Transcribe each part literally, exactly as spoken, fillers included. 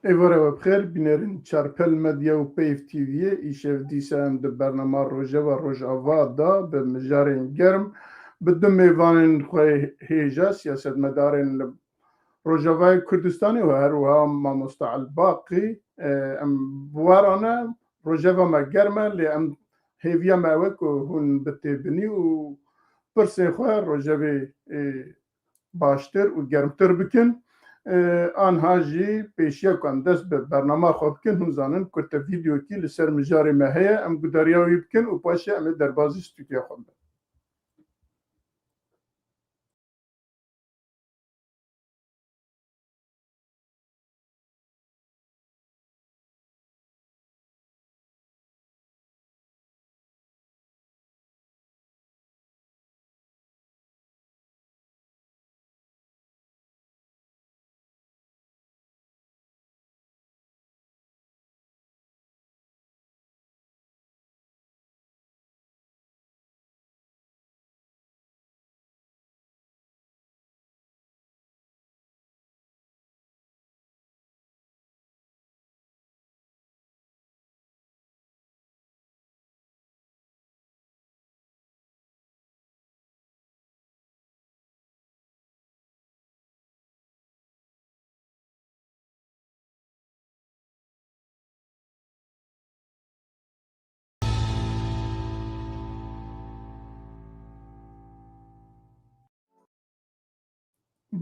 Êvara we bi xêr, bînerên Çarpel Medya û Peyv T V'yê. Îşev dîsa em di bernama Rojeva Rojava de bi mijarên germ, bi du mêvanên xwe hêja, siyasetmedarên li Rojavayê Kurdistanê û her wiha Mamosta Elbaqî, e, em bi we re ne, rojeva me germ e, lê em hêviya me ew e ku hûn bitêbinî û pirsên xwe rojevê, e, baştir û germtir bikin. E, anha jî pêşiya ku em dest bi bernama xwe bikin, hûn zanin kurte vîdeokî li ser mijarê me heye, em gudariya wî bikin û paşê em ê derbazî stûdyoya xwe bibin.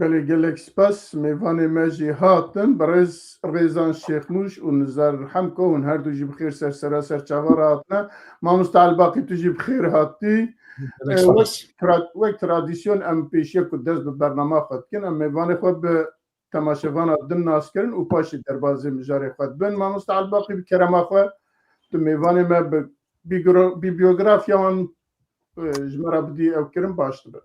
Belê, gelek spas. Mêvanê me jî hatin. Birêz Rêzan Şêxmûş û Nizar Hemko, hûn her du jî bi xêr ser sera ser çava re hatine. Mamosta Elbaqî, tu jî bi xêr hatî. Gelek E, spas. Wek tra-, wek tradisyon em pêşiya ku dest bi bernama xwe dikin, em mêvanê xwe bi temaşevana din nas kirin û paşê derbazê mijarê xwe dibin. Mamosta Elbaqî, bi kerema xwe, tu mêvanê me bi bîgro-, bîbiyografiya wan, e, ji me re bidî, ew kirin baş dibe.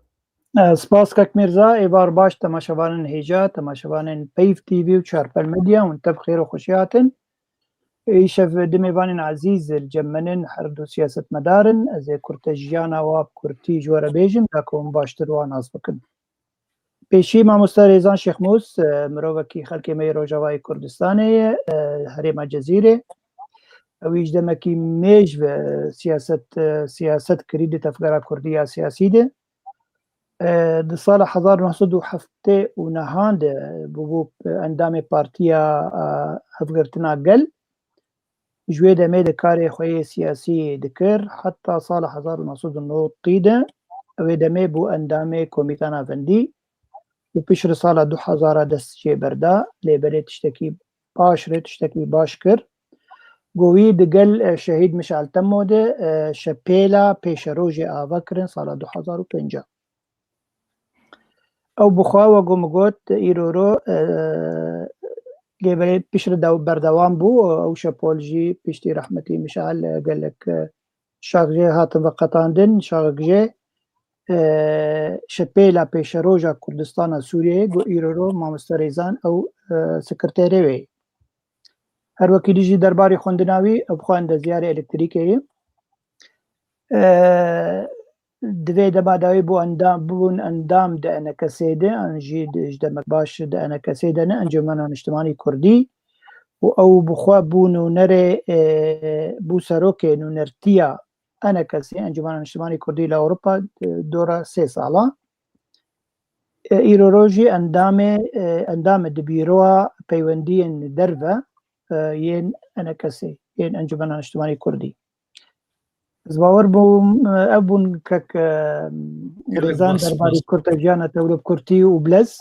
E, spas kek Mîrza, êvar baş temaşevanên hêja, temaşevanên Peyv T V û Çarpel Medya, hûn tev xêr û xweşî hatin. Îşev du mêvanên ezîz li cem min in, her du siyasetmedar in. Ez ê kurte jiyana wa bi kurtî ji we re bêjim, da ku hûn baştir wan nas bikin. Pêşî mamoste Rêzan Şêxmûs, e, mirovekî xelkê me yê Rojavayê Kurdistanê ye, e, herêma Cezîrê. Ew î ji demekî mêj ve siyaset, e, siyaset kirî di tevgera kurdî ya siyasî de. E, di sala hezar neh sed û heftê û nehan de bûbû endamê Partiya, e, Hevgirtina Gel. Ji wê demê de karê xwe yê siyasî dikir, heta sala hezar û neh sed û newid de, wê demê bû endamê Komîta Navendî û piştre sala du hezar dest jê berda, lê belê tiştekî baş rê, tiştekî baş kir. Go wî digel, e, Şehîd Mişal Temo de, e, şepêla pêşerojê ava kirin sala du hezar û pênc. Ew bi xwe, wek ku min got, îro ro, e, lê belê piştre dew-, berdewam bû. Ew şepol jî piştî rehmetî Mişal, e, gelek, e, şax jê hatin veqetandin, şaxek jê, e, şepêla pêşeroja Kurdistana Sûriyeyê, ku îro ro mamoste Rêzan ew, e, sekreterê wê ye. Her wekî dî jî derbarê xwendina wî, ew bi xwe endezyarê elektrîkê ye. E, di vê dema de wê bû endam, bûn endam di E N K S'ê de, an jî di, ji demek baş di E N K S'ê de ne, Encûmena Niştimanî Kurdî, û ew bi xwe bû nûnerê, e, bû serokê nûnertiya E N K S'ê, Encûmena Niştimanî Kurdî li Ewropa, e, dora sê sala. E, îro rojî endamê, e, endamê di Bîroya Peywendiyên Derve, e, yên E N K S'ê, yên Encûmena Niştimanî Kurdî. Ez bawer bûm, e, ev bûn kek, e, Gelek Rêzan baş, derbarê baş. Kurte jiyana te wilo bi kurtî û bilez.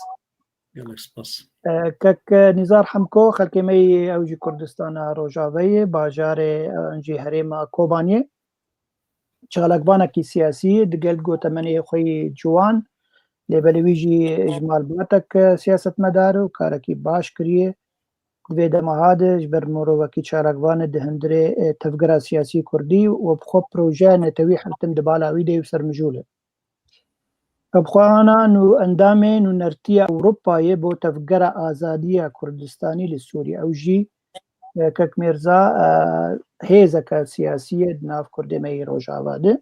Gelek spas. E, kek, e, Nîzar Hemko, xelkê me yê ew jî Kurdistana Rojavayê, bajarê, e, jî herêma Kobaniyê. Çalakvanekî siyasî ye, digel gotemenê xwe yê ciwan, lê belê wî jî ji malbatek siyasetmedar û karekî baş kiriye. Di vê dema ha de ji ber mirovekî çalakvan e di hundirê, e, tevgera siyasî kurdî û bi xwe projeya netewî her tim di bala wî de yê û sermijûl e. Bi xwe ana nû endamê nûnertiya Ewropayê bo tevgera azadiya Kurdistanî li Sûriyê. Ew jî, e, kek Mêrza, e, hêzeke siyasî ye di nav Kurdê me yê Rojava de.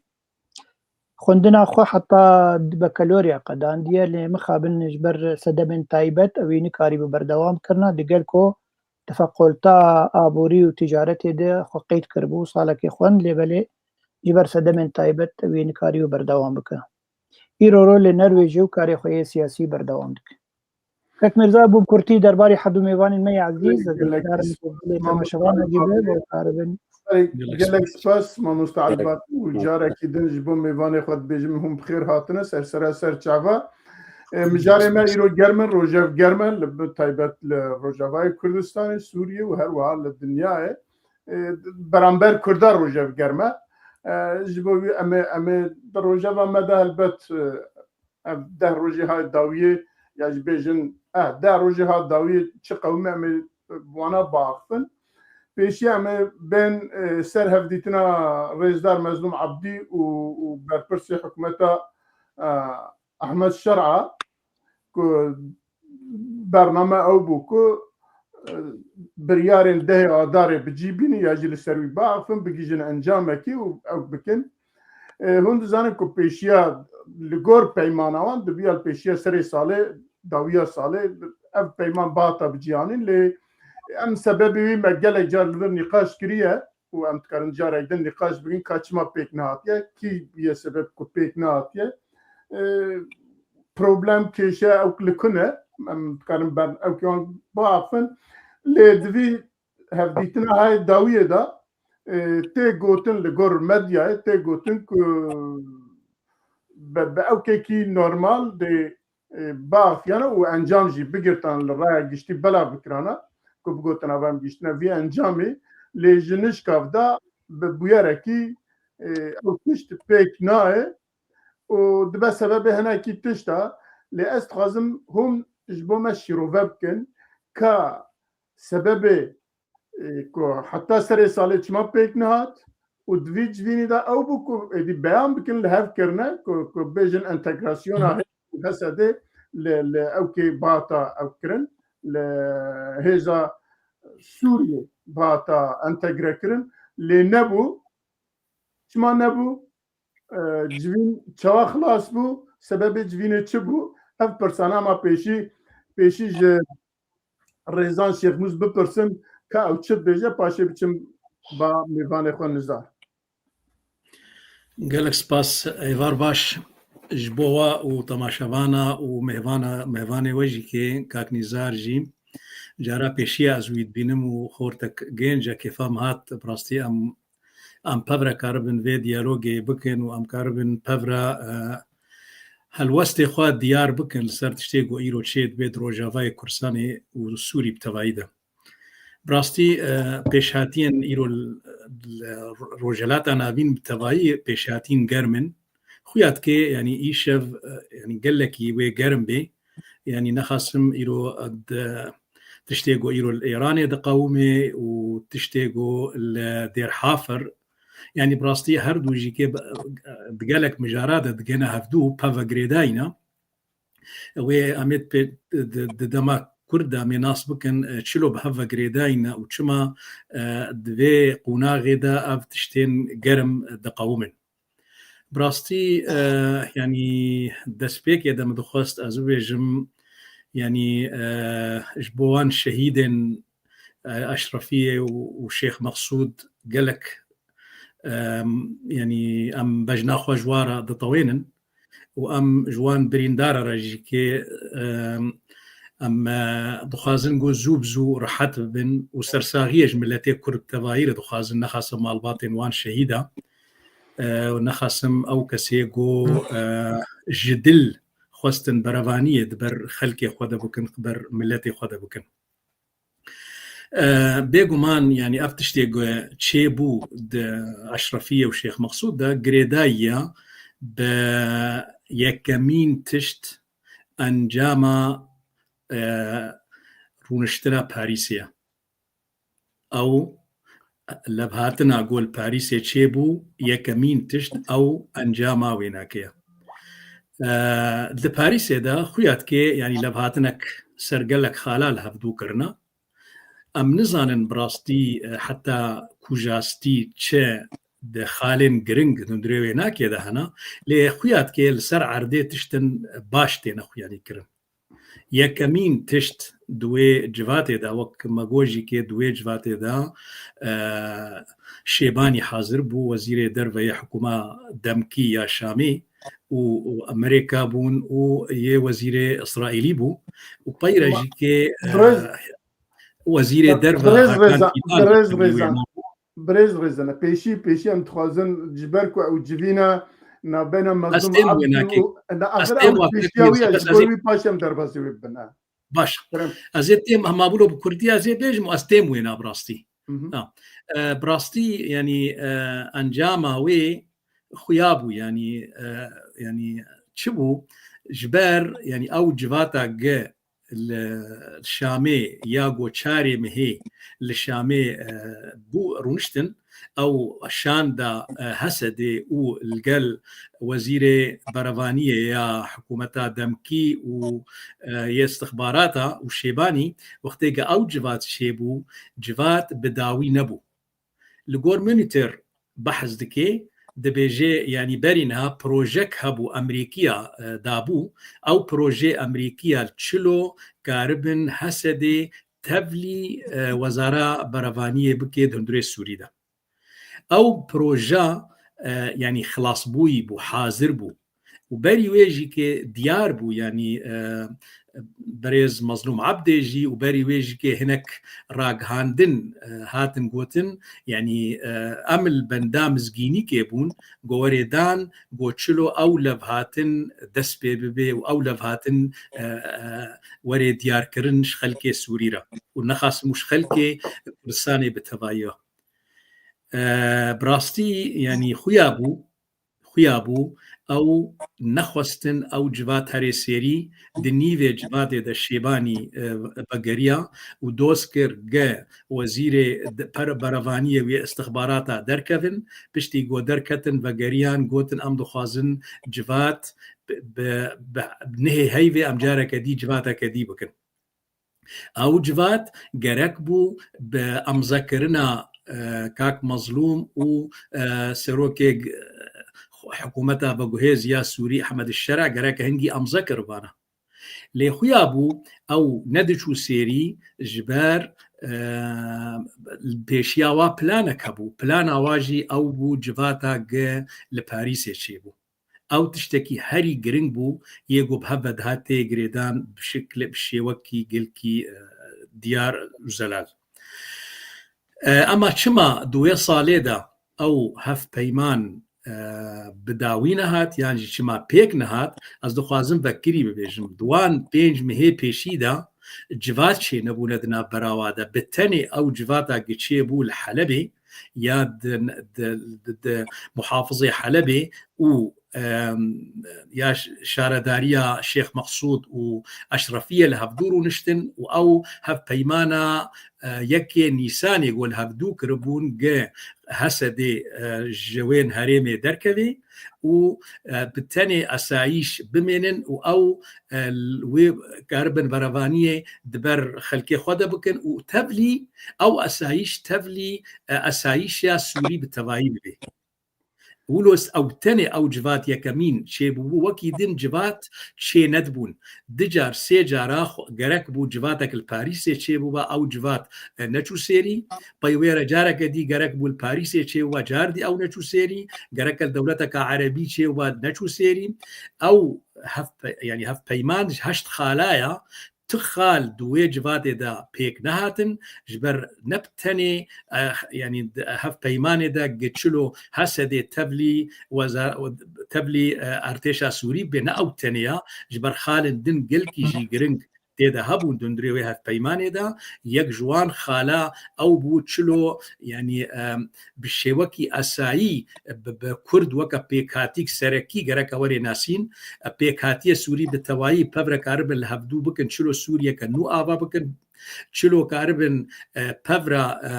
Xwendina xwe heta di bekaloriya qedandiye, lê mixabin ji ber sedemên taybet ew ê nikarîbû berdewam kirina, digel ku di fequlta aborî û ticaretê de xwe qeyd kiribû, salekê xwend, lê belê ji ber sedemên taybet wî nikarî û berdewam bike. Îro rolê Norwêjê û karê xwe yê siyasî berdewam dike. Kek Mirza, bû bi kurtî derbarê her du mêvanên me yê ezîz, ez Gelek hêvîdar im ku dilê temaşevan jî be, bo karibin. Gelek Gelek spas. Spas, mamoste Gelek Elbak, û spas. Carekî din ji bo mêvanê xwe dibêjim, hûn bi xêr hatine ser sera ser çava. E, mijarê me îro germ in, rojev germ e, li, bi taybet li Rojavayê Kurdistanê, Sûriyê û her wiha li dinyayê. E, beramber Kurda rojev germ e. E, ji bo wî em ê, em ê di rojeva me de helbet, e, ev deh rojê ha dawiyê, ya jî bêjin, eh, deh rojê ha dawiyê çi qewim e, em ê bi wana biaxifin. Pêşî em ê bên, e, ser hevdîtina Rêzdar Mezlûm Ebdî û, û berpirsê hikûmeta, e, Ehmed Şer'a, ku bername ew bû ku, e, biryarên dehê Adarê bi cî bînin ya jî li ser wî biaxifin, bigihîjin encamekî û ew bikin. E, hûn dizanin ku pêşiya li gor peymana wan dibiya li pêşiya serê salê, dawiya salê ev peyman bihata biciyanîn, lê em sebebê wî me gelek car li vir nîqaş kiriye û em dikarin carek din nîqaş bikin ka çima pêk nehatiye, kî bûye sebeb ku pêk nehatiye. E, problem, kêşe ew li ku ne, em dikarin ber ew kê wan biaxifin, lê di vî hevdîtina hayê dawiyê de, e, tê gotin li gor medyayê, tê gotin ku bi, bi ewkekî normal dê, e, biaxifiyana û encam jî bigirtan li raya giştî belav bikirana, ku bigotina va em giştine vî encamê, lê ji nişkav de bi bûyerekî, e, ew tişt pêk nayê û dibe sebebê hinekî tişta, lê ez dixwazim hûn ji bo me şîrove bikin ka sebebê, e, ku heta serê salê çima pêk nehat û di vî civînî de ew bû ku êdî beyan bikin, li hev kirine ku, ku bêjin entegrasyona H S D li, li ewkê bihata ew kirin, li hêza Sûriyê bihata entegre kirin, lê nebû. Çima nebû? E, civîn çawa xilas bû? Sebebê civînê çi bû? Ev pirsana ma pêşî, pêşî ji Rêzan Şêxmûs bipirsim ka ew çi dibêje, paşê biçim ba mêvanê xwe nizar. Gelek spas, êvar baş ji bo we û temaşevana û mêvana, mêvanê we jî kê kak Nîzar jî cara pêşiya ez wî dibînim û xortek gênc e, kêfa min hat, bi rastî em, em pevre karibin vê diyalogê bikin û em karibin pevre, e, helwestê xwe diyar bikin li ser tiştê ku îro çê dibe di Rojavayê Kurdistanê û Sûrî bi tevayî de. Bi rastî, e, pêşhatiyên îro li, li Rojhilata Navîn bi tevayî pêşhatiyên germ in. Xuya dike, yanî îşev, e, yanî gelekî wê germ bê. Yanî nexasim îro, e, di, tiştê ku îro li Îranê diqewime û tiştê ku li Dêr Hafir, yanî bi rastî her du jî kê bi, di gelek mijara de digene hevdû peve girêdayî ne. Wê em ê pê, di, di dema kurt de em ê nas bikin, e, çilo bi hev ve girêdayî ne û çima, e, di vê qonaxê de ev tiştên germ diqewimin. Bi rastî, e, yanî destpêkê de min dixwest ez bibêjim, yanî, e, ji bo wan şehîdên, e, Eşrefiyê û, û Şêx Meqsûd gelek, e, yanî em bejna xwe ji wan re ditewênin û em ji wan birîndara re jî kê, e, em, e, dixwazin ku zû bi zû rehet bibin û sersaxiyê ji miletê Kurd bi tevayî re dixwazin, nexasim malbatên wan şehîda, e, û nexasim ew kesê ku, e, ji dil xwestin berevaniyê di ber xelkê xwe de bikin, di ber miletê xwe de bikin. E, bêguman, yanî ev tiştê ku çêbû di Eşrefiyê û Şêx Meqsûd de girêdayî ye bi yekemîn tişt encama, e, rûniştina Parîsê ye. Ew levhatina ku li Parîsê çêbû, yekemîn tişt ew encama wênakê ye. E, di Parîsê de xuya dike, yanî levhatinek ser gelek xala li hevdû kirine. Em nizanin bi rastî, e, heta kujastî çi di xalên giring hundirê wênakê de hene, lê xuya dike li ser erdê tiştin baş têne xuyanî kirin. Yekemîn tişt di wê civatê de, wek me got jî kê di wê civatê de, e, Şêbanî hazir bû, wezîrê derve yê hikûma demkî ya Şamê û, û Amerîka bûn û yê wezîrê Îsraîlî bû û peyre jî kê, e, Birêz, wezîrê derve birêz Hakan Rêzan, Fîdan birêz Rêzan. Birêz Rêzan, pêşî, pêşî em dixwazin ji ber ku ew civîne nabeyna Mezlûm Abdî û ne axir ew pêşiya wî ye, ji bo wî paşê em derbasî wê bibin. Baş. Kerem. Ez ê têm, hema bûlo bi kurdî ez ê bêjim û ez têm wêna bi rastî. Hı hı. Ha. E, bi rastî, yanî, e, encama wê xuya bû, yanî, e, yanî çi bû? Ji ber, yanî ew civata ge li Şamê ya go çarê mehê li Şamê, e, bû rûniştin, ew şanda, e, Hesedê û li gel wezîrê berevaniyê ya hikûmeta demkî û, e, yê istixbarata û Şêbanî, wextê ke ew civat çêbû, civat bi dawî nebû. Li gor Monitor behs dike, dibêje, yanî berî niha projek hebû Amerîkiya, e, dabû. Ew proje Amerîkiya çilo karibin Hesedê tevlî, e, wezara berevaniyê bike di hundirê Sûrî de. Ew proja, e, yanî xilasbûyî bû, hazir bû. Û berî wê jî ke diyar bû, yanî, e, birêz Mezlûm Abdê jî û berî wê jî ke hinek ragihandin, e, hatin gotin, yanî, e, em li benda mizgînîkê bûn, go werê dan, go çilo ew levhatin dest pê bibe û ew levhatin, e, e, werê diyarkirin ji xelkê Sûrî re û nexasim û ji xelkê Kurdistanê bi tevayî. E, bi rastî, yanî xuya bû, xuya bû, ew nexwestin ew civat herê sêrî di nîvê civatê de Şêbanî, e, vegeriya û doz kir ge wezîrê de-, per-, berevaniyê wê istixbarata derkevin, piştî go derketin vegeriyan gotin em dixwazin civat bi, bi, bi nihê heyvê em careke dî civateke dî bikin. Ew civat gerek bû bi amzekirina, e, kak Mezlûm û, e, serokê, e, hikûmeta veguhêz ya Sûrî Ehmed Şera gerek hingî amze kiribana. Lê xuya bû ew nediçû sêrî ji ber, e, pêşiya wa planek hebû. Plana wa jî ew bû civata ge li Parîsê çêbû. Ew tiştekî herî giring bû, yê ku bi hev ve dihat tê girêdan bi şekle-, bi şêwekî gelkî, e, diyar û zelal. E, ema çima di wê salê de ew hevpeyman, e, bi dawî nehat, yan jî çima pêk nehat, ez dixwazim vekirî bibêjim. Di wan pênc mehê pêşî de civat çênebûne di navbera wa de. Bi tenê ew civata giçê bû li Helebê, ya di, di, di, di muhafizê Helebê û, em, ya ş-, şaredariya Şêx Meqsûd û Eşrefiyê li hevdû rûniştin û ew hevpeymana, e, yekê Nîsanê ku li hevdû kiribûn ge Hesedê, e, ji wên herêmê derkevê û, e, bi tenê esayîş bimênin û ew, e, wê karibin berevaniyê di ber xelkê xwe de bikin û tevlî ew esayîş tevlî, e, esayîşa Sûrî bi tevayî bibe. Wilo ew tenê ew civat yekemîn çêbûbû, wekî din civat çê nedibûn. Di car, sê cara xwe-, gerek bû civatek li Parîsê çêbûba, ew civat, e, neçû sêrî. Pey wê re careke dî gerek bû li Parîsê çêbûba, car dî ew neçû sêrî. Gerek li dewleteka erebî çêbûba, neçû sêrî. Ew hevpe-, yanî hevpeyman ji heşt xalaya, tu xal di wê civatê de pêk nehatin, ji ber ne bi tenê, eh, yanî di hevpeymanê de gi çilo Hesedê tevlî weza-, tevlî, eh, artêşa Sûrî bê, ne ew tenê ya, ji ber xalên din gelkî jî giring tê de hebûn di hundirê wê hevpeymanê de. Yek ji wan xala ew bû çilo, yanî, em, bi şêwekî esayî, bi, bi Kurd weke pêkhatîk serekî gereke were nasîn. Pêkhatiye Sûrî bi tevayî pevre karibin li hevdû bikin, çilo Sûriyeke nû ava bikin, çilo karibin, e, pevra, e,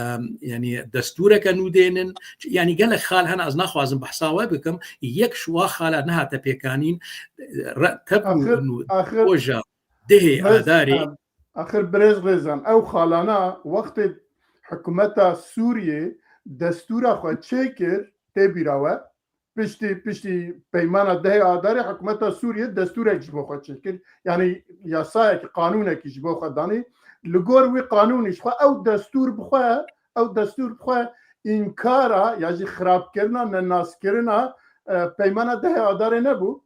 yanî destûreke nû dênin. Yanî gelek xal hene, ez naxwazim behsa we bikim. Yek ji wa xala nehate pêkanîn, re-, tev û Axir, nû axir, roja dehê Adarê. Em, axir birêz Rêzan, ew xalana wextê hikûmeta Sûriyê destûra xwe çêkir, tê bîra we, piştî, piştî peymana dehê Adarê hikûmeta Sûriyê destûrek ji bo xwe çêkir. Yanî yasayekî, qanûnekî ji bo xwe danî. Li gor wî qanûnî ji xwe ew destûr bi xwe, ew destûr bi xwe înkara ya jî xirabkirina, nenaskirina, e, peymana dehê Adarê nebû.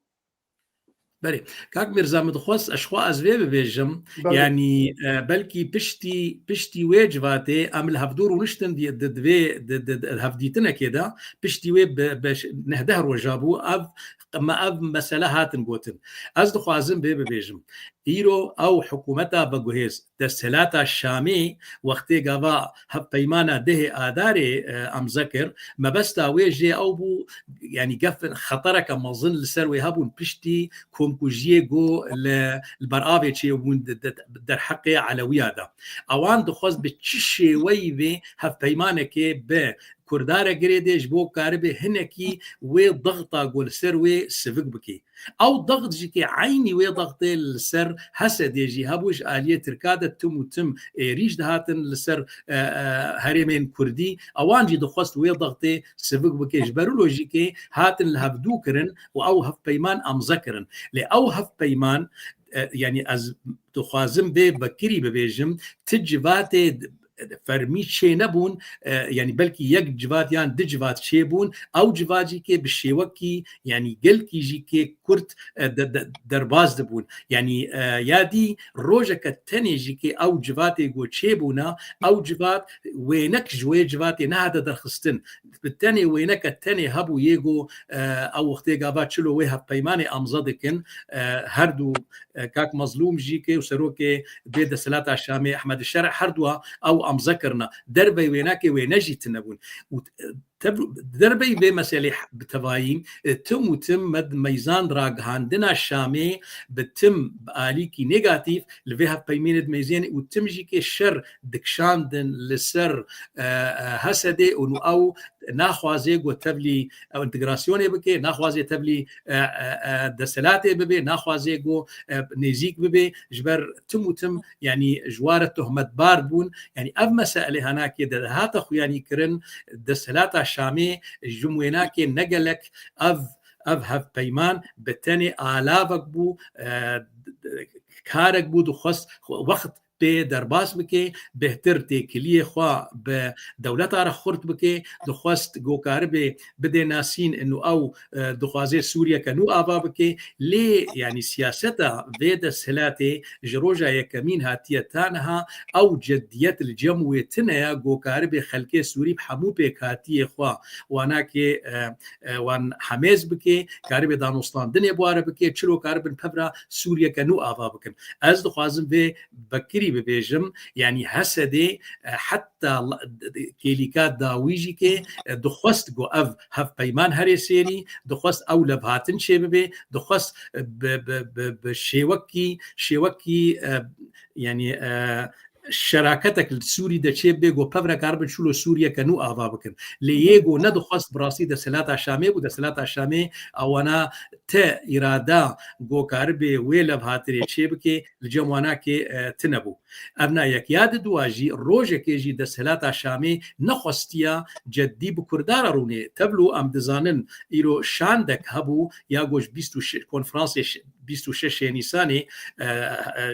Belê. Kak Mirza, min dixwest, ez xwe ez vê bibêjim. Belê. Yanî, e, belkî piştî, piştî wê civatê em li hevdû rûniştin di, di, di vê, di, di, di hevdîtinekê de, piştî wê bi, bi ş-, neh deh roja bû, ev, me ev mesele hatin gotin. Ez dixwazim vê bibêjim. Îro ew hikûmeta veguhêz, desthilata Şamê, wextê gava hevpeymana dehê Adarê, e, emze kir, mebesta wê jê ew bû, yanî gef xetereke mezin li ser wê hebûn piştî komkujiyê ku li, li ber avê çêbûn di, di, derheqê Elewiya de. Ewan dixwest bi çi şêweyî vê hevpeymanekê bi Kurda re girêdê ji bo karibe hinekî wê dexta ku li ser wê sivik bikê. Ew dext jî kê eynî wê dextê li ser Hesedê jî hebû, ji aliyê Tirka de tim û tim êrîş dihatin li ser, e, e, herêmên Kurdî. Ewan jî dixwest wê dextê sivik bike. Ji ber wilo jî kê hatin li hevdû kirin û ew hevpeyman emze kirin. Lê ew hevpeyman, e, yanî ez dixwazim vê vekirî bibêjim, ti civatê fermî çê nebûn, e, yanî belkî yek civat yan du civat çê bûn, ew civat jî kê bi şêwekî, yanî gelkî jî kê kurt, e, de, de, derbas dibûn. Yanî, e, ya dî rojeke tenê jî kê ew civatê ku çê bûna, ew civat wênek ji wê civatê nehate derxistin. Bi tenê wêneke tenê hebû yê ku, e, ew wextê gava çilo wê hevpeymanê amze dikin, e, her du, e, kak Mezlûm jî kê û serokê bê desthilata Şamê Ehmed Şerh her dua ew amze kirina. Dervey wênekê wêne jî tune bûn. Û, e, tev-, dervey vê meselê bi tevayî, e, tim û tim me di meyzan ragihandina Şamê bi tim bi alîkî negatîf li vê hevpeymênê dimeyzên û tim jî kê şer dikişandin li ser, e, e, Hesedê û ew naxwaze ku tevlî, e, întegrasyonê bike, naxwaze tevlî, e, e, e, desthilatê bibe, naxwaze ku, e, nêzîk bibe, ji ber tim û tim, yanî ji wa re tohmetbar bûn. Yanî ev meselê hanakê de hate xuyanî kirin, desthilata Şamê ji wênakê ne gelek ev, ev hevpeyman bi tenê alavek bû, e, karek bû, dixwest wext pê derbas bike, bêhtir têkiliyê xwe bi dewleta re xurt bike, dixwest ku karibe bidê nasîn û ew, e, dixwaze Sûriyeke nû ava bike. Lê, yanî siyaseta vê desthilatê ji roja yekemîn hatiye ta niha ew ceddiyet li cem wê tune ye ku karibe xelkê Sûrî bi hemû pêkhatiyê xwe wanakê, e, e, wan hemêz bike, karibe danûstandinê bi wa re bike, çilo karibin pevra Sûriyeke nû ava bikin. Ez dixwazim vê vekirî bibêjim, yanî Hesedê, e, heta la-, kêlîka dawî jî kê, e, dixwest ku ev hevpeyman herê sêrî, dixwest ew levhatin çêbibe, dixwest, e, bi, bi, bi, bi şêwekî, şêwekî, e, yanî, e, şeraketek li Sûrî de çêbibe, ku pevre karibin çilo Sûriyeke nû ava bikin. Lê yê ku nedixwest bi rastî desthilata Şamê bû, desthilata Şamê ewana te îrada ku karibe wê levhatirê çêbike, li cem wanakê, e, tune bû. Ev na yek. Ya di dua jî, rojekê jî desthilata Şamê nexwestiya ceddî bi Kurda re rûnê. Tevlû em dizanin, îro şandek hebû, ya ku ji bîst û şeş, konferansê ş-, bîst û şeş Nîsanê, e, e,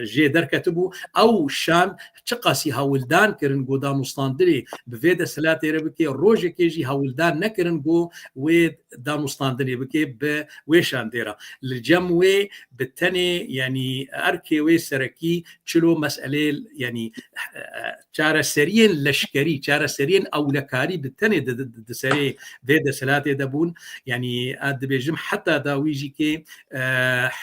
jê derketibû. Ew şand çiqasî hewldan kirin ku danûstandinê bi vê desthilatê re bike, rojekê jî hewldan nekirin ku wê danûstandinê bike bi wê şandê re. Li cem wê bi tenê, yanî erkê wê serekî çilo meselê, yanî, e, çareseriyên leşkerî, çareseriyên ewlekarî bi tenê di, di, di, di serê vê desthilatê de bûn. Yanî, ez dibêjim heta dawî jî kê, e,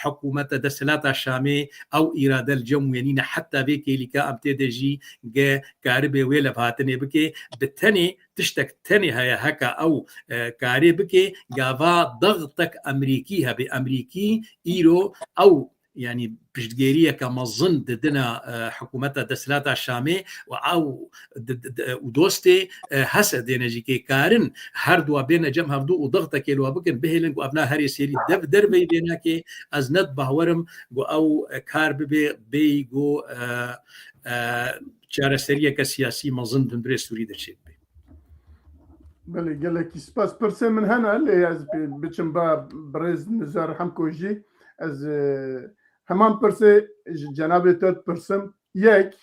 hikûmeta desthilata Şamê ew îrade li cem wê nîne, heta vê kêlîka em tê de jî ge karibe wê levhatinê bike. Bi tenê tiştek tenê heye, heke ew, e, karê bike, gava dextek Emerîkî hebe. Emerîkî îro ew, yanî piştgêriyeke mezin didine, e, hikûmeta desthilata Şamê û ew di, di, di, û dostê, e, Hesedê ne jî kê karin her dua bêne cem hevdû û dextekê li wa bikin, bihêlin ku ev na herê sêrî dev derveyî vênakê, ez ne bawerim ku ew, e, kar bibe bêyî ku, e, e, çareseriyeke siyasî mezin di hundirê Sûrî de çêbibe. Belê, gelekî spas. Pirsê min hene, lê ez bi-, biçim ba birêz Nizar Hemko jî. Ez, e, heman pirsê ji cenabê te dipirsim. Yek,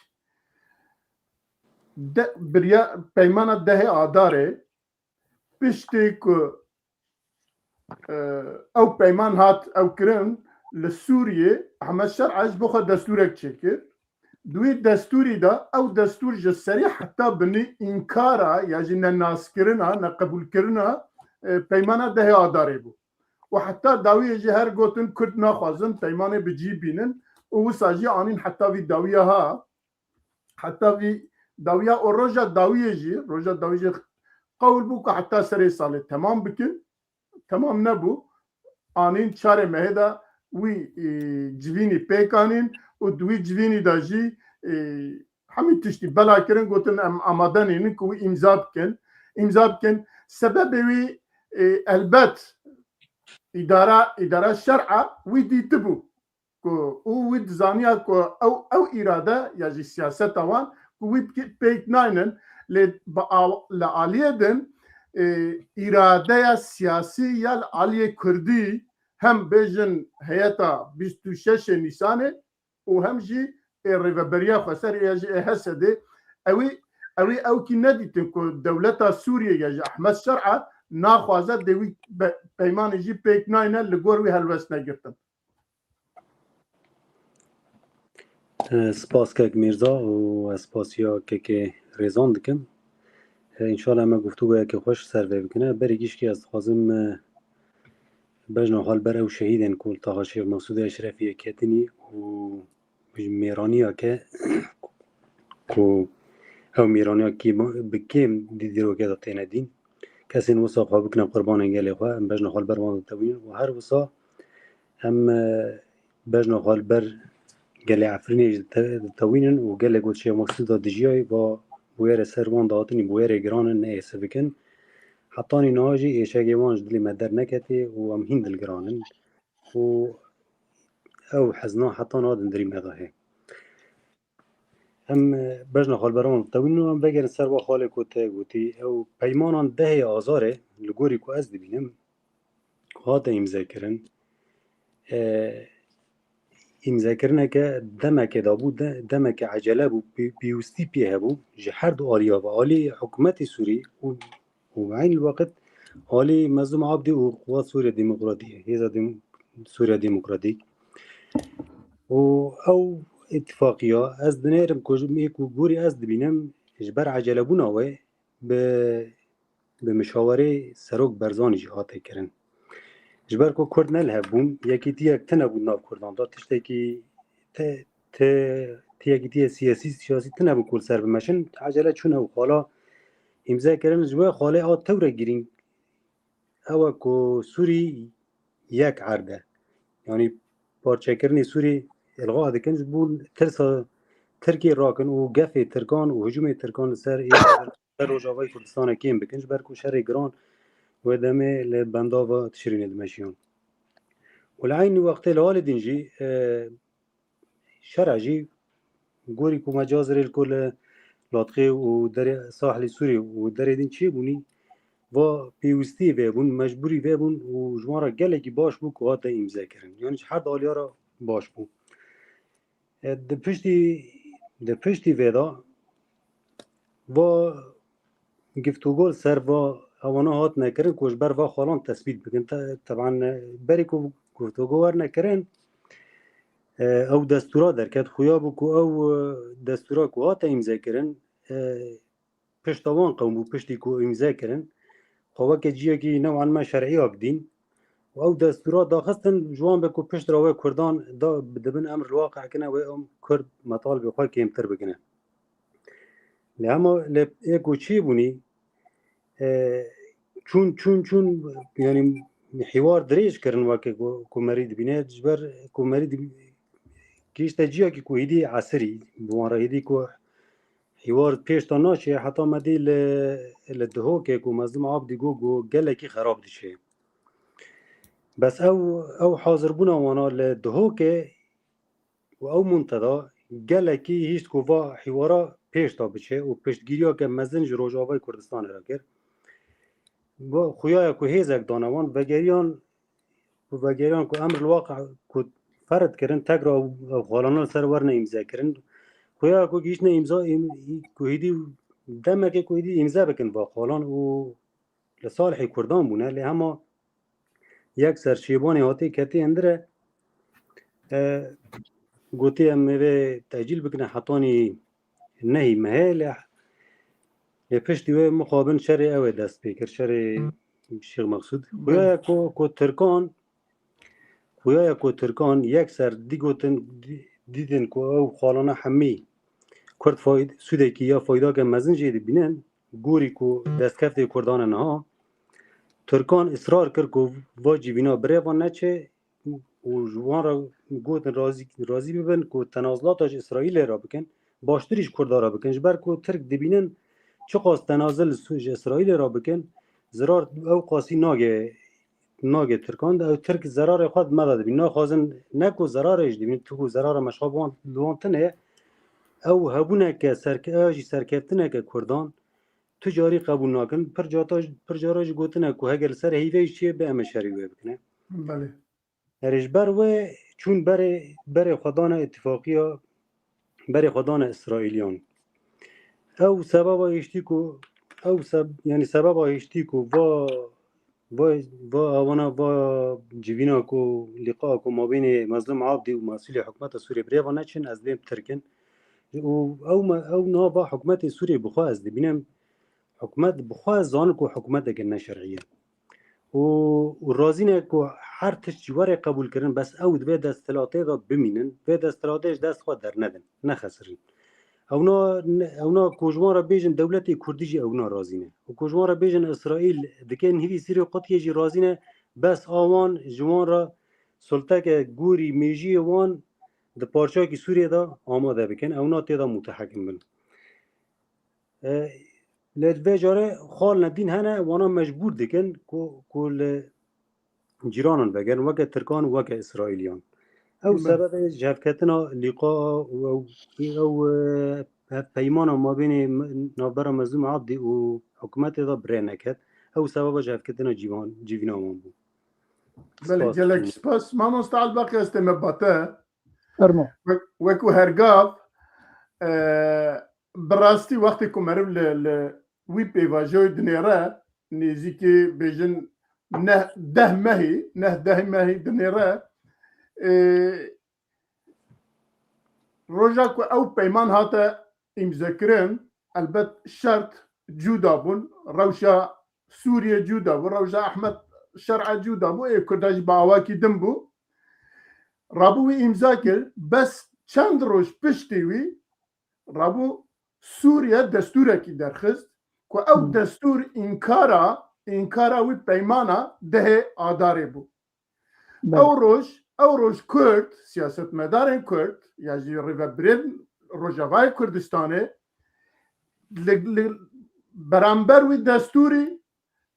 de, biriya peymana dehê Adarê, piştî ku, e, ew peyman hat ew kirin, li Sûriyê Ehmed Şer'a ji bo xwe destûrek çêkir. Di wî destûrî de ew destûr ji serî heta binî înkara ya jî nenaskirina, neqebûlkirina, e, peymana dehê Adarê bû. Û heta dawiyê jî her gotin Kurd naxwazin peymanê bi cî bînin û wisa jî anîn heta vî dawiya ha. Heta vî dawiya û roja dawiyê jî, roja dawiyê jî qewl bû ku heta serê salê temam bikin. Temam nebû. Anîn çarê mehê de wî, e, civînî pêk anîn û di wî civînî de jî, e, hemî tiştî bela kirin, gotin em amade nînin ku wî îmza bikin. Îmza bikin. Sebebê wî, e, elbet îdara, îdara şer'a wî dîtibû ku û wî dizaniya ku ew, ew îrade ya jî siyaseta wan ku wî pê-, pêk naynin, lê bi a-, li aliyê din, e, îradeya siyasî ya li aliyê Kurdî hem bêjin heyeta bîst û şeşê Nîsanê û hem jî ê Rêveberiya Xweser ya jî ê H S D'ê, ewî, ewî ewkî nedîtin ku dewleta Sûriyê ya jî Ehmed Şer'a naxwaze dê wî be-, peymanê jî pêk nayne li gor wî helwest negirtin. E, spas kek Mîrza û ez spasiya kekê Rêzan dikim. E, înşallah em ê guftûgoyeke xweş ser vê bikine. Berî gişkî ez dixwazim, e, bejna xwe li ber ew şehîdên ku li taxa Şêx Mesûdê Eşrefiyê ketinî û ji mêraniya ke ku ew mêraniya kê bi kêm di dîrokê de têne dîn. Kesên wisa xwe bikine qurbanên gelê xwe, em bejna xwe li ber wan ditewînin û her wisa em, e, bejna xwe li ber gelê Efrînê jî dite-, ditewînin û gelek ku Şêx Mesûd de dijiyayî va bûyerê ser wan dihatinî bûyerê giran in, ne êsê bikin. Hetanî niha jî êşegê wan ji dilê me derneketê û em hîn dilgiran in. Û ew hezna heta niha di ndirî me de heye. Em, e, bejna xwe li ber wan ditewînin û em vegerin ser wa xalê ku te gotî. Ew peymanan dehê Azarê li gorî ku ez dibînim, ku hate îmzekirin, e, îmzekirineke demekê de bû, de-, demeke ecele bû, pê-, pêwistî pê hebû ji her du aliya ve, alî hikûmetê Sûrî û û bi eynî weqt alî Mezlûm Abdî û Quwat Sûriye Demokratî, Hêza Dem-, Sûriya Demokratîk. Û ew îtifaqiya ez dinêrim ku ji ê ku gorî ez dibînim ji ber ecelebûna wê bi, bi mişawerê Serok Barzanî jî hate kirin. Ji ber ku Kurd ne li hev bûn, yekîtiyek tune bû di nav Kurdan de, tiştekî te-, te-, ti yekîtiye siyasî, siyasî tune bû ku li ser bimeşin, ecele çûn ew xala îmze kirin. Ji wê xalê a tewre girîng ew e ku Sûrî yek erd e. Yanî parçekirinê Sûrî ilga dikin ji bo tirsa Tirkiyê rakin û gefê Tirkan û hicûmê Tirkan li ser ê-, ser Rojavayê Kurdistanê kêm bikin, ji ber ku şerê giran wê demê li bendava Tişrînê dimeşiyan. Û li eynî wextê li alî din jî, e, şera jî gorî ku me cazirê li ku li Latqê û derê Sahlê Sûrê û derê din çêbûnî, va pêwistiyê vebûn, mecbûrî vebûn û ji wan re gelekî baş bû ku hate îmze kirin. Yanî ji her du aliya re baş bû. E, di piştî, di piştî vê de va giftûgo li ser va ewana hatine kirin ku ji ber va xalan tesbît bikin. Te-, teban, e, berî ku giftûgo werne kirin, e, ew destûra derket. Xuya bû ku ew, e, destûra ku hate îmze kirin, e, pişta wan qewm bû, piştî ku îmze kirin, xwe weke ciyekî new'an me şer'î ya bidîn. Û ew destûra daxistin, ji wan be ku pişt re wê Kurdan da, dibin emr li waqe kine, wê em Kurd metalibê xwe kêmtir bikine. Lê hema lê ê ku çêbûnî, e, çûn, çûn, çûn, yanî hîwar dirêj kirin weke ku, ku merî dibîne, ji ber ku merî dibî-, gihişte ciyekî ku hîdî esirî, bi wan re hîdî ku hîwar pêş de naçe, heta me dî li, li Dihokê ku Mezlûm Abdî got, got gelekî xerab diçe. Bes ew, ew hazirbûna wana li Dihokê û ew muntada gelekî hişt ku va hîwara pêş de biçe û piştgiriyeke mezin ji Rojavayê Kurdistanê re kir. Xuya ye ku hêzek dane wan, vegeriyan ku vegeriyan ku emr li waqe ku ferd kirin, tekra ew xalana li ser werne îmze kirin. Xuya ye ku gihîştine îmza, êm-, ku hêdî demeke ku hêdî îmze bikin va xalan û li salihê Kurdan bûne, lê hema yek ser Şêbanê hatê ketê endire, e, gotê em ê vê tecîl bikine hetanî nehî mehê, lê, lê piştî wê mixabin şerê ew ê dest pê kir, şerê Şêx Meqsûd. Xuya ye ku, ku Tirkan, xuya ye ku Tirkan yek ser dîgotin, dî-, dîtin ku ew xalana hemî Kurd fayîd-, sûdekî ya faydake mezin jê dibînin, gorî ku destkeftê Kurdan e niha. Tirkan israr kir ku va civîna birêvan neçe û ji wan re gotin razî, razî bibin ku tenazilata ji Îsraîlê re bikin, baştirî ji Kurda re bikin. Ji ber ku Tirk dibînin çiqas tenazil li Sû-, ji Îsraîlê re bikin, zirar ew qasî nage, nage Tirkan de. Ew Tirk zerarê xwe di me de dibînin. Naxwazin ne ku zerarê jî dibînin, tu ku zerara me ji xwe bi wan, li wan tune ye. Ew hebûneke serke-, ew jî serkeftineke Kurdan tu carî qebûl nakin. Pir cata-, pir cara jî gotine ku heger li ser heyveyê çi ye, bê em ê şerî wê bikine. Belê. Erê, ji ber wê çûn berê, berê xwe dane îtifaqiya, berê xwe dane Îsraîliyan. Ew sebeba hiştî ku, ew seb-, yanî sebeba hiştî ku va, va, va awana, va civîna ku, lîqa ku mabênê Mezlûm Abdî û mesûlê hikûmeta Sûriyê birêva neçin, ez dibêm Tirk in. Û ew me, ew niha va hikûmetê Sûriyê bi xwe ez dibînim, hikûmet bi xwe ez zanim ku hikûmeteke neşerî ye. Û, û razî ne ku her tişt jî were qebûl kirin, bes ew di vê desthilatê de bimînin, vê desthilatê ji dest xwe dernedin, nexesirin. Ewna, ewna ku ji wan re bêjin dewletê Kurdî jî ewna razî ne. Û ku ji wan re bêjin Îsraîl dike nihîvî Sîrê Qutiyê jî razî ne, bes a wan ji wan re sulteke gorî mêjiyê wan di parçeyekî Sûriyê de amade bikin, ewna tê de mutehekim bin. E, lê vê carê xal nedîn hene, wana mecbûr dikin ku, ku li cîranan vegerin, weke Tirkan û weke Îsraîliyan. Ew sebebê ji hevketina lîqa û ew, ew, e, hevpeymana mabênê me-, navbera Mezlûm Abdî û hikûmetê de bi rê neket. Ew sebeba ji hevketina cîvan-, civîna wan bû. Belê, gelek spas. Mamoste Elbaqî, ez tême ba te. Fermo. Wek-, wekû hergav, e, bi rastî wextê ku meriv li, li wî pêvajoyê dinêre, nêzîkî bêjin neh, deh mehî, neh deh mehî dinêre, e, roja ku ew peyman hate îmzekirin, elbet şert cuda bûn, rewşa Sûriye cuda bû, rewşa Ehmed Şer'a cuda bû, ê Kurda jî bi awakî din bû. Rabû wî îmza kir, bes çend roj piştî wî rabû Sûriye destûrekî derxist ku ew Hmm. destûr înkara, înkara wî peymana dehê Adarê bû. Belê. Ew roj, ew roj Kurd, siyasetmedarên Kurd ya jî rêvebirên Rojavayê Kurdistanê li, li beramber wî destûrî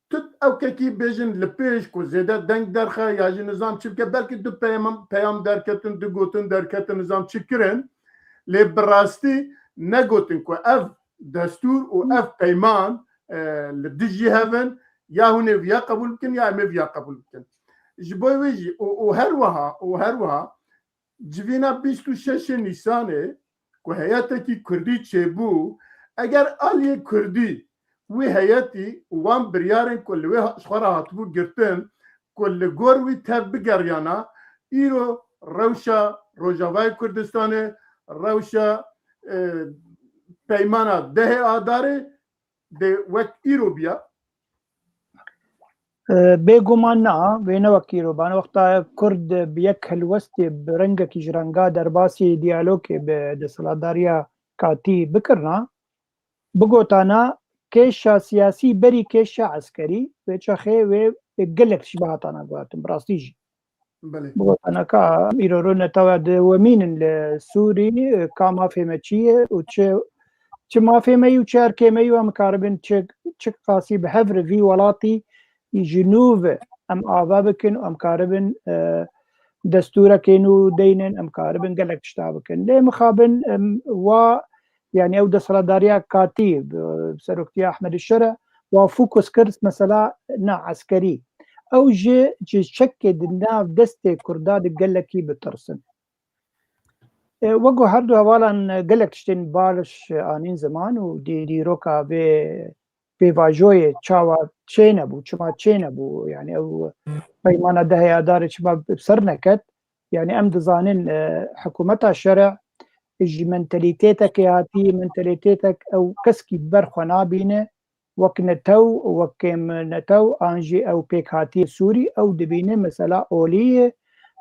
tu ew kekî bêjin li pêş ku zêde deng derxe ya jî nizam çi bike, belkî du peyam, peyam derketin, du gotin derketin, nizam çi kirin, lê bi rastî negotin ku ev destûr û ev peyman, e, li dijî hev in, ya hûn ê viya qebûl bikin ya em ê viya qebûl bikin. Ji bo wê jî û, û her wiha, û her wiha civîna bîst û şeşê Nîsanê ku heyetekî Kurdî çêbû, eger aliyê Kurdî wî heyetî û wan biryarên ku li wê ha-, ji xwe re hatibû girtin, ku li gor wî tev bigeriyana, îro rewşa Rojavayê Kurdistanê, rewşa, e, peymana dehê Adarê dê wek îro biya? E, bêguman na, wê ne wek îro ban. Wexta Kurd bi yek helwestê, bi rengekî ji renga derbasî diyalogê bi desthilatdariya katî bikirina, bigotana kêşa siyasî berî kêşa eskerî, wê çaxê wê gelek tişt bihatana guhertin, bi rastî jî. Belê. Bigotana ka îro rûne tawa di wemîn in li Sûrî, ka mafê me çi ye û çi, çi mafê me yî û çi erkê me yî û em karibin çi, çi qasî bi hev re vî welatî ji nû ve em ava bikin û em karibin, e, destûrekê nû deynin, em karibin gelek tişta bikin. Lê mixabin, em, wa, yanî ew desthilatdariya katî, bi seroktiya Ehmed Şere, Wa fokus kir mesela na eskerî. Ew ji, ji çekê di nav destê Kurda di gelekî bitirsin. E, wek ku her du hevalan, e, gelek tiştên baş, e, anîn ziman û dî-, dîroka vê pêvajoyê çawa çênebû, çima çênebû, yani ew peymana dehê Adarê çima bi ser neket, yani em dizanin, e, hikûmeta şerê ji mentalîtêtekê hatî, mentalîtêtek ew keskî ber xwe nabîne, wek netew, wek kêm netew, an jî ew pêkhatiyê Sûrî, ew dibîne mesela olî ye,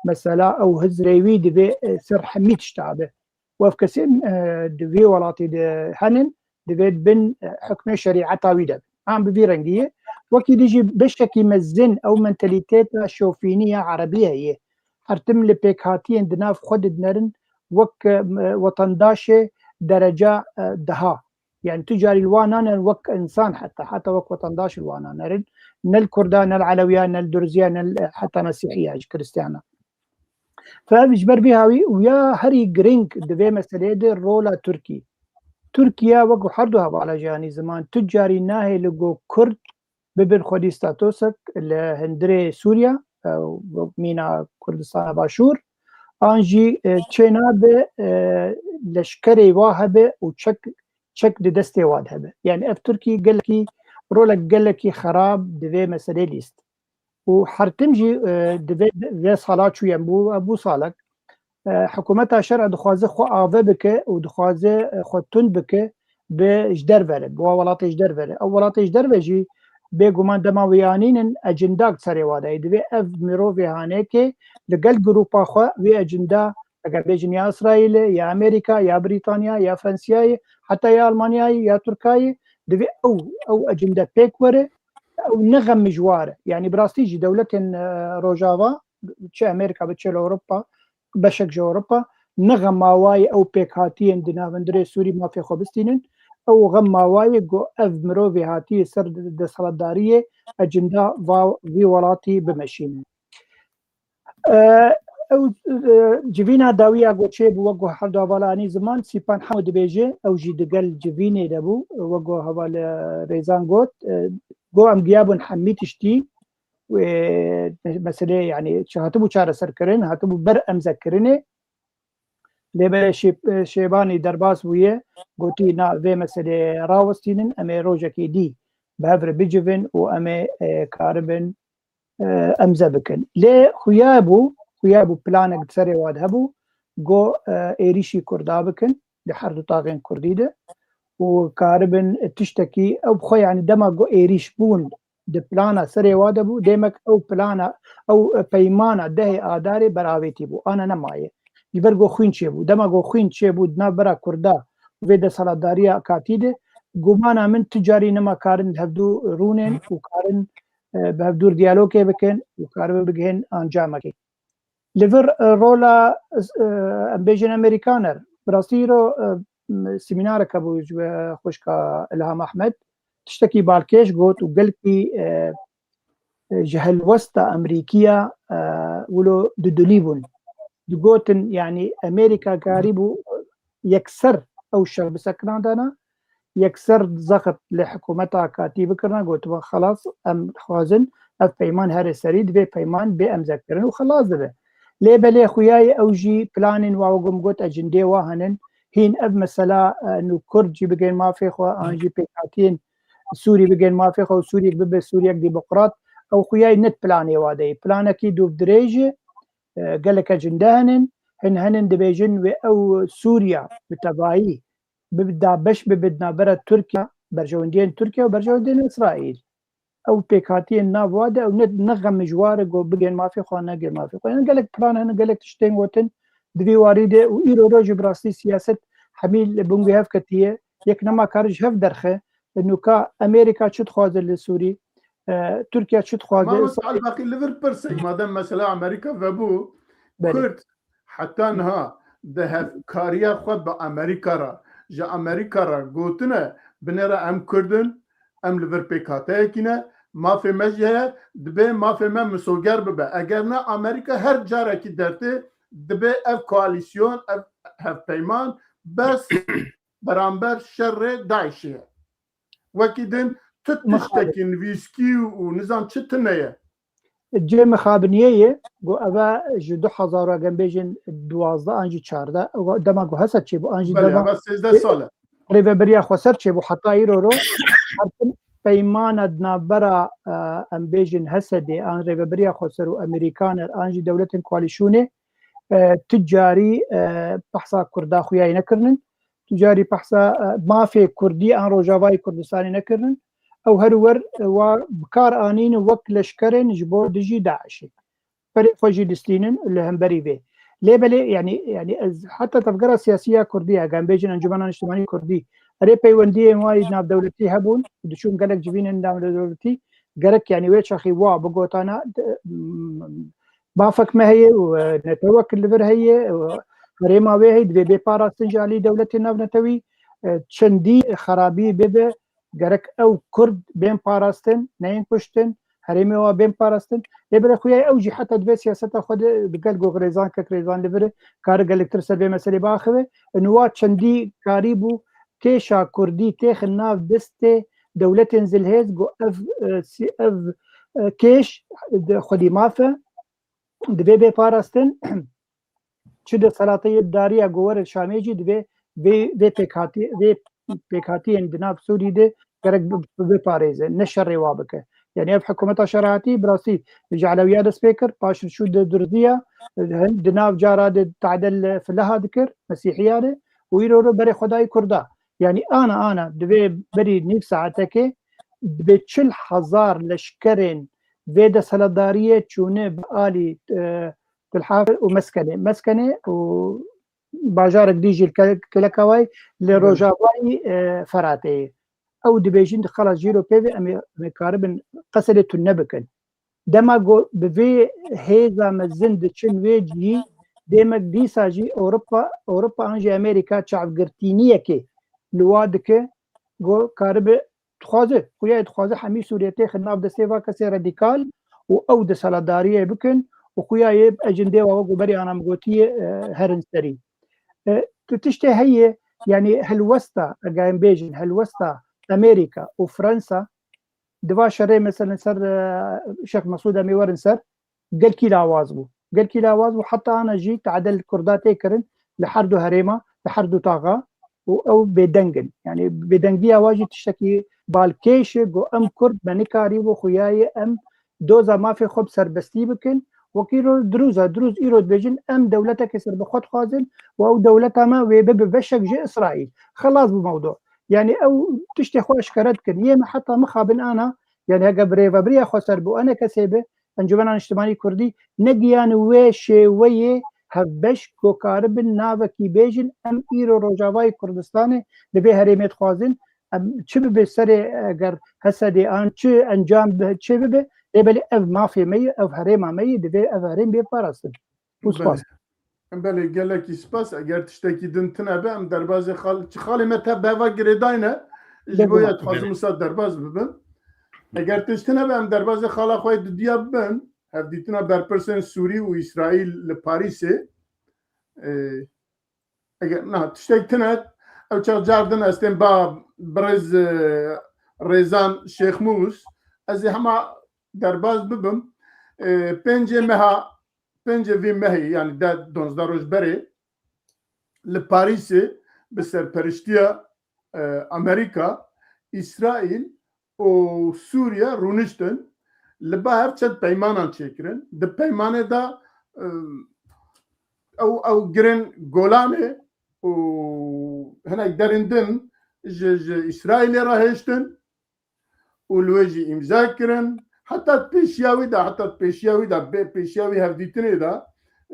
mesela ew hizrê wî divê, e, ser hemî tişta be. Û ev kesên, e, di vê welatê de henin, divê bin, e, hukmê şerîeta wî de bin. Em bi vî rengî ye. Wekî dî jî beşekî mezin ew mentalîteta şofînî ya erebî heye. Her tim li pêkhatiyên di nav xwe de dinerin wek, e, wetendaşê dereca, e, deha. Yani tu carî li wan nanerin wek însan heta, heta wek wetendaş li wan nanerin. Ne li Kurda, ne li Elewiya, ne li Durziya, ne li, e, heta Mesîhiya, ji Kristiyana. Fe ev ji ber vî hawî û ya herî girîng di vê meseleyê de rola Tirkî. Tirkiye wek her du hevala jî anî ziman, tu carî nahêle ku Kurd bibin xwedî statosek li hundirê Sûriya, e, mîna Kurdistana Başûr, an jî, e, çênabe, e, leşkerê wa hebe û çek, çek di destê wa de hebe. Yani ev Tirkî gelekî, rolek gelekî xerab di vê meselê lîst. Û her tim jî, e, di vê, vê sala çûye bû, bû salek. E, hikûmeta şerê dixwaze xwe ave bike û dixwaze, e, xwe tund bike bi ji derve re, bi wa welatê ji derve re. Ew welatê ji derve jî bêguman dema wê anînin ecindak serê wa de ye. Divê ev mirovê hanekê li gel grûpa xwe wê ecinda, eger bêjin ya Îsraîlê, ya Amerîka, ya Brîtanya, ya Fransiyayê, heta ya Almanyayê, ya Tirkayê, divê ew, ew ecinde pêk were. Ew ne xem ji wa re. Yani bi rastî jî dewletên, e, Rojava, çi Amerîka be, çi li Ewropa, beşek ji Ewropa, ne xema wa ye ew pêkhatiyên di nav hundirê Sûrî mafê xwe bistînin. Ew xema wa ye ku ev mirovê hatiye ser de-, desthilatdariyê ecinda va-, vî welatî bimeşînin. E, ew, e, civîna dawî ya ku çêbû, wek ku her du hevala anî ziman, Sîpan Hemo dibêje, ew jî digel civînê de bû, wek ku heval, e, Rêzan got, e, ku em giya bûn hemî tiştî, e, meselê, yani, çi hatibû çareserkirin, hatibû ber emzekirinê. Lê belê Şê-, Şêbanî derbas bûye, gotî, na, vê meselê rawestînin, em ê rojekê dî bi hev re bicivin û em ê, e, karibin, e, emze bikin. Lê xuya bû, xuya bû planek di serê wa de hebû, go, e, êrîşî Kurda bikin, di her du taxên Kurdî de û karibin tiştekî, ew bi xwe, yani, dema go êrîş bûn, di plana serê wa de bû, demek ew plana, ew peymana dehê Adarê beravêtî bû, ana nemaye. Ji ber ku xwîn çêbû. Dema ku xwîn çêbû di navbera Kurda û vê desthilatdariya katî de, gumana min tu carî nema karin li hevdû rûnên û karin, e, bi hevdûr diyalogê bikin û karibin bigihên ancamekê. Li vir, e, rola, e, em bêjin Amerîkaner. Bi rastî îro, e, m-, semînareke bû ji we xwişka Ilham Ahmed. Tiştekî balkêş got û gelkî, e, e, ji helwesta Amerîkiya, e, wilo dudilî bûn. Digotin, yanî Amerîka karîbû yekser ew şer bisekinandana, yekser zexit li hikûmeta katî bikirina, gotiba, xelas, em dixwazin ev peyman here serî, divê peyman bê emzekirin û xelas dibe. Lê belê xuyayê ew jî planên wa, wek min got, ecindê wa henin. Hîn ev mesela, e, nû Kurd jî bigên mafê xwe, an jî pêkhatiyên Sûrî bigên mafê xwe û Sûriyek bibe Sûriyek demokrat. Ew xuyayê net planê wa de ye. Planekî dûvdirêj e, e, gelek ecinde henin. Hin henin dibêjin wê ew Sûriya bi tevayî bi dabeş bibe di navbera Tirkiye, berjewendiyên Tirkiye û berjewendiyên Îsraîl. Ew pêkhatiyên nav wa de ew ne, ne xem ji wa re ku bigên mafê xwe, negên mafê xwe. Yani gelek plan hene, gelek tiştên gotin di vî warî de û îro rojî bi rastî siyaset hemî li bin wî hev ketiye. Yek nema kare ji hev derxe. Nûka Amerîka çi dixwaze li Sûrî? E, Tirkiye çi dixwaze? Mamoste Elbaqî, li vir pirsek, madem mesela Amerîka vebû, Belê. Kurd heta niha di hevkariya xwe bi Amerîka re, ji Amerîka re gotine, binêre em Kurd in, em li vir pêkhateyekî ne, mafê me jî heye, dibê mafê me misoger bibe. Eger ne, Amerîka her carekî dertê, dibê ev koalîsyon, ev hevpeyman bes beramber şerê DAIŞê ye. Wekî din tu tiştekî nivîskî û nizam çi tune ye. Cê mixabiniyê ye, ku eve ji du hezar û, gem bêjin, duwazdeh an jî çardeh, dema ku Hesed çêbû, an jî Belê, dema eve sêzdeh sal e. Rêveberiya Xweser çêbû heta îro ro, her tim peymana di navbera, e, em bêjin Hesedê, an Rêveberiya Xweser û Amerîkaner, an jî dewletên koalîsyonê, e, tu carî, e, behsa Kurda xuyayî nekirinin, tu carî behsa, e, mafê Kurdî an Rojavayê Kurdistanê nekirinin. Ew her wer, e, wa bi kar anîn wek leşkerên ji bo dijî DAIŞê. Berê xwe jî distînin li hemberî vê. Lê belê, yanî, yanî ez heta tevgera siyasî ya Kurdî, eger em bêjin Encûmena Niştimanî Kurdî, erê peywendiyên wa yî navdewletî hebûn, diçûn gelek civînên navdewletî, gerek, yanî, wê çaxî wa bigotana, d-, m-, mafek me heye û, e, netewek li vir heye û herêma wê heye, divê bê parastin ji alî dewletên navnetewî, e, çendî xerabî bibe, gerek ew Kurd bên parastin, neyên kuştin, herêmê wa bên parastin. Lê belê xuya ew jî heta divê siyaseta xwe di, di gel Gogrêzan, Kekrêzan li vir kare gelektir ser vê meselê biaxive. Û wa çendî karî bû kêşa Kurdî têxin nav destê dewletên zilhêz, ku ev, e, sî-, ev, e, kêş di xwedî maf e, divê bê parastin. Çi desthilatê dariya ku were Şamê jî divê vê, vê pêkhatî-, vê pêkhatiyên di nav Sûrî de gerek bi, bi, biparêze, ne şerê wa bike. Yanî ev hikûmeta şerhatî bi rastî ji Elewiya dest pê kir, paş çû di Durziya, di nav cara de tadel fileha dikir, Mesîhiya de, û îro ro berê xwe dayî Kurda. Yanî ana, ana, divê berî nîv saetekê, divê çil hezar leşkerên vê desthilatdariyê çûne bi alî, e, Til Hafir û Meskenê. Meskenê û bajarek dî jî li Ke-, Kelekawayê li Belê. rojavayî, e, Feratê ye. Ew dibêjin di xelas jî ro pê ve em ê, em ê karibin qesedê tune bikin. Dema ku bi vê hêza mezin diçin wê cihî, demek dîsa jî Ewropa, Ewropa an jî Amerîka çavgirtîniyekê li wa dike, ku karibe dixwaze, xuya dixwaze hemî Sûriye têxin nav destê va kesê radîkal û ew desthilatdariyê bikin û xuya yê ecindê wa wek berî ana min gotiye, e, herin serî. E, tu tiştê heye, yanî helwesta, eger em bêjin, helwesta Amerîka û Fransa, di va şerê, meselen, ser, e, Şêx Mesûd em ê werin ser, gelkî lawaz bû. Gelkî lawaz bû, heta ana jî tadel Kurda tê kirin li her du herêma, li her du taxa û ew bêdeng in. Yanî bêdengiya wa jî tiştekî balkêş e, ku em Kurd me nikarîbû xuyayê em doza mafê xwe bi serbestî bikin. Wekî ro dirûza, dirûz îro dibêjin, em dewletekê serbixwe dixwazin û ew dewleta me wê bibe beşek ji Îsraîl. Xelas bû mewdu. Yanî ew tiştê xwe eşkere dikin. Yê me heta mixabin ana, yanî heke bi rêvebiriya xweser bi ene kesê bi, Encûmena Niştimanî Kurdî, negiyan wê şêweyê hevbeş ku karibin navekî bêjin, em îro Rojavayê Kurdistanê li vê herêmê dixwazin, em çi bibe serê, eger Hesedê an çi encam bi-, çê bibe, lê belê ev mafê me ye, ev herêma me ye, divê ev herêm bê parastin. Û spas. Belê. Belê, gelekî spas. Eger tiştekî din tune be, em derbazê xal-, çi xalê me te bi heva girêdayne, ji Belê. bo ya dixwazim wisa derbaz bibim. Eger tişt tune be, em derbazê xala xwe yê didiya bibin, hevdîtina berpirsên Sûrî û Îsraîl li Parîsê. Ee, eger, na, tiştek tune, ew çax car din ez tên ba birêz, e, Rêzan Şêxmûs, ez ê hema derbaz bibim. E, pêncê meha, pêncê vî mehê, yanî deh, duwazdeh roj berê, li Parîsê bi serperiştiya, e, Amerîka, Îsraîl û Sûriye rûniştin, li ba hev çend peymanan çêkirin. Di peymanê de, e, ew, ew girên Golanê û hinek derên din ji, ji Îsraîlê re hêştin û li wê jî îmza kirin. Heta pêşiya wî de, heta pêşiya wî de, bê pêşiya wî hevdîtinê de,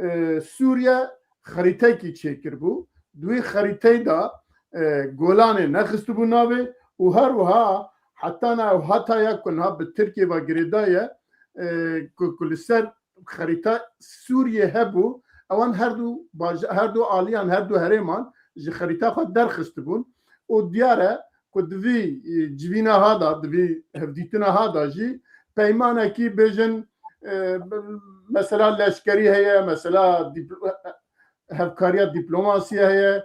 e, Sûriye xerîtekî çêkiribû. Di wî xerîteyê de, e, Golanê nexistibû navê û her wiha heta niha ew Hataya ku niha bi Tirkiyê ve girêdaye, e, ku, ku li ser xerîta Sûriyê hebû, ewan her du baja-, her du aliyan, her du herêman ji xerîta xwe derxistibûn û diyar e ku di vî, e, civîna ha da, di vî hevdîtina ha da jî peymanekî bêjin, e, mesela leşkerî heye, mesela dîpl-, hevkariya dîplomasiyê heye,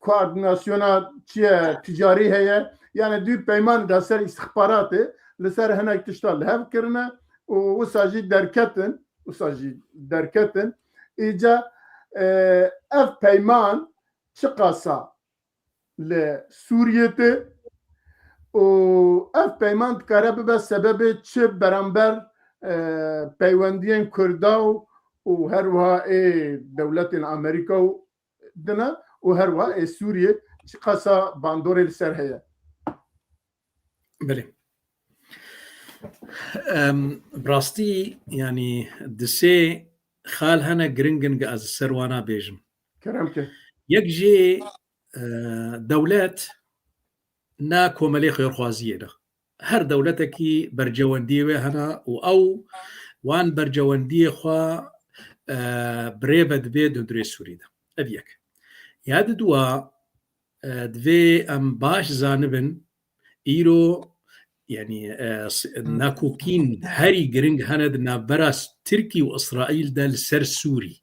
koordînasyona çi ye, ticarî heye. Yani dû peyman da ser îstixbaratê li ser hinek tişta li hev kirine û wisa jî derketin, wisa jî derketin. Îca, e, ev peyman çiqasa li Sûriyê tê û ev peyman dikare bibe sebebê çi beramber, e, peywendiyên Kurda û, û her wiha ê dewletên Amerîka û dine û her wiha ê Sûriyê çiqasa bandorê li ser heye? Belê. Em, bi rastî, yanî, di sê xal hene giring in, ez ser wana bêjim. Kerem ke. Yek jê, e, dewlet na komelê xêrxwaziyê de. Her dewletekî bercewendiyê wê hene û ew wan bercewendiyê xwe, e, bi rê ve dibê di hundirê Sûrî de. Ev yek. Ya di dua, e, divê em baş zanibin, îro, yanî, e, s-, nakokîn herî giring hene di navbera s-, Tirkî û Îsraîl de li ser Sûrî.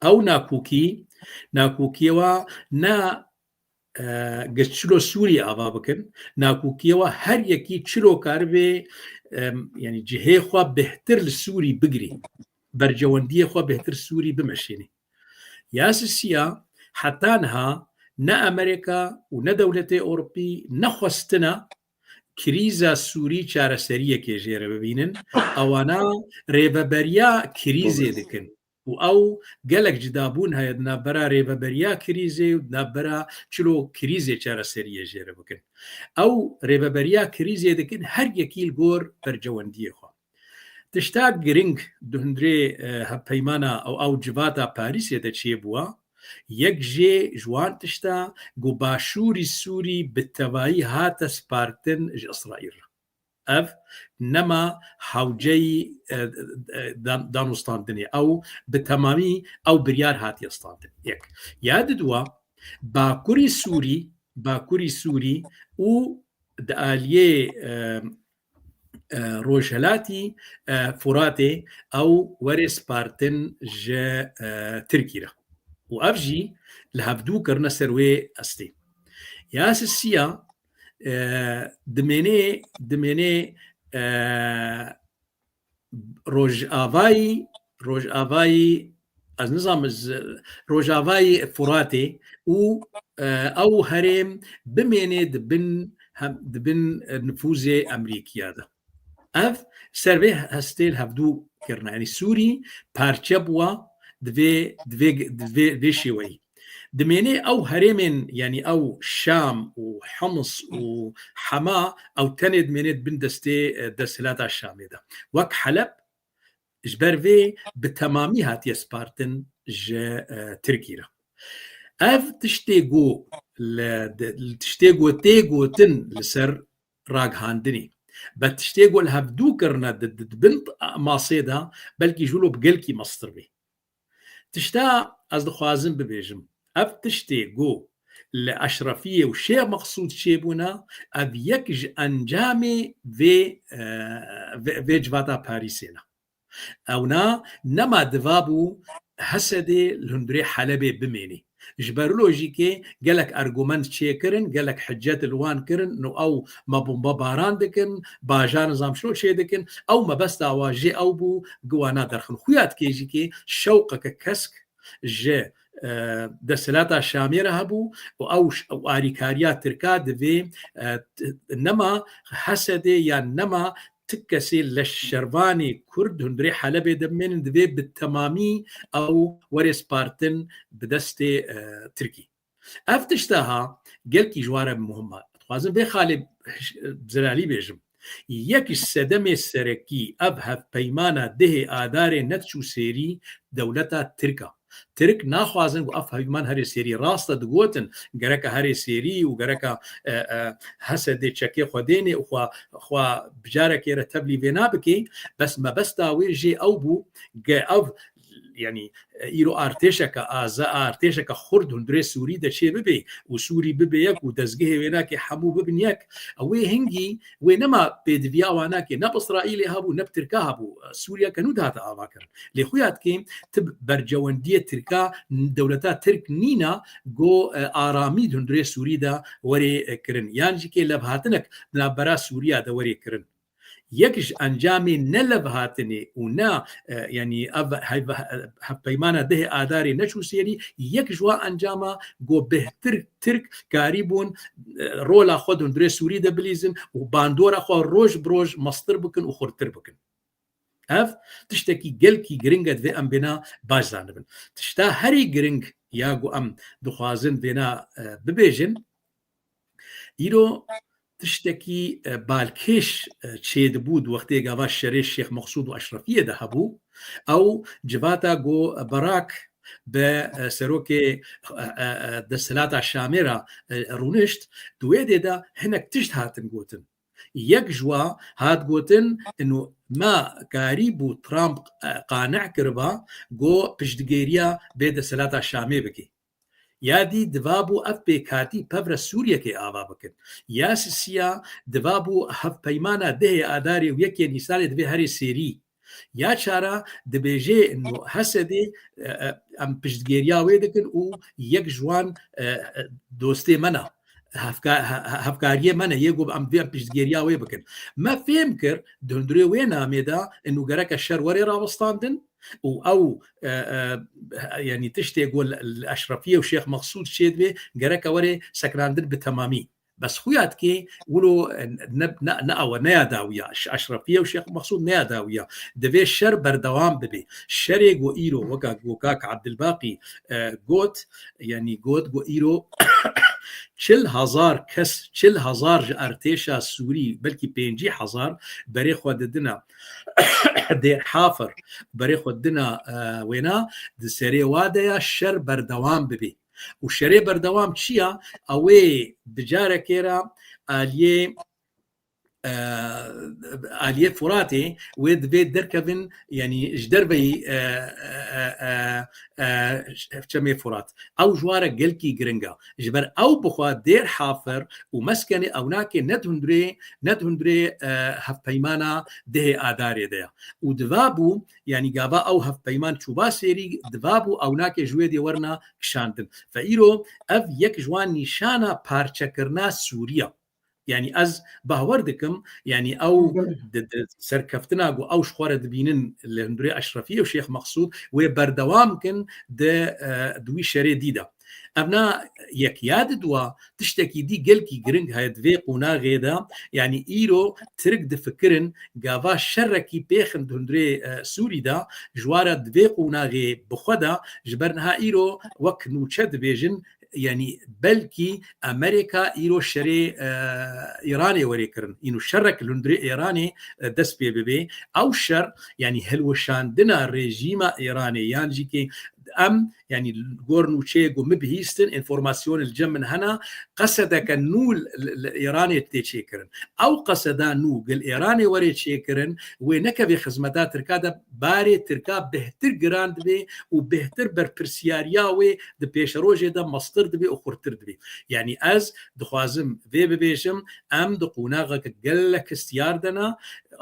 Ew nakokî, nakokiyê wa ne, e, gi çilo Sûrî ava bikin, nakokiyê wa her yekî çilo karibê, em, yanî cihê xwe bêhtir li Sûrî bigirî, bercewendiyê xwe bêhtir Sûrî bimeşînî. Ya sisiya heta niha ne Amerîka û ne dewletê Ewropî nexwestine krîza Sûrî çareseriyekê jê re bibînin. Ewana rêveberiya krîzê dikin û ew gelek cidabûn heye di navbera rêveberiya krîzê û di navbera çilo krîzê çareseriyê jê re bikin. Ew rêveberiya krîzê dikin her yekî li gor bercewendiyê xwe. Tişta giring di hundirê, e, hevpeymana ew, ew civata Parîsê de çêbûwa, yek jê ji wan tişta ku Başûrî Sûrî bi tevayî hate spartin ji Îsraîl re. Ev nema hewceyî, e, e, dan-, danûstandinê. Ew bi temamî ew biryar hatiye standin. Yek. Ya di dua, Bakurî Sûrî, Bakurî Sûrî û di aliyê, e, e, rojhelatî, e, Furatê ew werê spartin ji, e, Tirkî re. Û ev jî li hevdû kirine ser wê estê. Ya sisiya, e, dimênê, dimênê, e, Rojavayî, Rojavayî, ez nizam, ez, Rojavayî Furatê û, e, ew herêm bimênê di bin hem, di bin, e, nifûzê Amerîkiya de. Ev ser vê hestê li hevdû kirine. Yanî Sûrî parçe bûwa di vê, di vê, di vê, vê şêweyî. Dimênê ew herêmên, yanî ew Şam û Hims û Hema, ew tenê dimênê di bin destê, e, desthilata Şamê de. Wek Heleb, ji ber vê bi temamî hatiye spartin ji, e, Tirkî re. Ev tiştê ku li, di, tiştê ku tê gotin li ser ragihandinê, be tiştê ku li hevdû kirine di, di, di bin masê de, belkî ji wilo bi gelkî mestir bê. Tişta ez dixwazim bibêjim, ev tiştê ku li Eşrefiyê û Şêx Meqsûd çêbûne, ev yek ji encamê vê, e, vê, vê civata Parîsê ne. Ewna nema diva bû Hesedê li hundirê Helebê bimênî. Ji ber wilo jî kê gelek argument çêkirin, gelek hicet li wan kirin, no ew me bombe baran dikin, bajar nizam şilo çê dikin, ew mebesta wa jê ew bû, gi wana derxin. Xuya dikê jî kê şewqeke kesk ji, e, desthilata Şamê re hebû û ew ş-, ew arîkariya Tirka divê, e, t-, nema Hesedê yan nema ti kesê leşşervanê Kurd hundirê Helebê de bimênin, divê bi temamî ew werê spartin bi destê, e, Tirkî. Ev tişta ha gelkî ji wan re muhim e. Dixwazim vê xalê zilalî bêjim. Yek ji sedemê serekî ev hevpeymana dehê Adarê nediçû sêrî dewleta Tirk a. Tirk naxwazin ku ev hevpeyman herê sêrî. Rast e, digotin gereka herê sêrî û gereka, e, e, Hesedê çekê xwe dênê û xwe, xwe bi carekê re tevlî vê nabikê. Bes mebesta wê jê ew bû, ge ev yanî, e, îro artêşeke aza, artêşeke xurt hundirê Sûrî de çê bibe û Sûrî bibe yek û dezgehê wênakê hemû bibin yek. Ew wê hingî, wê nema pêdiviya wanakê, ne bi Îsraîlê hebû, ne bi Tirka hebû. Sûriya ke nû dihate avakirin. Lê xuya dikê, ti bercewendiyê Tirka, dewleta Tirk nîna, go, e, aramî di hundirê Sûrî de werê, e, kirin. Yan jî kê levhatinek di navbera Sûriya de werê kirin. Yek ji encamê ne levhatinê û ne, e, yanî ev hev-, hevpeymana dehê Adarê neçû sêrî, yek ji wan encama go bêhtir Tirk karîbûn, e, rola xwe di hundirê Sûrî de bilîzin û bandora xwe roj bi roj mestir bikin û xurtir bikin. Ev tiştekî gelkî giring e, divê em vêna baş zanibin. Tişta herî giring ya ku em dixwazin vêna, e, bibêjin, îro tiştekî, e, balkêş, e, çêdibû di wextê gava şerê Şêx Meqsûd û Eşrefiyê de hebû. Ew civata ku Barak bi, e, serokê, e, e, e, desthilata Şamê re, e, rûnişt, di wê dê de hinek tişt hatin gotin. Yek ji wa hat gotin, inu me karîbû Trump, e, qane kiriba, go piştgêriya bê desthilata Şamê bike. Ya dî divabû ev pêkhatî pevre Sûriyekê ava bikin. Ya sisiya divabû hevpeymana dehê Adarê û yekê Nîsanê divê herê sêrî. Ya çara dibêjê inu Hesedê, e, e, em piştgêriya wê dikin û yek ji wan, e, e, dostê me ne. Hevka-, he-, he-, hevkariyê me ne, yê ku em divê em piştgêriya wê bikin. Me fêm kir, di hundirê wê namê de, inu gereke şer were rawestandin û ew, e, e, yanî tiştê ku li, li Eşrefiyê û Şêx Meqsûd çêdibê, gereke were sekinandin bi temamî. Bes xuya dikê, wilo, e, ne, ne, ne ew e, ne ya dawiya. Ş-, Eşrefiyê û Şêx Meqsûd ne ya dawiya. Divê şer berdewam bibe. Şerê ku îro, weka ku kak Abdilbaqî, e, got, yanî got ku îro çil hezar kes, çil hezar ji artêşa Sûrî, belkî pêncî hezar berê xwe didina Dêr Hafir, berê xwe didina, e, wêna, di serê wa de ya şer berdewam bibe. Û şerê berdewam çi ya? Ew ê bi carekê re aliyê, e, aliyê Furatê wê divê derkevin, yanî ji derveyî, e, e, e, e, e, çemê Furat. Ew ji wa re gelkî giring e. Ji ber ew bixwe Dêr Hafir û Meskenê ewnakê ne di hundirê, ne di hundirê, e, hevpeymana dehê Adarê de ye. Û diva bû, yanî gava ew hevpeyman çûba sêrî, diva bû ewnakê ji wê dê werna kişandin. Fe îro ev yek ji wan nîşana parçekirina Sûriya. Yanî ez bawer dikim, yanî ew di, di serkeftina ku ew ji xwe re dibînin li hundirê Eşrefiyê û Şêx Meqsûd wê berdewam kin di, e, di wî şerê dî de. Ev na yek ya di dua tiştekî dî gelkî giring heye di vê qonaxê de, yanî îro Tirk difikirin gava şerekî pêxin di hundirê, e, Sûrî de ji wa re di vê qonaxê bi xwe de ji ber niha îro wek nûçe dibêjin, yanî belkî Amerîka îro şerê, e, Îranê werê kirin. Îno şerek li hundirê Îranê, e, dest pê bibê. Ew şer, yanî hilweşandina rejîma Îranê, yan jî kê em, yanî gor nûçeyê ku min bihîstin, înformasyon li cem min hena, qesedeke nû li, li, li Îranê tê çêkirin. Ew qeseda nû gel Îranê werê çêkirin, wê nekevê xizmeta Tirka de barê Tirka bêhtir giran dibe û bêhtir berpirsiyariya wê di pêşerojê de mestir dibe û xurtir dibe. Yanî ez dixwazim vê bibêjim, em di qonaxeke gelek hestiyar de ne,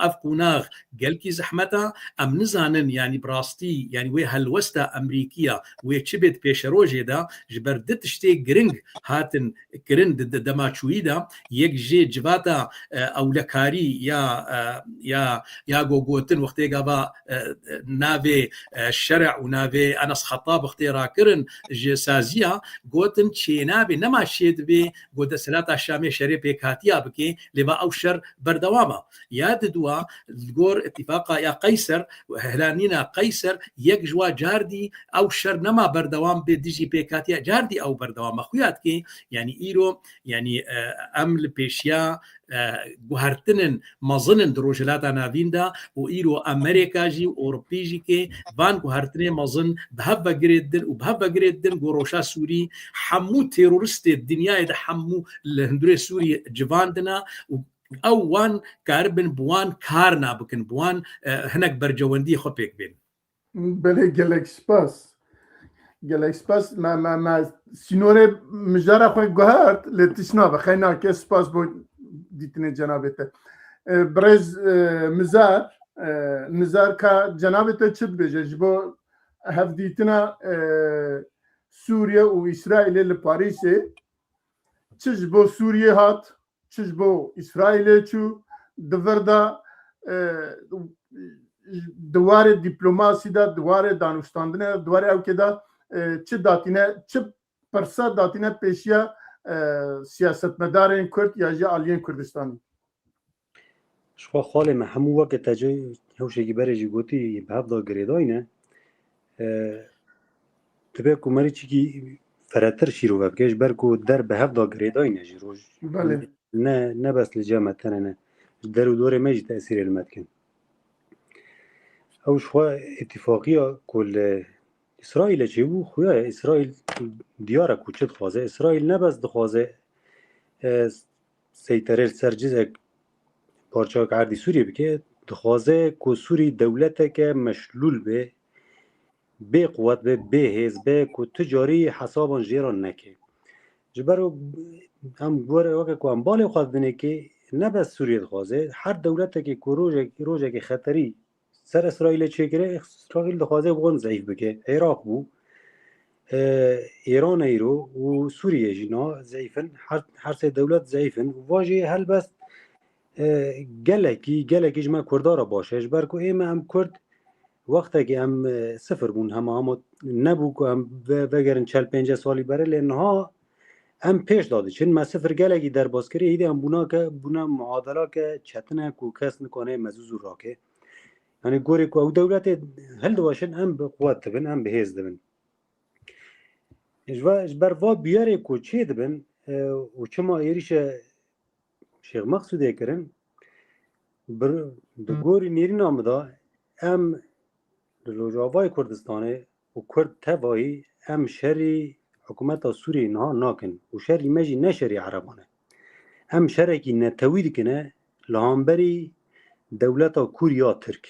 ev qonax gelkî zehmet e, em nizanin, yanî bi rastî, yanî wê helwesta Amerîkiya wê çi bê di pêşerojê de, ji ber du tiştê giring hatin kirin di, di dema çûyî de, yek jê civata, e, ewlekarî ya, e, ya, ya go gotin wextê gava, e, e, navê, e, şere û navê Enes Xetab wextê rakirin ji saziya, gotin çênabê, nema çêdibê go desthilata Şamê şerê pêkhatiya bike, lê va ew şer berdewam e. Ya di dua, li gor îtifaqa ya Qeyser, hilanîna Qeyser, yek ji wa cardî ew şer nema berdewam bê dijî pêkhatiya, cardî ew berdewam e. Xuya dikê, yanî îro, yanî, e, em li pêşiya, e, guhertinin mezin in di Rojhilata Navîn de û îro Amerîka jî û Ewropî jî kê van guhertinê mezin bi hev ve girê didin û bi hev ve girê didin ku rewşa Sûrî hemû teroristê dinyayê de hemû li hundirê Sûrî civandina û ew wan karibin bi wan kar nabikin, bi wan, e, hinek bercewendiyê xwe pêk bên. Belê, gelek spas. Gelek spas. Me, me, me sînorê mijara xwe guhert, lê tişt nabe. Xeyr nake, spas bo dîtinê cenabê te. E, birêz, e, Mizar, e, Mizar ka cenabê te çi dibêje ji bo hevdîtina, e, Sûriye û Îsraîlê li Parîsê? Çi ji bo Sûriyê hat, çi ji bo Îsraîlê çû, di vir de, e, di warê dîplomasî de, di warê danûstandinê de, di warê ewkê de, e, çi datîne, çi pirsa datîne pêşiya, e, siyasetmedarên Kurd ya jî aliyên Kurdistanî? Ji xwe xalê me hemû weke te cê hewşekî berê jî gotî, bi hev de girêdayî ne. E, dibe ku merî çikî feretir şîrove bike, ji ber ku der bi hev de girêdayî ne jî roj. Belê. Ne, ne bes li cem me tenê ne. Ji der û dorê me jî tesîrê li me dikin. Ew ji xwe îtîfaqiya ku li Îsraîlê çêbû, xuya ye. Îsraîl diyar e ku çi dixwaze. Îsraîl ne bes dixwaze, e, seyterê li ser cizek parçeyek erdî Sûriyê bike, dixwaze ku Sûrî dewleteke meşlûl be, bê quwet be, bê hêz be, ku tu carî hesaban jê re neke. Ji ber em were weke ku em balê xwe didinê kê, ne bes Sûriyê dixwaze, her dewletekê ku rojek-, rojekê xeterî ser Îsraîlê çêkire, Îsraîl dixwaze wan zeîf bike. Iraq bû, e, Îran e îro û Sûriye jî na zeîf in. Her, her sê dewlet zeîf in. Û va jî helbest, e, gelekî, gelekî ji me Kurda re baş e. Ji ber ku ê me em Kurd wextekî em, e, sifir bûn hema, hema nebû ku em ve-, vegerin çel pênceh salî berê, lê niha em pêş de diçin. Me sifir gelekî derbas kiriye, îdî em bûna ke, bûna muadela ke çetin e ku kes nikane me zû zû rake. Yanî gorê ku ew dewletê hildiweşin, em bi quwet dibin, em bi hêz dibin. Ji va-, ji ber va biyarê ku çê dibin, e, û çima êrîşe Şêx Meqsûdê kirin, bir, di gorî nêrîna min de em li Rojavayê Kurdistanê û Kurd tevayî em şerî hikûmeta Sûriyê niha nakin û şerî me jî ne şerî Ereban e. Em şerekî netewî dikine li hemberî dewleta Kûr ya Tirk.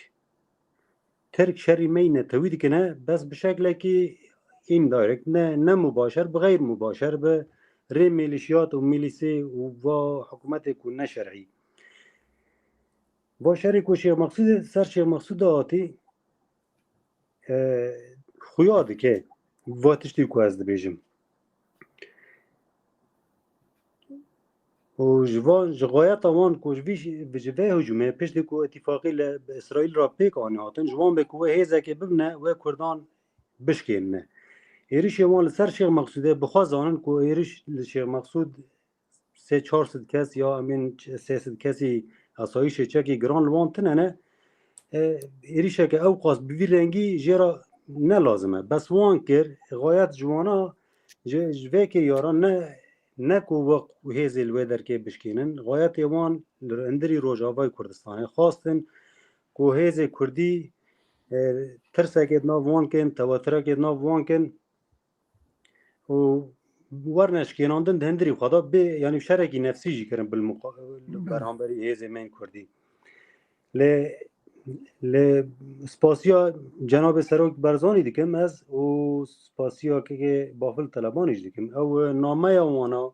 Tirk şerî me yî netewî dikine, bes bi şeklekî indirect, ne, ne mubaşer, bi xeyr mubaşer, bi rê milîşiyat û milîsê û va hikûmetê ku ne şerî. Va şerê ku Şêx Meqsûd, ser Şêx Meqsûd de hatî, e, xuya dike va tiştî ku ez dibêjim. Û ji van, ji xayeta wan ku ji vî, ji vê hicûmê piştî ku îtîfaqî li Îsraîl re pêk anî hatin, ji wan be ku wê hêzekê bibine, wê Kurdan bişkênine. Êrişê wan li ser Şêx Meqsûdê bi xwe zanin ku êriş li Şêx Meqsûd sê çar sed kes ya em ên sê sed kesî asayîşê çekî giran li wan tine ne. E, êrişeke ew qas bi vî rengî jê re ne lazim e. Bes wan kir, xayet ji wana, ji, ji vê kê yaran ne, ne ku wek hêzê li wê derkê bişkênin, xayetê wan li hundirî Rojavayê Kurdistanê xwastin ku hêzê Kurdî, e, tirsekê di nav wan kin, tewetirekê di nav wan kin û werne şikênandin di hundirî xwe de bê, yanî şerekî nefsî jî kirin bil muqa-, li Belê. Beramberî hêzê me yên Kurdî. Lê, lê spasiya Cenabê Serok Barzanî dikim ez û spasiya kekê Bafil Telebanî jî dikim. Ew nameya wana,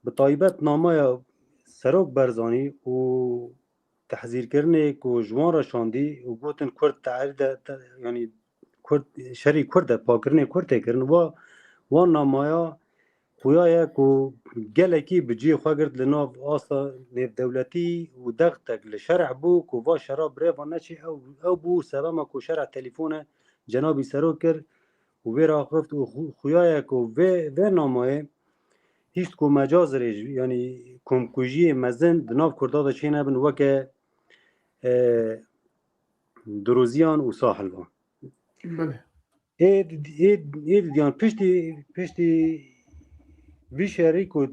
bi taybet nameya Serok Barzanî û tehzîrkirinê ku ji wan re şandî û gotin Kurd te'rî de, te-, yanî Kurd, şerî Kurd e, pakirinê Kurd tê kirin. Wa, wan namaya xuya ye ku gelekî bi cihê xwe girt li nav asta nêvdewletî û dextek li şerh bû ku va şera birêva neçê ew, ew bû sebema ku şerh telefone cenabî Serok kir û vê re axift û xu-, xuya ye ku vê, vê namayê hîst ku mecazirê ji, yanî komkujiyê mezin di nav Kurda de çênebin weke, e, Duruziyan û Sahilvan. Belê. Ê, ê, ê didiyan piştî, piştî vî şerî ku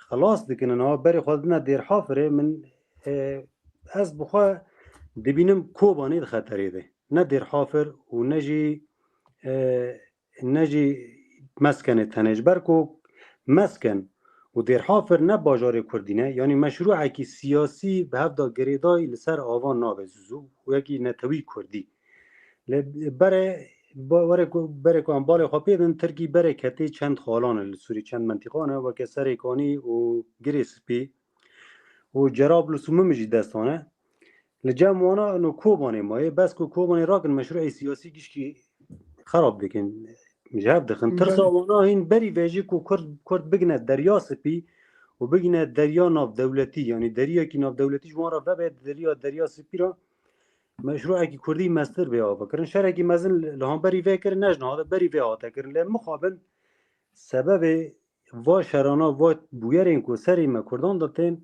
xelas dikinin, ha berê xwe didine Dêrhafirê, min, e, ez bi xwe dibînim Kobanê di xeterê de. Ne Dêrhafir û ne jî, e, ne jî Meskenê tenê. Ji ber ku Mesken û Dêrhafir ne bajarê Kurdî ne, yanî meşrûekî siyasî bi hev de girêdayî li ser avan nabe zû zû û yekî netewî Kurdî. Lê berê, ba-, were ku, berê ku em balê xwe pê din, Tirkî berê ketê çend xalan e li Sûrî, çend mentîqan e, weke Serê Kanî û Girê Spî û Cerablus û Mimij jî destan e. Li cem wana ino Kobanê maye, bes ku Kobanê rakin meşrûê siyasî gişkî xerab dikin, ji hev dixin. Tirsa Belê. wana hîn berî vê jî ku Kurd, Kurd bigine Derya Spî û bigine derya navdewletî, yanî deriyekî navdewletî ji wan re vebe, deriya Derya Spî re meşrûekî kurdî mestir bê avakirin. Şerekî mezin li, li hemberî vê kirin, ne ji niha de berî vê hate kirin. Lê mixabin sebebê va şerana, va bûyerên ku serê me kurdan de tên,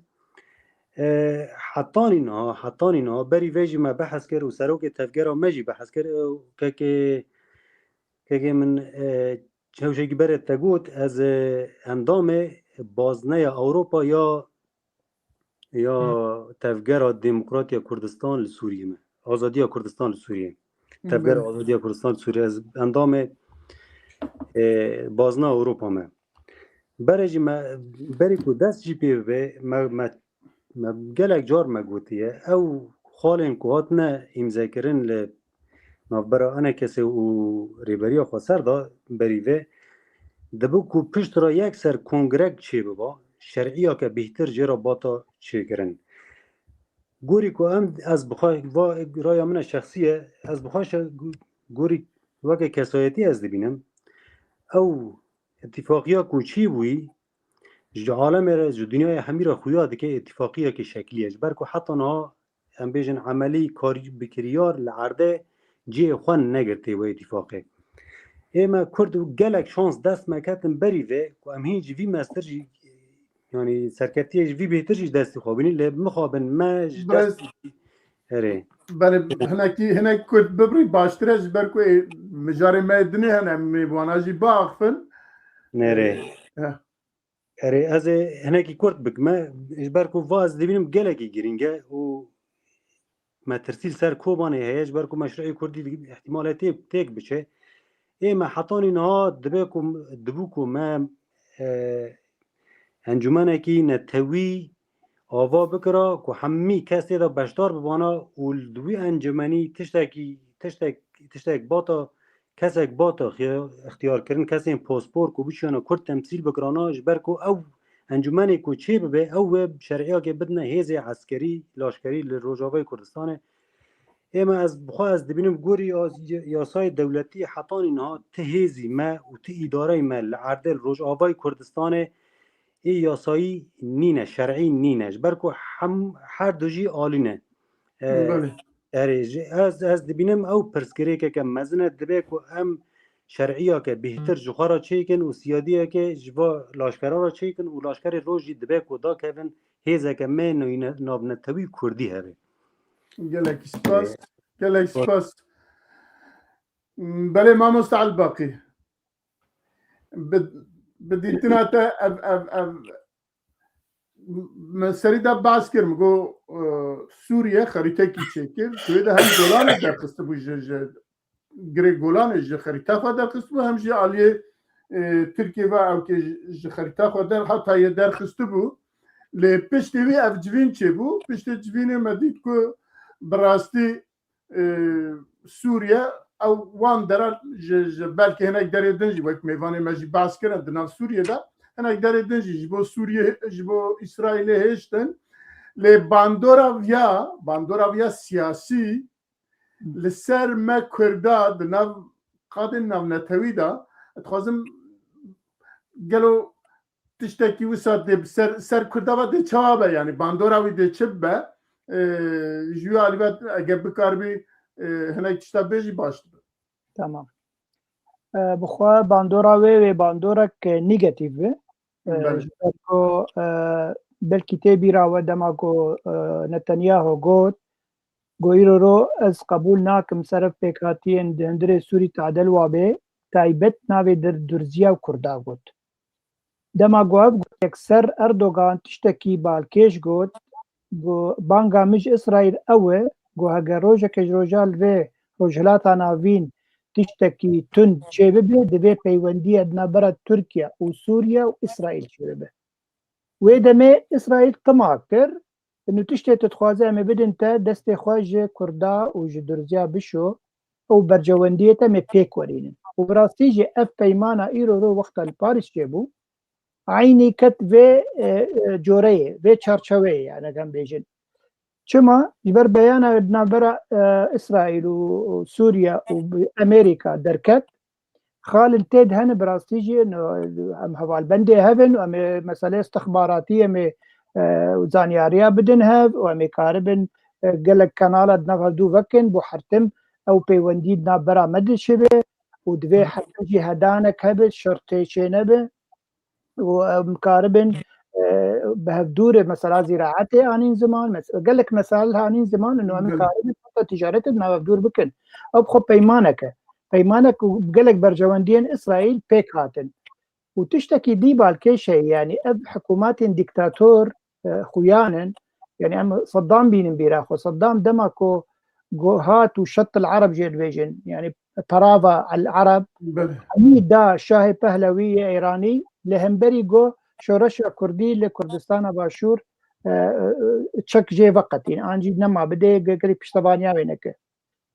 e, hetanî niha, hetanî niha, berî vê jî me behs kir û serokê tevgera me jî behs kir, e, kekê, kekê min, e, hewşekî berê te got, ez, e, endamê Bazneya Ewropa ya ya Hı. Tevgera Demokratiya Kurdistan li Sûriyê me. Azadiya Kurdistan li Sûriyê. Tevgera Belê. Azadiya Kurdistan li Sûriyê. Ez endamê, e, Bazna Ewropa me. Berê jî me, berî ku dest jî pê bibe, me, me, me gelek car me gotiye. Ew xalên ku hatine îmzekirin li navbera enekesê û rêberiya xweser de berî vê, dibe ku pişt re yek ser kongrek çêbiba, şer'iyeke bêhtir jê re bata çêkirin. Gorî ku em, ez bixwe, va raya min e şexsî ye, ez bixwe şe-, gorî weke kesayetî ez dibînim, ew îtifaqiya ku çêbûyî, ji alemê re, ji dinyaya hemî re xuya dike îtifaqiyekê şekilî ye. Ji ber ku heta niha em bêjin emelî kar-, bikiryar li erdê cihê xwe negirtê wê îtîfaqê. Ê me Kurd û gelek şans dest me ketin berî vê ku em hîn ji vî mestir jî, yanî serkeftiyê ji vî bêhtir jî ji destî xwe bînin, lê mixabin me ji Birêz, destî erê. Belê, hinekî, hinek Kurd bibirî baştir e, ji ber ku ê mijarê me yê dinê hene, em ê wana jî biaxifin. Nerê. Eh. Erê, ez ê hinekî kurt bikime, ji ber ku va ez dibînim gelekî girîng e û metirsî li ser Kobanê heye, ji ber ku meşrûê kurdî ihtimal e tê-, têk biçe. Ê me hetanî niha dibe ku, dibû ku me, e, encûmenekî netewî ava bikira ku hemî kes tê de beşdar bibana û li wî encûmenî tiştekî, tiştek, tiştek bata kesek bata xi-, ixtiyar kirin, kesên paspor ku biçiyana Kurd temsîl bikirana, ji ber ku ew encûmenê ku çê bibe, ew wê şer'iyakê bidine hêzê eskerî, laşkerî li Rojavayê Kurdistanê. Ê me ez, bi xwe ez dibînim gorî yas-, yasayê dewletî hetanî niha ti hêzî me û ti îdareyê me li erdê li Rojavayê Kurdistanê ê yasayî nîne, şer'î nîne. Ji ber ku hem, her du jî alî ne. E, Belê. Erê, ji, ez, ez dibînim ew pirsgirêkeke mezin e, dibe ku em şer'iyeke bêhtir ji xwe re çêkin û siyadiyeke ji va laşkera re çêkin û laşkerê roj jî dibe ku dakevin hêzeke me navne-, navnetewî kurdî hebe. Gelek spas. Ee, Gelek spas. Belê mamoste Elbaqî. Bi, bi dîtina te ev, ev, ev, min serî de behs kir, min got, e, Sûriye xerîtekî çêkir, tu yê de hem Golanê derxistibû ji, ji Girê Golanê ji xerîta xwe derxistibû, hem jî aliyê, e, Tirkiyê ve ewkê ji, ji xerîta xwe der, Hatayê derxistibû. Lê piştî wî ev civîn çêbû. Piştî civînê me dît ku bi rastî e, Sûriye, ew wan deran ji, ji belkî hinek derê din jî wek mêvanê me jî behs kirin di nav Sûriyê de, hinek derê din jî ji bo Sûriye, ji bo Îsraîlê hêştin. Lê bandora viya, bandora viya siyasî li ser me Kurda di nav qadên navnetewî de, dixwazim gelo tiştekî wisa dê bi ser, ser Kurda ve dê çawa be, yanî bandora wî dê çi bibe? E, ji wî alî ve eger bikaribî, e, hinek tişta bêjî baş dibe. Tamam. E, bi xwe bandora wê, wê bandorek, e, negatîf be. E, Belê. Ji ber ku, e, belkî tê bîra we dema ku, e, Netanyahu got, got, îro ro ez qebûl nakim ser ev pêkhatiyên di hundirê Sûrî tadel wa bê, taybet navê dir-, Durziya û Kurda got. Dema ku ev got, yekser Erdogan tiştekî balkêş got, got, banga min ji Îsraîl ew e, got, heger rojeke ji roja li vê Rojhilata Navîn tiştekî tund çêbibe, divê peywendiye di navbera Tirkiye û Sûriye û Îsraîl çêbibe. Wê demê Îsraîl tima kir, û tiştê tu dixwaze em ê bidin te, destê xwe ji Kurda û ji Durziya bişo. ew bercewendiyê te em ê pêk werînin. Û bi rastî jî ev peymana îro ro wexta li Parîs çêbû, eynî ket vê, e, e, coreyê, vê çarçeweyê, yani, em bêjin. Çima? Ji ber beyana di navbera, e, Îsraîl û, û Sûriye û bi Amerîka derket, xalên tê de hene, bi rastî jî, no, em hevalbendê hev in û em ê meseleyê istixbaratî em ê, e, zanyariya bidin hev û em ê karibin, e, gelek kanala di nav hevdû vekin, bo hertim ew peywendî di navbera me de çêbe û divê hertim jî hedanek hebe, şer tê çênebe. û em karibin, e, bi hevdûrê mesela zîraetê anîn ziman, mes-, gelek mesail anîn ziman û em Belê. karibin heta ticaretê bi nav hevdûr bikin. Ew bi xwe peymanek e. Peymanek û gelek berjewendiyên Îsraîl pêk hatin. Û tiştekî dî balkêş heye, yani ev hikûmetên dîktator, e, xuyan in. Yani em Saddam bînin bîra xwe. Saddam dema ku go-, hat û şet el Ereb jê dibêjin. Yani Perava el Ereb, Belê. hemî da Şahê Pehlewî yê Îranî li hemberî got şoreşa Kurdî li Kurdistana Başûr, e, e, çek jê veqetîn. An jî nema bidê, ge-, gelî piştevaniya wê neke.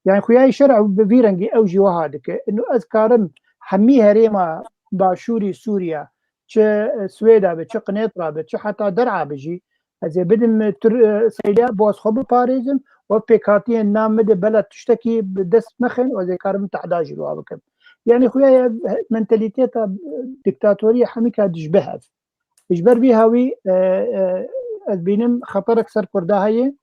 Yani xuyayê şer'a bi vî rengî ew jî wiha dike. Ino ez karim hemî herêma Başûrî Sûriya, çi, e, Swêda be, çi Qinêtra be, çi heta der'a be jî, ez ê bidim, e, Tur-, e, Îsraîliya, bo ez xwe biparêzim, û ev pêkhatiyên nav min de bela tiştekî bi dest nexin û ez ê karim tehda jî li wa bikim. Yani xuya ye, he-, mentalîteta, e, dîktatoriyê hemîka dijbe hev. Ji ber vî hawî, e, e, ez bînim xeterek ser Kurda heye.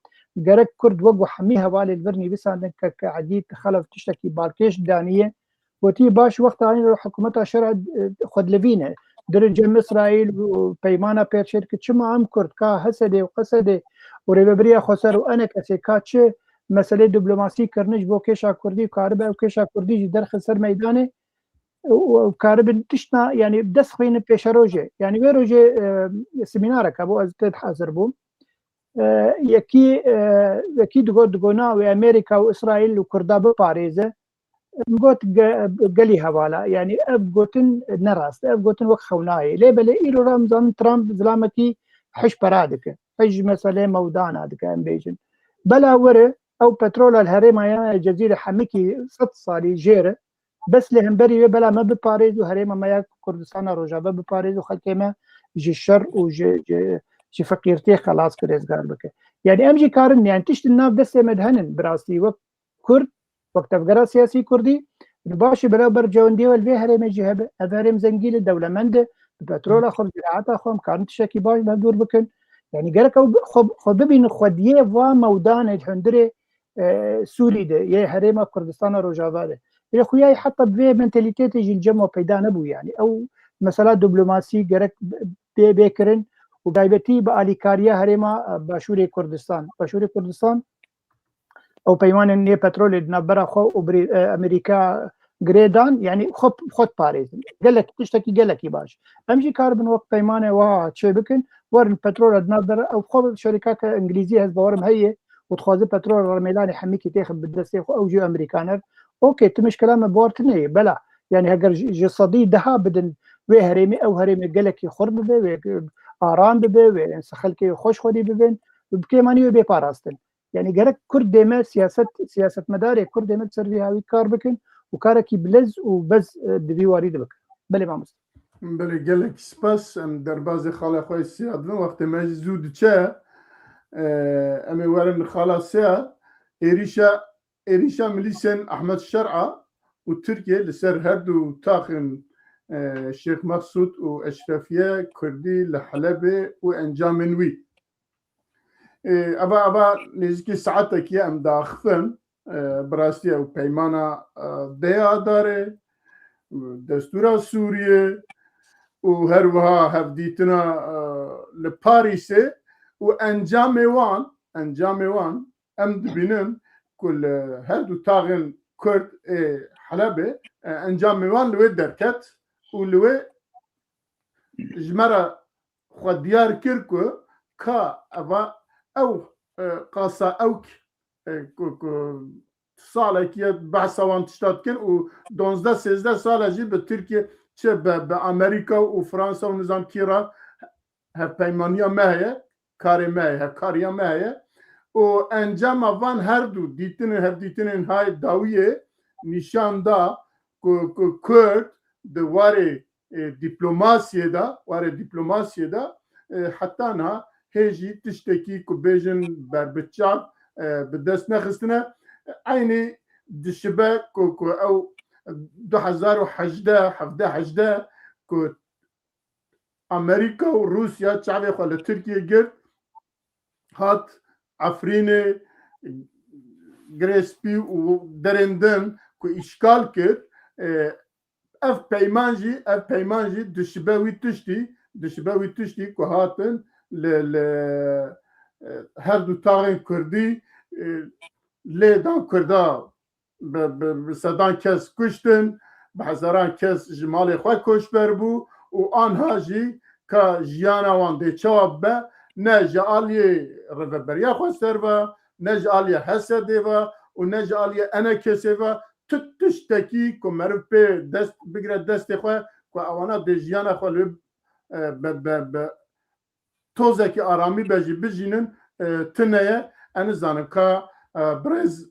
Gerek Kurd wek ku hemî hevalê li vir nivîsandin ke, ke Edî Xelef tiştekî balkêş daniye. Gotî baş wexta anî ro hikûmeta şer'a, e, xwe dilivîne. Dire cem Îsraîl û peymana pêşêr ki çima em Kurd ka Hesedê û Qesedê û rêvebiriya Xweser û enekesê ka çi meselê diplomasî kirine ji bo kêşa Kurdî û karibe ew kêşa Kurdî jî derxin ser meydanê û, û karibin tiştna, yani dest xwînin pêşerojê. Yani wê rojê, e, semînarek hebû, ez tê de hazir bûm. E, yekî, e, yekî digot, digot na wê Amerîka û Îsraîl û Kurda biparêze. Min got ge-, gelî hevala, yani ev gotin ne rast e, ev gotin wek xewnayê. Lê belê îro re em zanin Trump zilamekî hij pera dike. Hij meselê mewdana dike, em bêjin. Bela were, ew petrola li herêma ya Cezîrê hemikî sed salî jêr e. Bes li hemberî wê bela me biparêz û herêma me ya Kurdistana Rojava biparêz û xelkê me ji şer û ji, ji, ji feqîrtiyê xelas bi rêzgar bike. Yani em jî karin, yani tişt di nav destê me de henin, bi rastî wek Kurd, wek tevgera siyasî Kurdî, bi başî beraber cewendiyê we li vê herêmê jî hebe. Ev herêm zengîn e, dewlemend e, bi petrola xwe, bi ziraeta xwe em karin tiştekî baş bi hevdûr bikin. Yani gerek ew bi-, xwe, xwe bibînin xwediyê va mewdanê di hundirê, e, Sûrî de, yê herêma Kurdistana Rojava de. Lê xuyayî heta bi vê mentalîtetê jî li cem we peyda nebû yani. Ew mesela diplomasî gerek bê, bê kirin û taybetî bi alîkariya herêma, e, Başûrê Kurdistan. Başûrê Kurdistan ew peymanên nê petrolê di navbera xwe û birî-, e, Amerîka girê dan, yani xwe, xwe diparêzin. Gelek, tiştekî gelekî baş. Em jî karibin wek peymanê wiha çê bikin, werin petrola di navbera, ew xwe şerîkake Îngilîzî ez bawerim heye û dixwaze petrol remêlanê hemîkî têxin bi destê xwe, ew jî Amerîkaner. Okey, tu mişkila me bawer tune ye, bela. Yani heger ji, ji sedî deha bidin wê herêmê, ew herêmê gelekî xurt bibe, wê aram bibe, wê xelkê xweş xwedî bibin, bi kêmanî wê bê parastin. Yani gerek Kurdê me siyaset, siyasetmedarê Kurdê me ser vî hawî kar bikin û karekî bilez û bez, e, di vî warî de bikin. Belê mamoste. Belê, gelek spas. Em derbazê xala xwe sêya dibin. Wextê me jî zû diçe. E, em ê werin xala sêya. Êrîşa, êrîşa milîsên Ehmed Şer'a û Tirkiye li ser her du taxên, e, Şêx Mexsûd û Eşrefiye Kurdî li Helebê û encamên wî. Ê, eva, eva nêzîkî saetekî ye em diaxivin, e, bi rastî ew peymana, e, dê Adarê, destûra Sûriyê û her wiha hevdîtina, e, li Parîsê û encamê wan, encamê wan em dibînin ku li her du taxên Kurd ê Helebê, e, encamê wan li wê derket û li wê ji me re xwe diyar kir ku ka eva ew, e, qasa ewk, e, ku, ku salekî ye behsa wan tişta dikin û duwazdeh sêzdeh sal e jî bi Tirkiye çi bi, bi Amerîka û Fransa û nizam kî re hevpeymaniya me heye, karê me heye, hevkariya me heye û encama van her du dîtinên, hevdîtinên hay dawiyê nîşan da ku, ku Kurd di warê, e, dîplomasiyê de, warê dîplomasiyê de, e, heta niha hê jî tiştekî ku bêjin berbiçav, e, bi dest nexistine. Eynî dişibe ku, ku ew du hezar û hejdeh, hevdeh hejdeh ku Amerîka û Rûsya çavê xwe li Tirkiyê girt, hat Efrînê, Girê Spî û derên din ku îşgal kir, e, ev peyman jî, ev peyman jî dişibe wî tiştî, dişibe wî tiştî ku hatin li, li, e, her du taxên Kurdî, e, lê dan Kurda bi, bi, bi sedan kes kuştin, bi hezaran kes ji malê xwe koçber bû û anha jî ka jiyana wan dê çawa bibe, ne ji aliyê rêveberiya xweser ve, ne ji aliyê H S D'ê ve û ne ji aliyê E N K'ê ve, tu tiştekî ku meriv pê dest bigire destê xwe, ku ewana dê jiyana xwe li, e, bi, bi, bi tozekî aramî be jî bijînin, e, tune ye. Ez nizanim ka, e, birêz,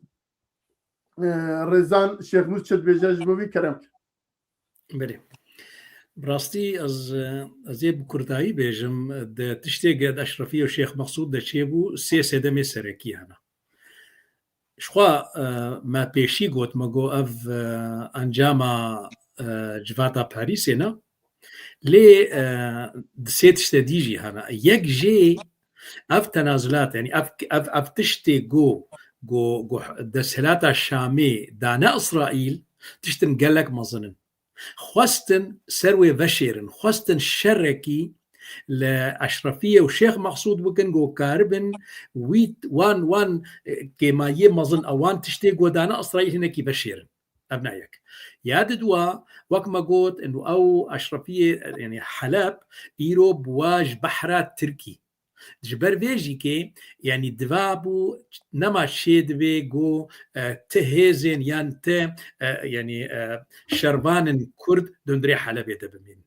e, Rêzan Şêxnûr çi dibêje ji bo vî, kerem ke. Belê. Bi rastî ez, ez ê bi kurdayî bêjim, di tiştê ge di Eşrefî û Şêx Meqsûd de çêbû, sê sedemê serekî hene. Jixwe, e, me pêşî got, me got ev, e, encama, e, civata Parîsê ne. Lê, e, di sê tiştê dî jî hene. Yek jê ev tenazulat, yanî ev, ev, ev tiştê go, go, go desthilata Şamê dane Îsraîl, tiştin gelek mezin in. Xwestin ser wê veşêrin, xwestin şerekî li Eşrefiyê û Şêx Meqsûd bikin, ku karibin wî wan, wan, e, kêmayiyê mezin a wan tiştê ku dane Îsraîl hinekî veşêrin. Ev ne yek. Ya di dua, wek me got, û ew Eşrefiyê, yanî Heleb, îro bi wa ji behra Tirkî. Ji ber vê jî kê, yanî diva bû, nema çê divê ku, e, ti hêzên yan ti, e, yanî, e, şervanên Kurd di hundirê Helebê de bimînin.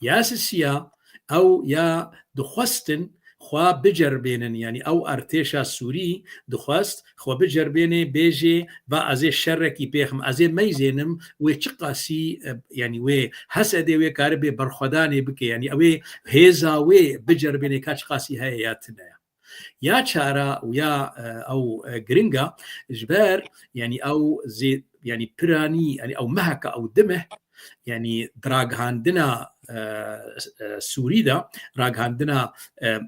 Ya sisiya, ew ya dixwestin xwe biceribênin, yanî ew artêşa Sûrî dixwest xwe biceribênê, bêjê, va ez ê şerekî pêxim, ez ê meyzênim, wê çiqasî, e, yanî wê H S D'ê wê karibê berxwedanê bike, yanî ew ê hêza wê biceribênê ka çiqasî heye ya tune ye. Ya çara û ya, e, ew, e, giringa, ji ber, yanî ew zê-, yanî piranî, yanî ew meheka ew dimeh, yanî di ragihandina, e, e, Sûrî de, ragihandina, e,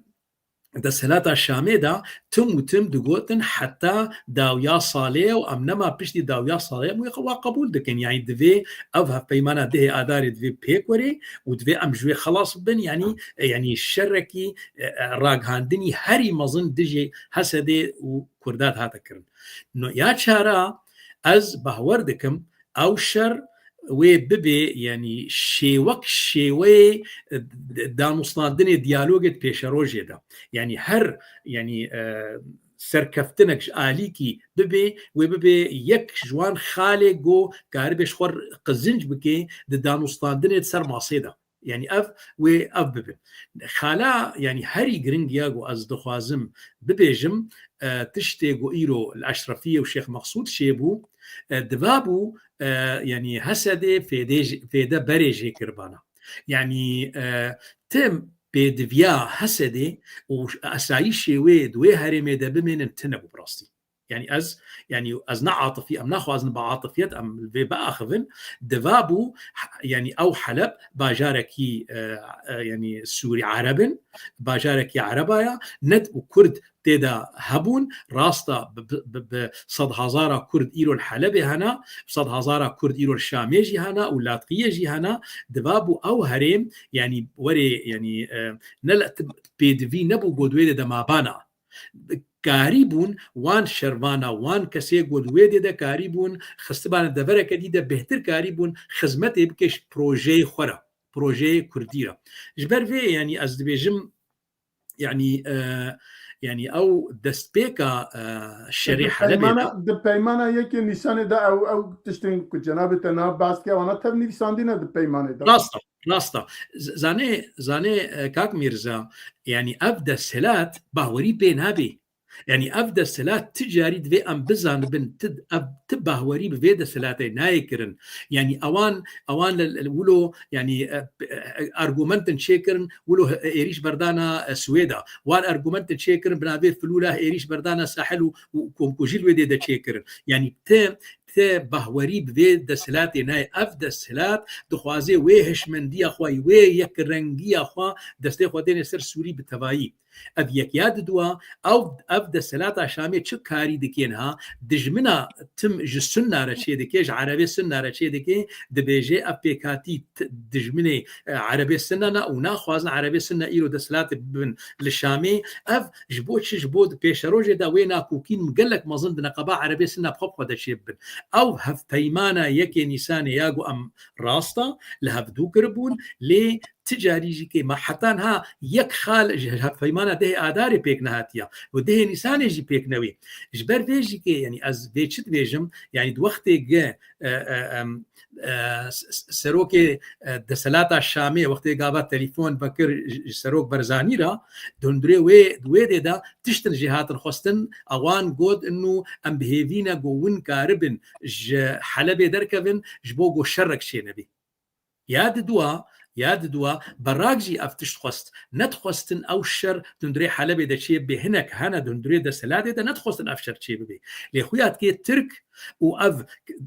desthilata Şamê de tim û tim digotin heta dawiya salê û em nema piştî dawiya salê em wê xwe qebûl dikin. Yanî divê ev hevpeymana dehê Adarê divê pêk werê û divê em ji wê xelas bibin. Yanî, e, yanî şerekî, e, e, ragihandinî herî mezin dijî H S D'ê û Kurda dihate kirin. No, ya çara ez bawer dikim, ew şer wê bibê, yanî şêwek şêweyê, e, danûstandinê diyalogê di pêşerojê de. Yanî her, yanî, e, serkeftinek ji alîkî bibê, wê bibê yek ji wan xalê ku karibê ji xwe qizinc bike di danûstandinê di ser masê de. Yanî ev, wê ev bibe. Xala, yanî herî giring ya ku ez dixwazim bibêjim, e, tiştê ku îro li Eşrefiyê û Şêx Meqsûd çêbû, e, diva bû, e, yanî H S D'ê fêdê jê-, fêde berê jê kiribana. Yanî, e, tim pêdiviya H S D'ê û asayîşê wê di wê herêmê de bimênin tune bû bi rastî. Yanî ez, yanî ez ne atifî, em naxwazin bi atifiyet em li vê biaxivin. Diva bû, yanî ew Heleb bajarekî, e, e, yanî Sûrî Ereb in, bajarekî Ereba ya, net û Kurd tê de hebûn, rasta bi, bi, bi, bi sedhezara Kurd îro li Helebê hene, sedhezara Kurd îro li Şamê jî hene û Latqiyê jî hene. Diva bû ew herêm, yanî werê, yanî, e, ne li pêdivî nebû, got wê de demabana. Karîbûn wan şervana, wan kesê ku di wê dê de karîbûn, xistibane devereke dî de bêhtir karîbûn xizmetê bike ji projeyê xwe re, projeyê Kurdî re. Ji ber vê, yanî ez dibêjim, yanî, e, yanî ew destpêka, e, şerê Helebê de. Di peymana yekê Nîsanê de ew, ew tiştên ku cenabê te niha behs kir, wana tev nivîsandîne di peymanê de. Rast e, rast e. Z-, zanê, zanê, e, kak Mîrza, yanî ev desthilat bawerî pê nabê. Yanî ev desthilat ti carî divê em bizanibin, ti, ev, ti bahwerî bi vê desthilatê nayê kirin. Yanî ewan, ewan li, li, wilo, yanî, e, e, argumentin çêkirin, wilo, e, êrîş berdana, e, Swêda. Wan argumentin çêkirin, bi navê Filûla êrîş berdana Sahel û, û komkujî li wê dê de çêkirin. Yanî ti, ti bahwerî bi vê desthilatê nayê. Ev desthilat dixwaze wê hişmendiya xwe, wê yekrengiya xwe destê xwe dêne ser Sûrî bi tevayî. Ev yek. Ya diduwa, ew, ev desthilata Şamê çi karî dikên ha? Dijmina tim ji Sunna re çê dike, ji Erebê Sunna re çê dike, dibêje ev pêkhatî t-, dijminê, e, Erebê Sunna ne û naxwazin Erebê Sunna îro desthilatê bibin li Şamê. Ev ji bo çi? Ji bo di pêşerojê de wê nakokîn gelek mezin di neqeba Erebê Sunna bi xwe bi xwe de çê bibin. Ew hevpeymana yekê Nîsanê ya ku em rast e, li hevdû kiribûn, lê ti carî jî kê me heta niha yek xal ji hevpeymana dehê Adarê pêk nehatiya û dehê Nîsanê jî pêk newê. Ji ber vê jî kê, yanî ez vê çi dibêjim, yanî di wextê ge, e, e, em, e, s-, s-, serokê, e, desthilata Şamê wextê gava telefon vekir ji, ji serok Berzanî re, di hundirê wê, di wê dê de tiştin jê hatin xwestin, ewan got, inu em bi hêvî ne ku win karibin ji Helebê derkevin, ji bo ku şerek çênebê. Ya diduwa, ya diduwa, Berak jî ev tişt xwest. Nedixwestin ew şer di hundirê Helebê de çê bê. Hinek hene di hundirê desthilatê de nedixwestin ev şer çê bibê. Lê xuya dikê Tirk û ev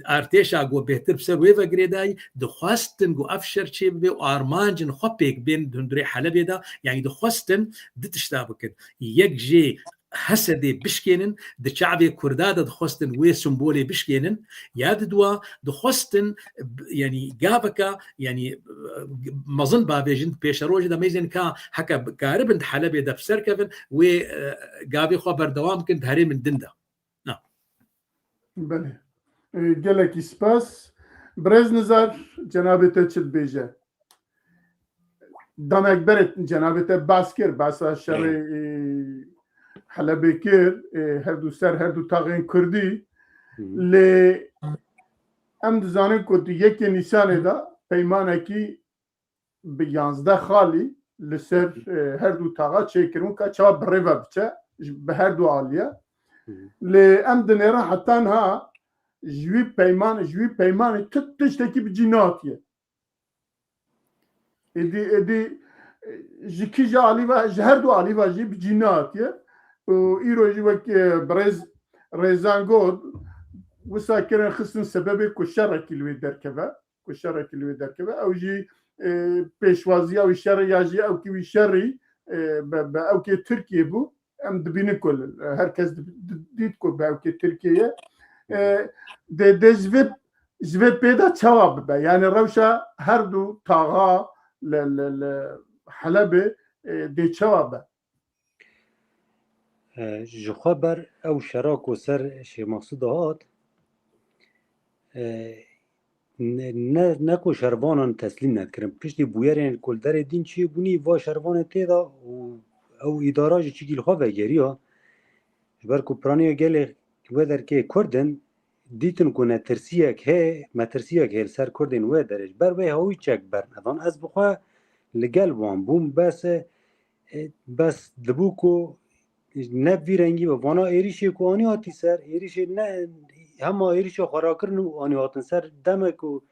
artêşa ku bêhtir bi ser wê ve girêdayî, dixwestin ku ev şer çê bibê û armancin xwe pêk bên di hundirê Helebê de. Yanî dixwestin du tişta bikin. Yek jê Hesedê bişkênin, di çavê Kurda de dixwestin wê simbolê bişkênin. Ya diduwa dixwestin, b-, yanî gaveka, yanî, e, mezin bavêjin, pêşerojê de mêzên ka heke karibin di Helebê de bi ser kevin, wê, e, gavê xwe berdewam bikin di herêmin din de. Na. Belê. E, gelekî spas. Birêz Nizar, cenabê te çi dibêje? Damek berê cenabê te bas kir, basa şerê, Hı. e, Helebê kir, e, her du ser, her du taxên Kurdî. Hı. Lê em dizanin ku di yekê Nîsanê de peymanekî bi yanzdeh xalî li ser, e, her du taxa çêkirin, ka çawa bi rê ve biçe, ji, bi her du aliye. Hı. Lê em dinêrin heta niha ji wî peyman, ji wî peymanê tu tiştekî bi cî natiye. Êdî, êdî, e, ji kîja alî ve, ji her du alî ve jî bi cî nehatiye. Û îro jî wek, e, birêz Rêzan got, wisa kirin xistin sebebê ku şerekî li wê derkeve, ku şerekî li wê derkeve. Ew jî, e, pêşwaziya wî şerê ya jî ewkî wî şerî, e, be, be ewkê Tirkiyê bû. Em dibînin ku li, her kes dib-, di-, dît ku bi ewkê Tirkiyê ye. E, dê, dê ji vê, ji vê pê de çawa bibe? Yani rewşa her du taxa li, li, li Helebê, e, dê çawa be? E, ji xwe ber ew şera ku ser Şêx Mexsûd de hat, e, ne, ne, ne ku şervanan teslîm nedikirin. Piştî bûyerên ku li derê din çêbûnî, va şervanê tê de û ew îdara jî çikî li xwe vegeriya. Ji ber ku piraniya gelê wê derkê Kurd in, dîtin ku netirsiyek heye, metirsiyek heye li ser Kurdên wê derê. Ji ber wê hewî çek bernedan. Ez bi xwe li gel wan bûm, bes, e, bes dibû ku ne vî rengî be. Vana êrîşê ku anî hatî ser, êrîşê ne, hema êrîşa xwe rakirin û anî hatin ser, demek ku,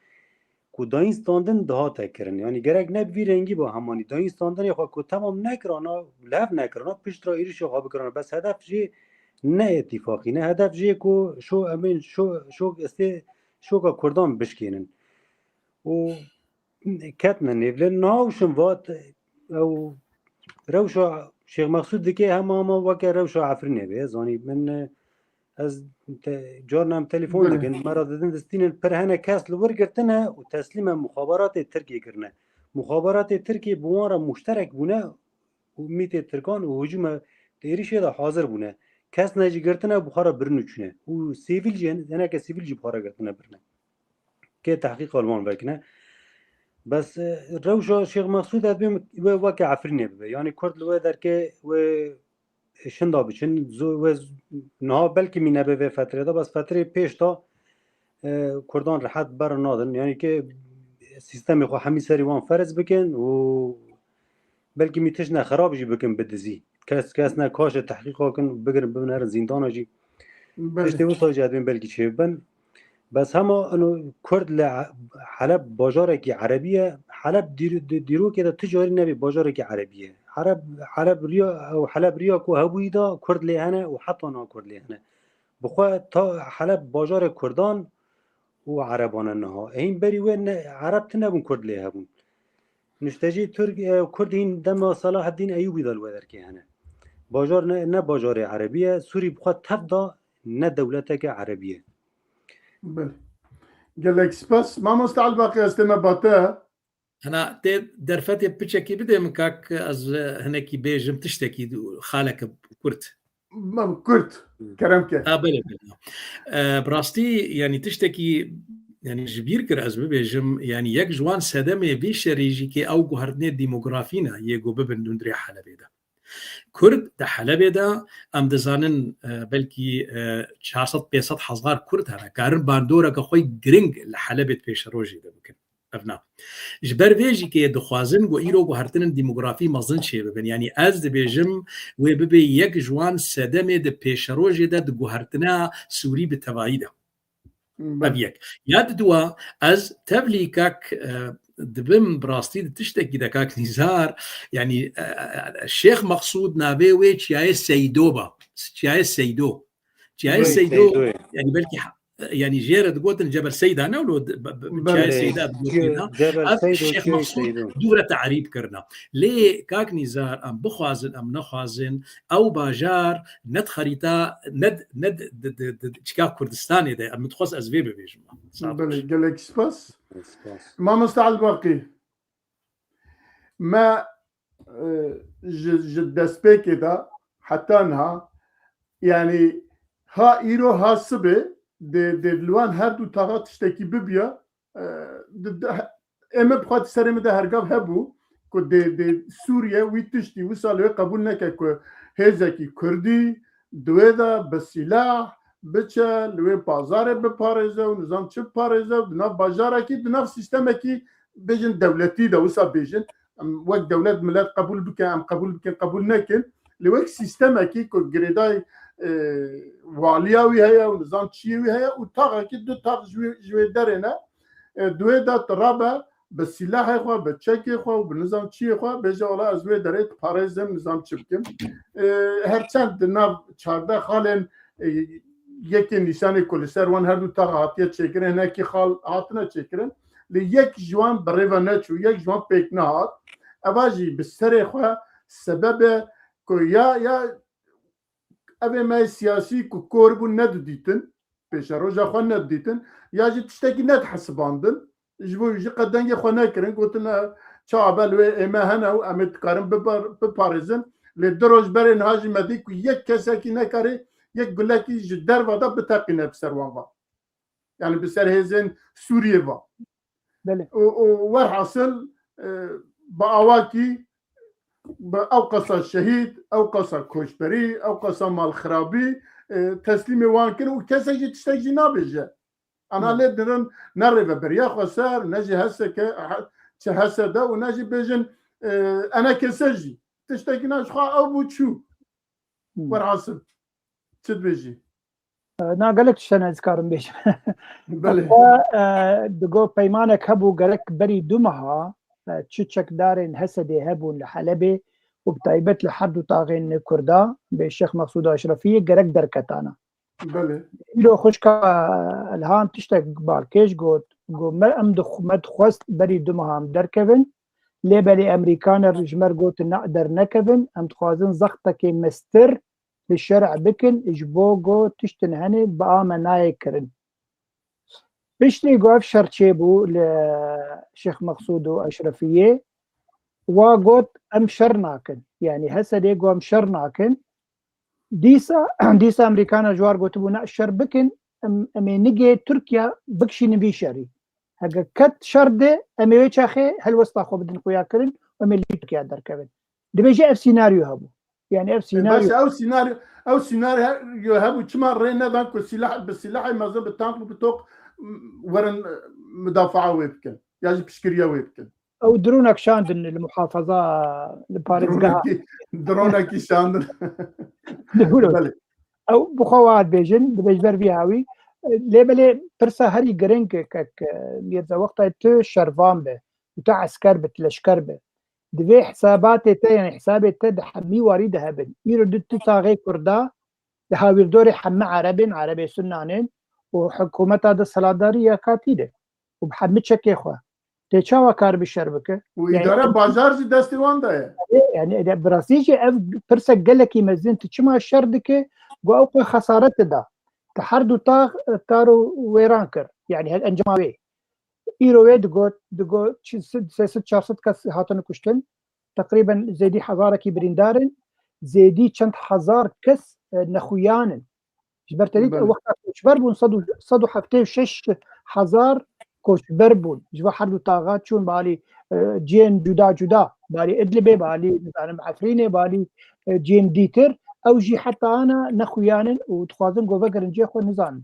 ku dayîn standin dihate kirin. Yani gerek ne bi vî rengî be hemanî. Dayîn standinê xwe ku temam nekirana, li hev nekirana, piştre êrîşa xwe bikirana. Bes hedef jê ne îtîfaqî ne. Hedef jê ku şo, em ê şo, şo, estê şoka Kurdan bişkênin. Û ketine nêv. Lê niha û şin vat, ew rewşa Şêx Mexsûd dike hema hema weke rewşa Efrînê be. Zanî min, e, ez te, carna em telefon Belê. dikin, me re didin distînin, pir hene kes li wir girtine û teslîme muxabaratê Tirkiyê kirine. Muxabaratê Tirkiyê bi wan re muşterek bûne û mîtê Tirkan û hicûme di êrîşê de hazir bûne. Kes ne jî girtine bi xwe re birin û çûne. Û sivîl jî, hineke sivîl jî bi xwe re girtine birine. Kê tehqîqa li wan vekine. Bes, e, rewşa Şêx Mexsûd ez bêm wê weke Efrînê bibe. Yanî Kurd li wê derkê wê şinda biçin. Zo-, wê z-, niha belkî mî nebe vê fetrê de, bes fetrê pêş de, e, Kurdan rehet ber nadin. Yanî ke sîstemê xwe hemî serî wan ferz bikin û belkî mî tiştine xerab jî bikin bi dizî. kes kes ne kaşe tehqîqa kin, bigirin, binerin zîndana jî. Belê. Tiştê wisa jî ez bên belkî çêbibin. Bes hema ino Kurd li Heleb bajarekî Erebî ye. Heleb dîr-, di-, dîrokê de ti carî nebê bajarekî Erebî ye. Heleb, Heleb riya, ew Heleb riya ku hebûyî de Kurd lê hene û heta niha Kurd lê hene. Bi xwe ta Heleb bajarê Kurdan û Ereban e niha. Hîn berî wê ne, Ereb tune bûn, Kurd lê hebûn. Niştecî Tirk, e, Kurd hîn dema Selaheddîn Eyûbî de li wê derkê hene. Bajar ne, ne bajarê Erebî ye. Sûrî bi xwe tev da ne dewleteke Erebî ye. Belê. Gelek spas. Mamoste Elbaqî, ez tême ba te. Hena tê derfetê piçekî bidê min kak, ez hinekî bêjim tiştekî xaleke kurt. Mam kurt, kerem ke. Ha, belê, belê. E, bi rastî, yanî tiştekî, yanî ji bîr kir ez bibêjim, yanî yek ji wan sedemê vî şerî jî kê ew guhertinê demografî ne, yê ku bibin nûndrê Helebê de. Kurd di Helebê de, em dizanin, e, belkî, e, çar sed pênc sed hezar Kurd hene, karin bandoreke xwe giring li Helebê di pêşerojê de bikin. Ev na. Ji ber vê jî kê dixwazin ku îro guhertinin demografî mezin çêbibin. Yanî ez dibêjim wê bibe yek ji wan sedemê di pêşerojê de di guhertina Sûrî bi tevayî de. Belê. Ev yek. Ya di dua, ez tevlî kak, e, dibim bi rastî di tiştekî de kak Nîzar, yanî, e, e, Şêx Meqsûd navê wê çiyayê Seydo ba. Çiyayê Seydo. Çiyayê Wê Seydo, Seydoyê. Yanî belkî ha-, yanî jê re digotin Cebel Seyda, ne wilo di-, be-, be-, Belê. Çiyayê Seyda digotin Çiyê ha. Cebel Ev Seydo, Şêx Çiyê Meqsûd Seydo. Dû re tarîf kirina. Lê kak Nîzar, em bixwazin, em nexwazin, ew bajar ne di xerîta, ne di, ne di, di, di, di, çika Kurdistanê de, em dixwaz ez vê bibêjim. Sağ ol. Belê, gelek spas. Spas. Mamoste Elbaqî, me, e, ji, ji destpêkê de heta niha, yanî ha îro ha sibê dê, dê li wan her du taxa tiştekî bibiya, e, di, di, ê min bi xwe di serê min de hergav hebû ku dê, dê Sûriye wî tiştî wisa li wê qebûl neke ku hêzekî Kurdî di wê de bi sîlah biçe, li wê bazarê biparêze û nizam çi biparêze û di nav bajarekî, di nav sîstemekî bêjin dewletî de wisa bêjin. Em wek dewlet milet qebûl bikin, em qebûl bikin, qebûl nekin. Lê wek sîstemekî ku girêdayî, e, waliya wî heye û nizam çiyê wî heye û taxekî du tax ji wê, ji wê derê ne, e, di wê de tu rabe bi sîlahê xwe, bi çekê xwe û bi nizam çiyê xwe bêje, wela ez wê derê diparêzim, nizam çi bikim. E, her çend di nav çardeh xalên, e, yekê Nîsanê ku li ser wan her du taxa hatiye çêkirin, hinekî xal hatine çêkirin. Lê yek ji wan bi rê ve neçû, yek ji wan pêk nehat. Eva jî bi serê xwe sebebe ku ya, ya evê me siyasî ku kor bûn nedidîtin, pêşeroja xwe nedidîtin, ya jî tiştekî nedihesibandin. Ji bo jî qet dengê xwe nekirin, gotin, "E, çawa be li wê ê me hene û em ê dikarin bipar-, biparêzin." Lê du roj berê niha jî me dî ku yek kesekî nekarê yek gulekî ji derva de biteqîne bi ser wan va. Yani bi ser hêzên Sûriyê va. Belê. Û, û werhasil, e, bi awakî, bi ew qasa şehîd, ew qasa koçberî, ew qasa malxirabî, e, teslîmê wan kir û kesek jî tiştek jî nabêje. Ana Hmm. lê dirin ne rêveberiya xweser, ne jî heseke, he-, çi hesede û ne jî bêjin, e, enekese jî. Tiştekî ne ji xwe ew bû çû. Hmm. Werhasil. Çi dibêjî? E, na gelek tiştene ez karim bêjim. Belê. Xwe, e, digo peymanek hebû gerek berî du meha, e, çi çekdarên Hesedê hebûn li Helebê û bi taybet li her du taxên Kurda, bê Şêx Meqsûd Aşrefiyê gerek derketana. Belê. Îro xwişka Elhan tiştek balkêş got, got, me em dix-, me dixwest berî du meha em derkevin, lê belê Amerîkane ji me re gotin, na, dernekevin, em dixwazin zextekê mestir li şerê bikin, ji bo ku tiştin hene bi a me nayê kirin. Piştî ku ev şer çêbû li Şêx Meqsûd û Eşrefiyê, wa got, em şer nakin. Yanî Hesedê got, em şer nakin. Dîsa, dîsa Amerîkana ji war gotibû, ne, şer bikin, em, em ê nigê Tirkiye bikişînin vî şerî. Heke ket şer de, em ê wê çaxê helwesta xwe bidin xuyakirin, em ê li Tirkiye derkevin. Dibêje ev sînaryo hebû. Yani ev sînaryo. Baş, ew sînaryo, ew sînaryo hebû, çima rê nedan ku sîlah, bi sîlahê mezin, bi tank û bi top, m-, werin, e, mudafaa wê bikin? Ya jî piştgiriya wê bikin? Ew dronek şandin li muhafaza, li parêzgeha. Dronekî, dronekî şandin. Belê. Ew bi xwe wa dibêjin, dibe ji ber vî hawî. Lê belê pirsa herî giring e kek, e, Mîrza, wexta tu şervan be û tu esker be, tu leşker be, divê hesabatê te, yani hesabê te di hemî warî de hebin. Îro du, du taxê Kurda di hawîrdorê hemî Erebên, Erebê Sunnan ên û hikûmeta desthilatdarî ya katî de û bi hemî çekê xwe. Tê çawa karibî şer bike? Û îdare bajar jî destê wan de ye. Yani, e, bi rastî jî ev pirse gelekî mezin, tu çima şer dike, ku ew qe xesaret dida. Ti her du tax, e, tar û wêran kir. Yani, her encama wê. Îro wê digot, digot, çi-, sê sed çar sed kes hatine kuştin. Teqrîben zêdî hezarekî birîndar in. Zêdî çend hezar kes, e, nexuyan in. Ji ber te dît, Belê. Wexta koçber bûn, sed û, sed û heftê û şeş hezar koçber bûn. Ji va her du taxa çûn balî, e, cihên cuda cuda. Balî Idlibê, balî, nizanim, Efrînê, balî, e, cihên dîtir. Ew jî heta ana nexuyanin û dixwazin ku vegerin cihê xwe nizanin.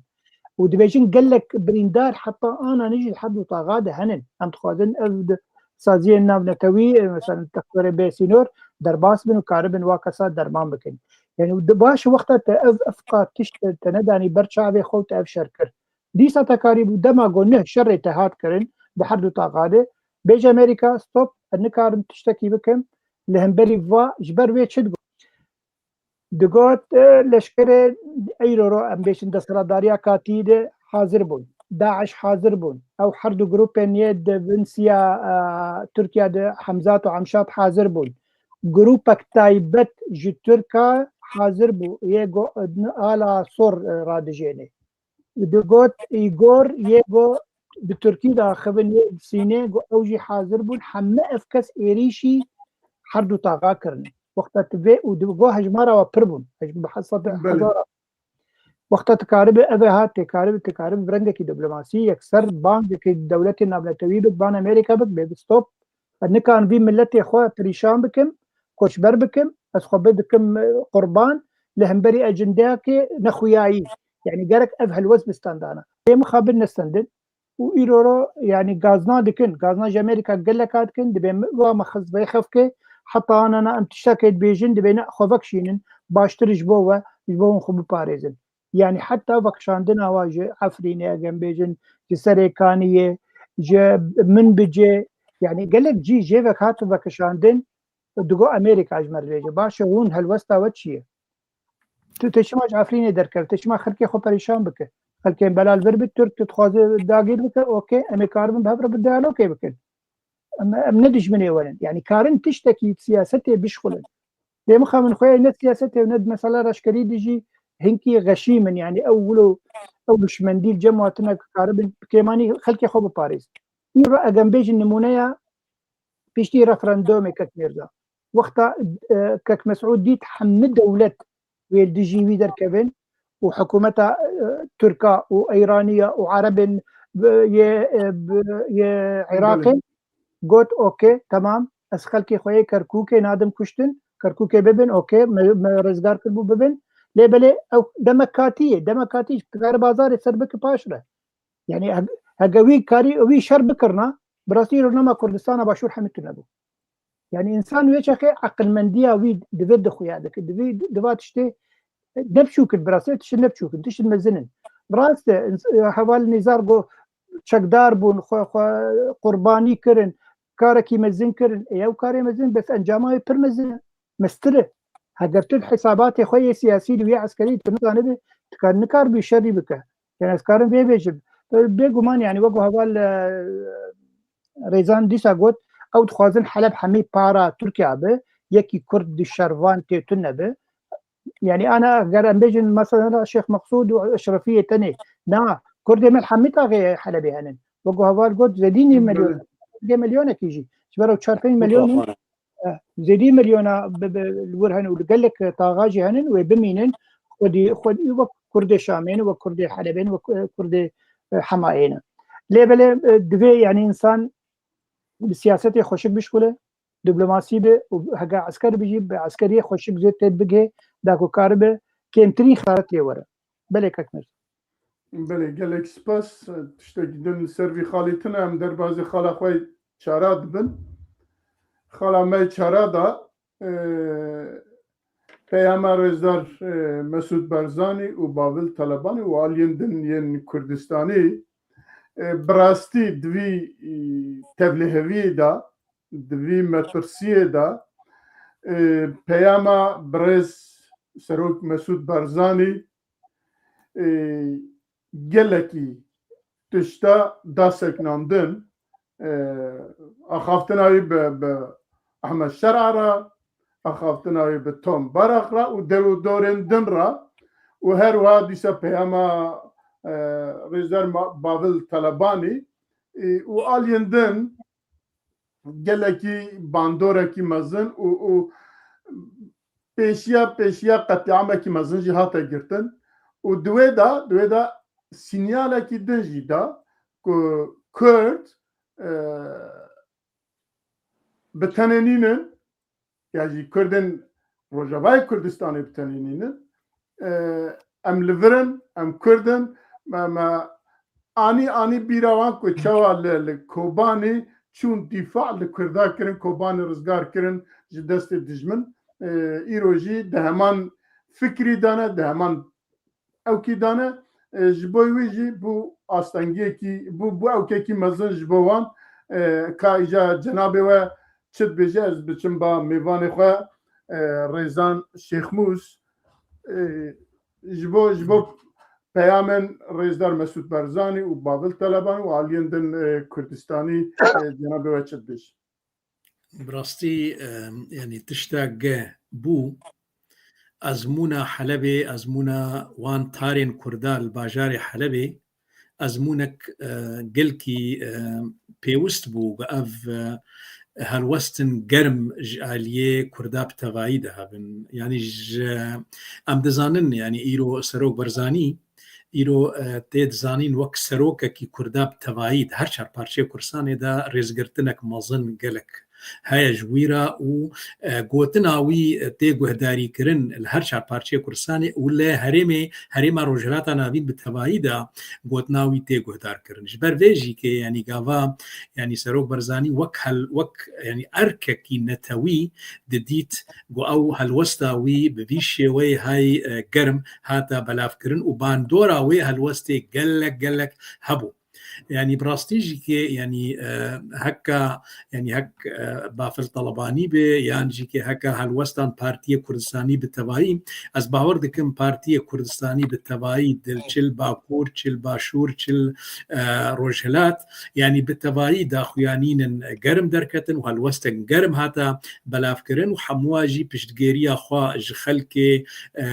Û dibêjin gelek birîndar heta ana jî her du taxa de henin. Em dixwazin ev di saziyên navnetewî, e, mesela Dextorê Bê Sînor derbas bin û karibin wa kesa derman bikin. Yani di baş wexta te ev efqa tişt te nedanî ber çavê xwe û te ev şer kir. Dîsa te karî bû dema ku neh şerê te hat kirin di her du taxa de, bêje Amerîka, stop, ez nikarim tiştekî bikim, li hemberî va, ji ber wê çi digot? Digot, e, leşkerê Eyroro, em bêjin desthilatdariya katî de hazir bûn. DAIŞ hazir bûn. Ew her du grûpên yê di bin siya, e, Tirkiye de Hemzat û Emşat hazir bûn. Grûpek taybet ji Tirka hazir bû. Yê go, ala sor, e, radijênê. Digot, Îgor, yê go bi Tirkî de axivin yê Sînê, go ew jî hazir bûn. Hemî ev kes êrîşî her du taxa kirin. Wexta tu vê û digo hejmara we pir bûn. Hej-, bi hesab Belê. hezara. Wexta tu karibi ev e hat, tê karibi, tu karibi bi rengekî diplomasî, yekser bangekî dewletê navnetewî bik, ban Amerîka bik, bê bi stop. Ez nikarim vî miletê xwe perîşan bikim, koçber bikim, ez xwe bidikim, e, qurban, li hemberî ecindeyekê nexuyayî. Yani gerek ev helwest bistendana. Ê mixabin nestendin. Û îro ro, yani gazna dikin, gazna ji Amerîka geleka dikin, dibê mi-, wa me xist vê xefkê, heta anana em tiştekê dibêjin, dibê ne xwe vekişînin, baştir ji bo we, ji bo hûn xwe biparêzin. Yani heta vekişandina wa ji Efrînê, eger em bêjin, ji Serêkaniyê, ji Minbicê, yani gelek cî jê vek hat vekişandin, digo Amerîka ji me re dibêje, baş e, hûn helwesta we çi ye? Tu, tu çima ji Efrînê derkeve, tu çima xelkê xwe perîşan bike? Xelkên belal vir bi Tirk, tu dixwaze dagîr bike, okey, em ê karibin bi hev re bi diyalogê bikin. Em, em ne dijminê we ne. Yani karin tiştekî siyasetê bişxulin. Lê mixabin xwe ne siyasetê û ne di mesela reşkerî de jî hinkî xeşîm in. Yani ew wilo, ew hişmendî li cem hatine ku karibin bi kêmanî xelkê xwe biparêzin. Îro eger em bêjin nimûneya piştî referandumê Kek Mîrza. Wexta, e, Kek Mesûd dît hemî dewlet wê li dijî wî derkevin û hikûmeta, e, Tirka û Eyraniya û Erebên, e, yê, e, bi-, yê Iraqê Belê. Got, okey, temam, ez xelkê xwe yê Kerkûkê nadim kuştin, Kerkûkê bibin, okey, me, me rizgar kiribû bibin. Lê belê ew demek katî ye, demek katî dikare bazarê ser bike paş re. Yani he-, hege wî karî, wî şer bikirina, bi rastî rûnama Kurdistana Başûr hemî tune bû. Yani însan wê çaxê eqilmendiya wî divê dixuya dike, divê diva tiştê ne biçûk in, bi rastî tiştê ne biçûk in, tiştên mezin in. Rast e, ins-, e, heval Nîzar got çekdar bûn, xwe, xwe qurbanî kirin, karekî mezin kirin. Ê ew karê mezin, bes encama wê pir mezin e. Mestir e. Heger tu di hesabatê xwe yê siyasî li wê eskerî tu nizanibe, tu kar, nikaribî şerî bike. Yani ez karim vê bêjim. Bêguman yani wek heval, e, Rêzan dîsa got, ew dixwazin Heleb hemî para Tirkiye be, yekî Kurd di şervan tê tune be. Yani ana ger em bêjin mesela Şêx Meqsûd û Eşrefiyê tenê. Na, Kurdê me hemî taxê Helebê henin. Wek heval got, zêdî nîv milyon, Belê. zêdî milyonekî jî. Ji ber ew çar pênc milyon in. Mutlaka. Eh, zêdî milyona bi, bi, li wir hene û li gelek taxa jî henin wê bimînin, xwedî, xwedî wek Kurdê Şamê ne, wek Kurdê Helebê ne, wek, eh, Kurdê, eh, Hemayê ne. Lê belê, eh, divê yani însan bi siyasetê xweşik bişkule, diplomasî be û heke esker be jî bi eskeriyê xweşik zêde tê bigihê, da ku karibe kêmtirîn xesaret lê were. Belê Kek Mîrza. Belê, gelek spas. Tiştekî din li ser vî xalî tune, em derbazê xala xwe çara dibin. Xala me çara da, e, peyama rêzdar, e, Mesûd Barzanî û Bavil Telebanî û aliyên din yên Kurdistanî, e, bi rastî di vî, e, tevliheviyê de, di vî metirsiyê de, e, peyama birêz Serok Mesûd Barzanî, e, gelekî tişta da seknandin, e, axaftina wî bi, bi Ahmet Şer'a re, axaftina wî bi Tom Barak re û dew û dorên din re û her wiha dîsa peyama, e, rêzdar Ma-, Bavil Telebanî, e, û aliyên din gelekî bandorekî mezin û, û pêşiya, pêşiya qetliamekî mezin jî hate girtin û di wê de, di wê de sinyalekî din jî da ku Kurd, e, bi tenê nînin, ya jî Kurdên Rojavayê Kurdistanê bi tenê nînin. E, em li vir in, em Kurd in, me, me anî, anî bîra wan ku çawa li, li Kobanê çûn dîfa li Kurda kirin, Kobanê rizgar kirin ji destê dijmin. E, îro jî di heman fikrî de ne, di heman ewkî de ne. E, ji bo wî jî bû astengiyekî, bû, bû ewkekî mezin ji bo wan. E, ka îca cenabê we çi dibêje, ez biçim ba mêvanê xwe, e, Rêzan Şêxmûs, e, ji bo, ji bo peyamên rêzdar Mesûd Barzanî û Bavil Teleban û aliyên din, e, Kurdistanî, e, cenabê we çi dibêje? Bi rastî, e, yanî tişta ge bû, ezmûna Helebê, ezmûna wan tarên Kurda li bajarê Helebê, ezmûnek, e, gelkî, e, pêwist bû ku ev, e, helwestin germ ji aliyê Kurda bi tevayî de hebin. Yanî ji, em dizanin, yanî îro Serok Barzanî, îro, e, tê dizanîn wek serokekî Kurda bi tevayî di her çar parçeyê Kurdistanê de rêzgirtinek mezin gelek heye ji wî re û, e, gotina wî tê guhdarîkirin li her çar parçeyê Kurdistanê û li herêmê, herêma Rojhilata Navîn bi tevayî de gotina wî tê guhdarkirin. Ji ber vê jî ke, yanî gava, yanî Serok Barzanî wek hel-, wek, yanî erkekî netewî didît ku ew helwesta wî bi vî şêweyê hay, e, germ hate belavkirin û bandora wê helwestê gelek, gelek hebû. Yanî bi rastî jî ke, yanî, e, heka, yanî hek, e, Bafil Talebanî be, yan jî ke heka helwestan Partiyê Kurdistanî bi tevayî, ez bawer dikim Partiyê Kurdistanî bi tevayî di çil Bakur, çil Başûr, çil, e, Rojhilat, yanî bi tevayî daxuyanînin germ derketin û helwestek germ hate belavkirin û hemûa jî piştgêriya xwe ji xelkê, e,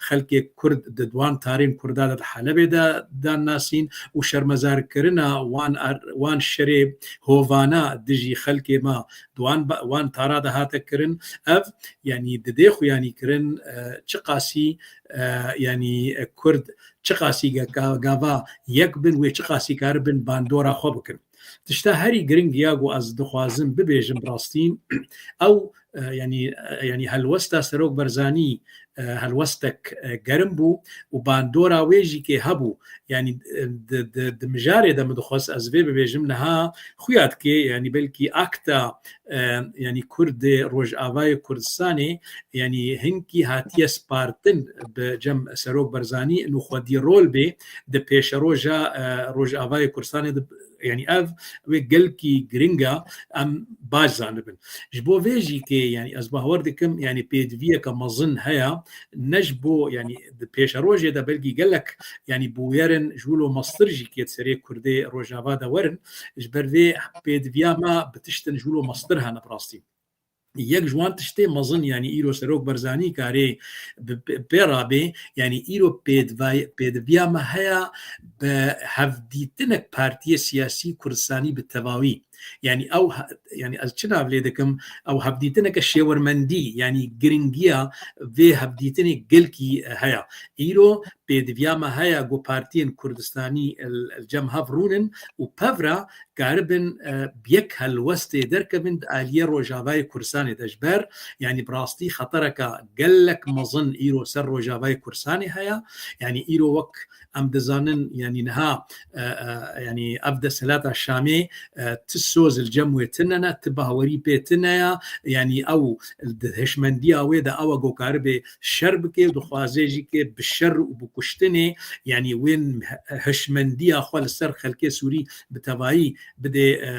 xelkê Kurd di di wan tarên Kurda de di Helebê de dan nasîn û şermezarkirina wan ar-, wan şerê hovana dijî xelkê me di wan ba-, wan tara de hate kirin. Ev, yanî didê xuyanî kirin, e, çiqasî, e, yanî, e, Kurd çiqasî ge-, ga-, gava yek bin, wê çiqasî karibin bandora xwe bikin. Tişta herî giring ya ku ez dixwazim bibêjim bi rastî, ew, e, yanî, e, yanî helwesta Serok Barzanî, e, helwestek, e, germ bû û bandora wê jî kê hebû. Yanî, e, di, di, di mijarê de min dixwest ez vê bibêjim, niha xuya dike, yanî belkî akta, e, yanî Kurdê Rojavayê Kurdistanê, yanî hinkî hatiye spartin bi cem Serok Barzanî, û xwedî rol bê di pêşeroja, e, Rojavayê Kurdistanê de, yanî ev wê gelkî giring e, em baş zanibin. Ji bo vê jî kê, yanî ez bawer dikim, yanî pêdiviyeke mezin heye, ne ji bo, yanî di pêşerojê de belkî gelek, yanî bûyerin ji wilo mestir jî kê di serê Kurdê Rojava de werin, ji ber vê pêdiviya me bi tiştin ji wilo mestir hene bi rastî. Yek ji wan tiştê mezin, yanî îro Serok Barzanî karê bi, bi, pê rabê, yanî îro pêdivay-, pêdiviya me heye bi hevdîtinek partiyê siyasî Kurdistanî bi tevawî. Yanî ew he-, yanî ez çi nav lê dikim, ew hevdîtineke şêwirmendî, yanî giringiya vê hevdîtinê gelkî heye. Îro pêdiviya me heye ku partiyên Kurdistanî li, li cem hev rûnin û pevra karibin, e, bi yek helwestê derkevin di aliyê Rojavayê Kurdistanê de. Ji ber, yanî bi rastî xetereke gelek mezin îro ser Rojavayê Kurdistanê heye. Yanî îro wek em dizanin, yanî niha, e, e, yanî ev desthilata Şamê, e, tu soz li cem wê tune ne, ti bawerî pê tune ya, yanî ew di hişmendiya wê de ew e ku karibe şer bike û dixwaze jî ke bi şer û bi kuştinê, yanî wên hişmendiya xwe li ser xelkê Sûrî bi tevayî bide, e,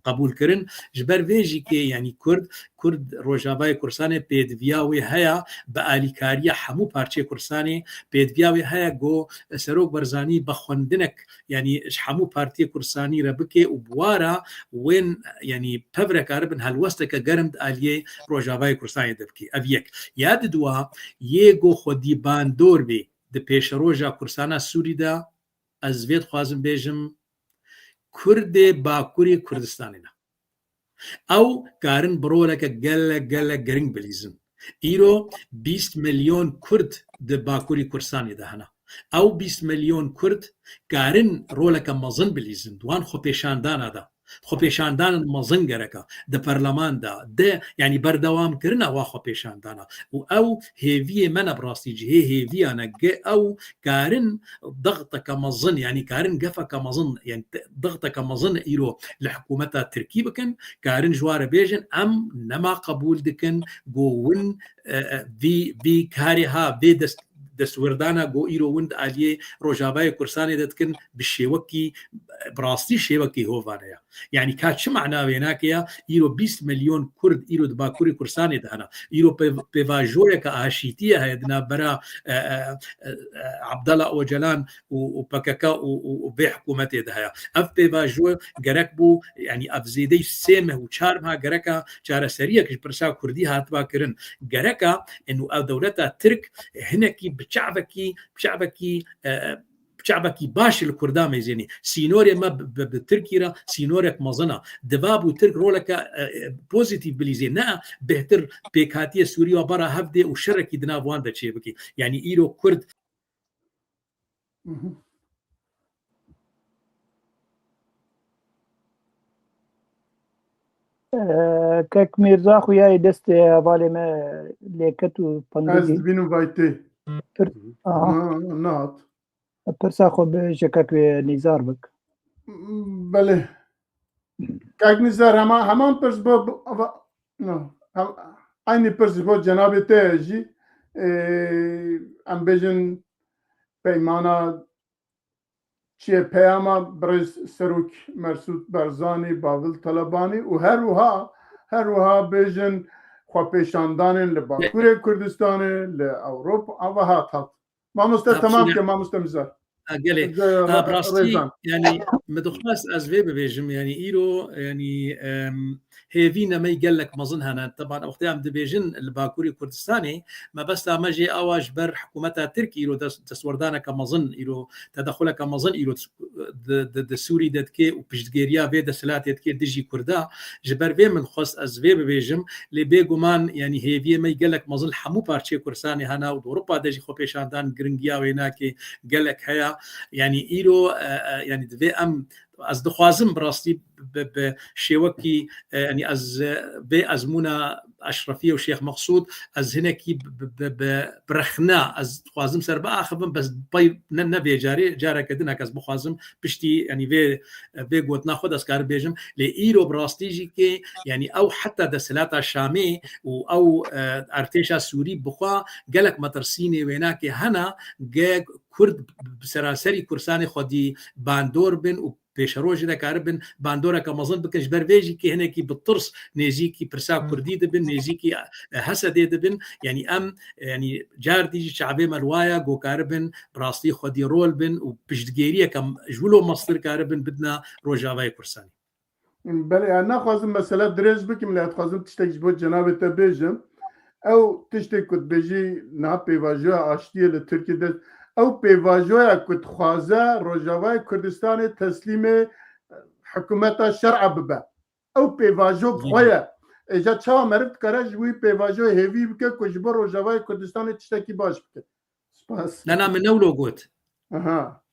qebûlkirin. Ji ber vê jî ke, yanî Kurd, Kurd Rojavayê Kurdistanê pêdiviya wê heye, bi alîkariya hemû parçeyê Kurdistanê pêdiviya wê heye ku Serok Barzanî bi xwendinek, yanî ji hemû partiyê Kurdistanî re bike û bi wa re wên, yanî pev re karibin helwesteke germ di aliyê Rojavayê Kurdistanê de bike. Ev yek. Ya di dua, yê ku xwedî bandor bê di pêşeroja Kursana Sûrî de, ez vê dixwazim bêjim, Kurdê Bakurê Kurdistanê ne. Ew karin bi roleke gelek, gelek giring bilîzin. Îro bîst milyon Kurd di Bakurî Kurdistanê de hene. Ew bîst milyon Kurd karin roleke mezin bilîzin di wan xwepêşandana de. Xwepêşandanên mezin gereka di perleman de, de, yanî berdewamkirina wa xwepêşandana. Û ew hêviyê me ne bi rastî cihê hêviyan e, ge ew karin dixteke mezin, yanî karin gefeke mezin, yanî te-, dixteke mezin îro li hikûmeta Tirkî bikin, karin ji wa re bêjin, em nema qebûl dikin ku win, e, e, vî, vî karê ha, vê dest, destwirdana ku îro win di aliyê Rojavayê Kurdistanê de dikin, bi şêwekî, bi rastî şêwekî hovane ya. Yanî ka çi mana wê nake ya, îro bîst milyon Kurd îro di Bakurê Kurdistanê de hene. Îro pê-, pêvajoyeke aşîtiyê heye di navbera, e, e, e, e, Abdullah Ocalan û, û P K K û, û, û vê hikûmetê de heye. Ev pêvajo gerek bû, yanî ev zêdeyî sê meh û çar meha gereka çareseriyek ji pirsa Kurdî hatiba kirin. Gereka û ew dewleta Tirk hinekî bi çavekî, bi çavekî, e, çavekî baş li Kurda mêzênî. Sînorê me bi, bi, bi Tirkî re sînorek mezin e. Diva bû Tirk roleke, e, e, pozîtîf bilîzê, ne bêhtir pêkhatiye Sûrî û bera hev dê û şerekî di nav wan de çêbikî. Yanî îro Kurd Mhm. Ee, Kek Mîrza xuyayê destê hevalê me lêket û pengekî. Ez dibînim vay tê. Pir, aha. Na, nehat. Pirsa xwe bi ji Kek wê Nîzar bik. Belê. Kek Nîzar hema, heman pirs bo, bo, ava, no, hem, aynî pirs bo cenabê te jî, e, em bêjin peymana çiye peyama birêz Serok Mesûd Barzanî, Bavil Telebanî û her wiha, her wiha bêjin xwepêşandanên li Bakurê Kurdistanê, li Ewropa, ava hat hat. Mamoste, temam ke, mamoste Mizar. Ha, gelê. Ha, bi rastî, yanî, min dixwest ez vê bibêjim, yanî, îro, yanî, em, hêvî nemey gelek mezin hene. Teban, wextê em dibêjin li Bakurê Kurdistanê, mebesta me jê awa ji ber hikûmeta Tirk îro dest-, destwerdaneke mezin, îro tedexuleke mezin îro di, di, di Sûrî de dike û piştgêriya vê desthilatê dike dijî Kurda. Ji ber vê min xwest ez vê bibêjim, lê bêguman, yanî, hêviyê me gelek mezin li hemû parçeyê Kurdistanê hene û di Ewropa de jî xwepêşandan giringiya wê nake gelek heye. Yanî îro, e, e, yanî divê em, ez dixwazim bi rastî bi, bi şêwekî, e, yanî ez, e, vê ezmûna Eşrefiyê û Şêx Meqsûd, ez hinekî bi, bi, bi, bi rexne, ez dixwazim ser biaxivim, bes pey ne, ne vê carê, careke din ez bixwazim piştî, yanî vê, vê gotina xwe de ez karim bêjim. Lê îro bi rastî jî ke, yanî ew heta desthilata Şamê û ew, e, artêşa Sûrî bi xwe gelek metirsînê wênakê hene, ge Kurd bi seraserî Kurdistanê xwedî bandor bin û pêşerojê de karibin bandoreke mezin bikin. Ji ber vê jî ke hinekî bi tirs nêzîkî pirsa Kurdî dibin, nêzîkî, e, Hesedê dibin. Yanî em, e, yanî car dî jî çavê me li wa ye, ku karibin bi rastî xwedî rol bin û piştgêriyeke ji wilo mestir karibin bidina Rojavayê Kurdistanê. Belê, ez naxwazim mesele dirêj bikim, lê ez dixwazim tiştek ji bo cenabê te bêjim. Ew tiştê ku dibêjî niha pêvajoya aştiyê li Tirkiyê de, ew pêvajoya ku dixwaze Rojavayê Kurdistanê teslîmê hikûmeta şer'a bibe. Ew pêvajo bi xwe ye. Êca çawa meriv dikare ji wî pêvajoyê hêvî bike ku ji bo Rojavayê Kurdistanê tiştekî baş bike? Spas. Na, na, min ne wilo got. Aha.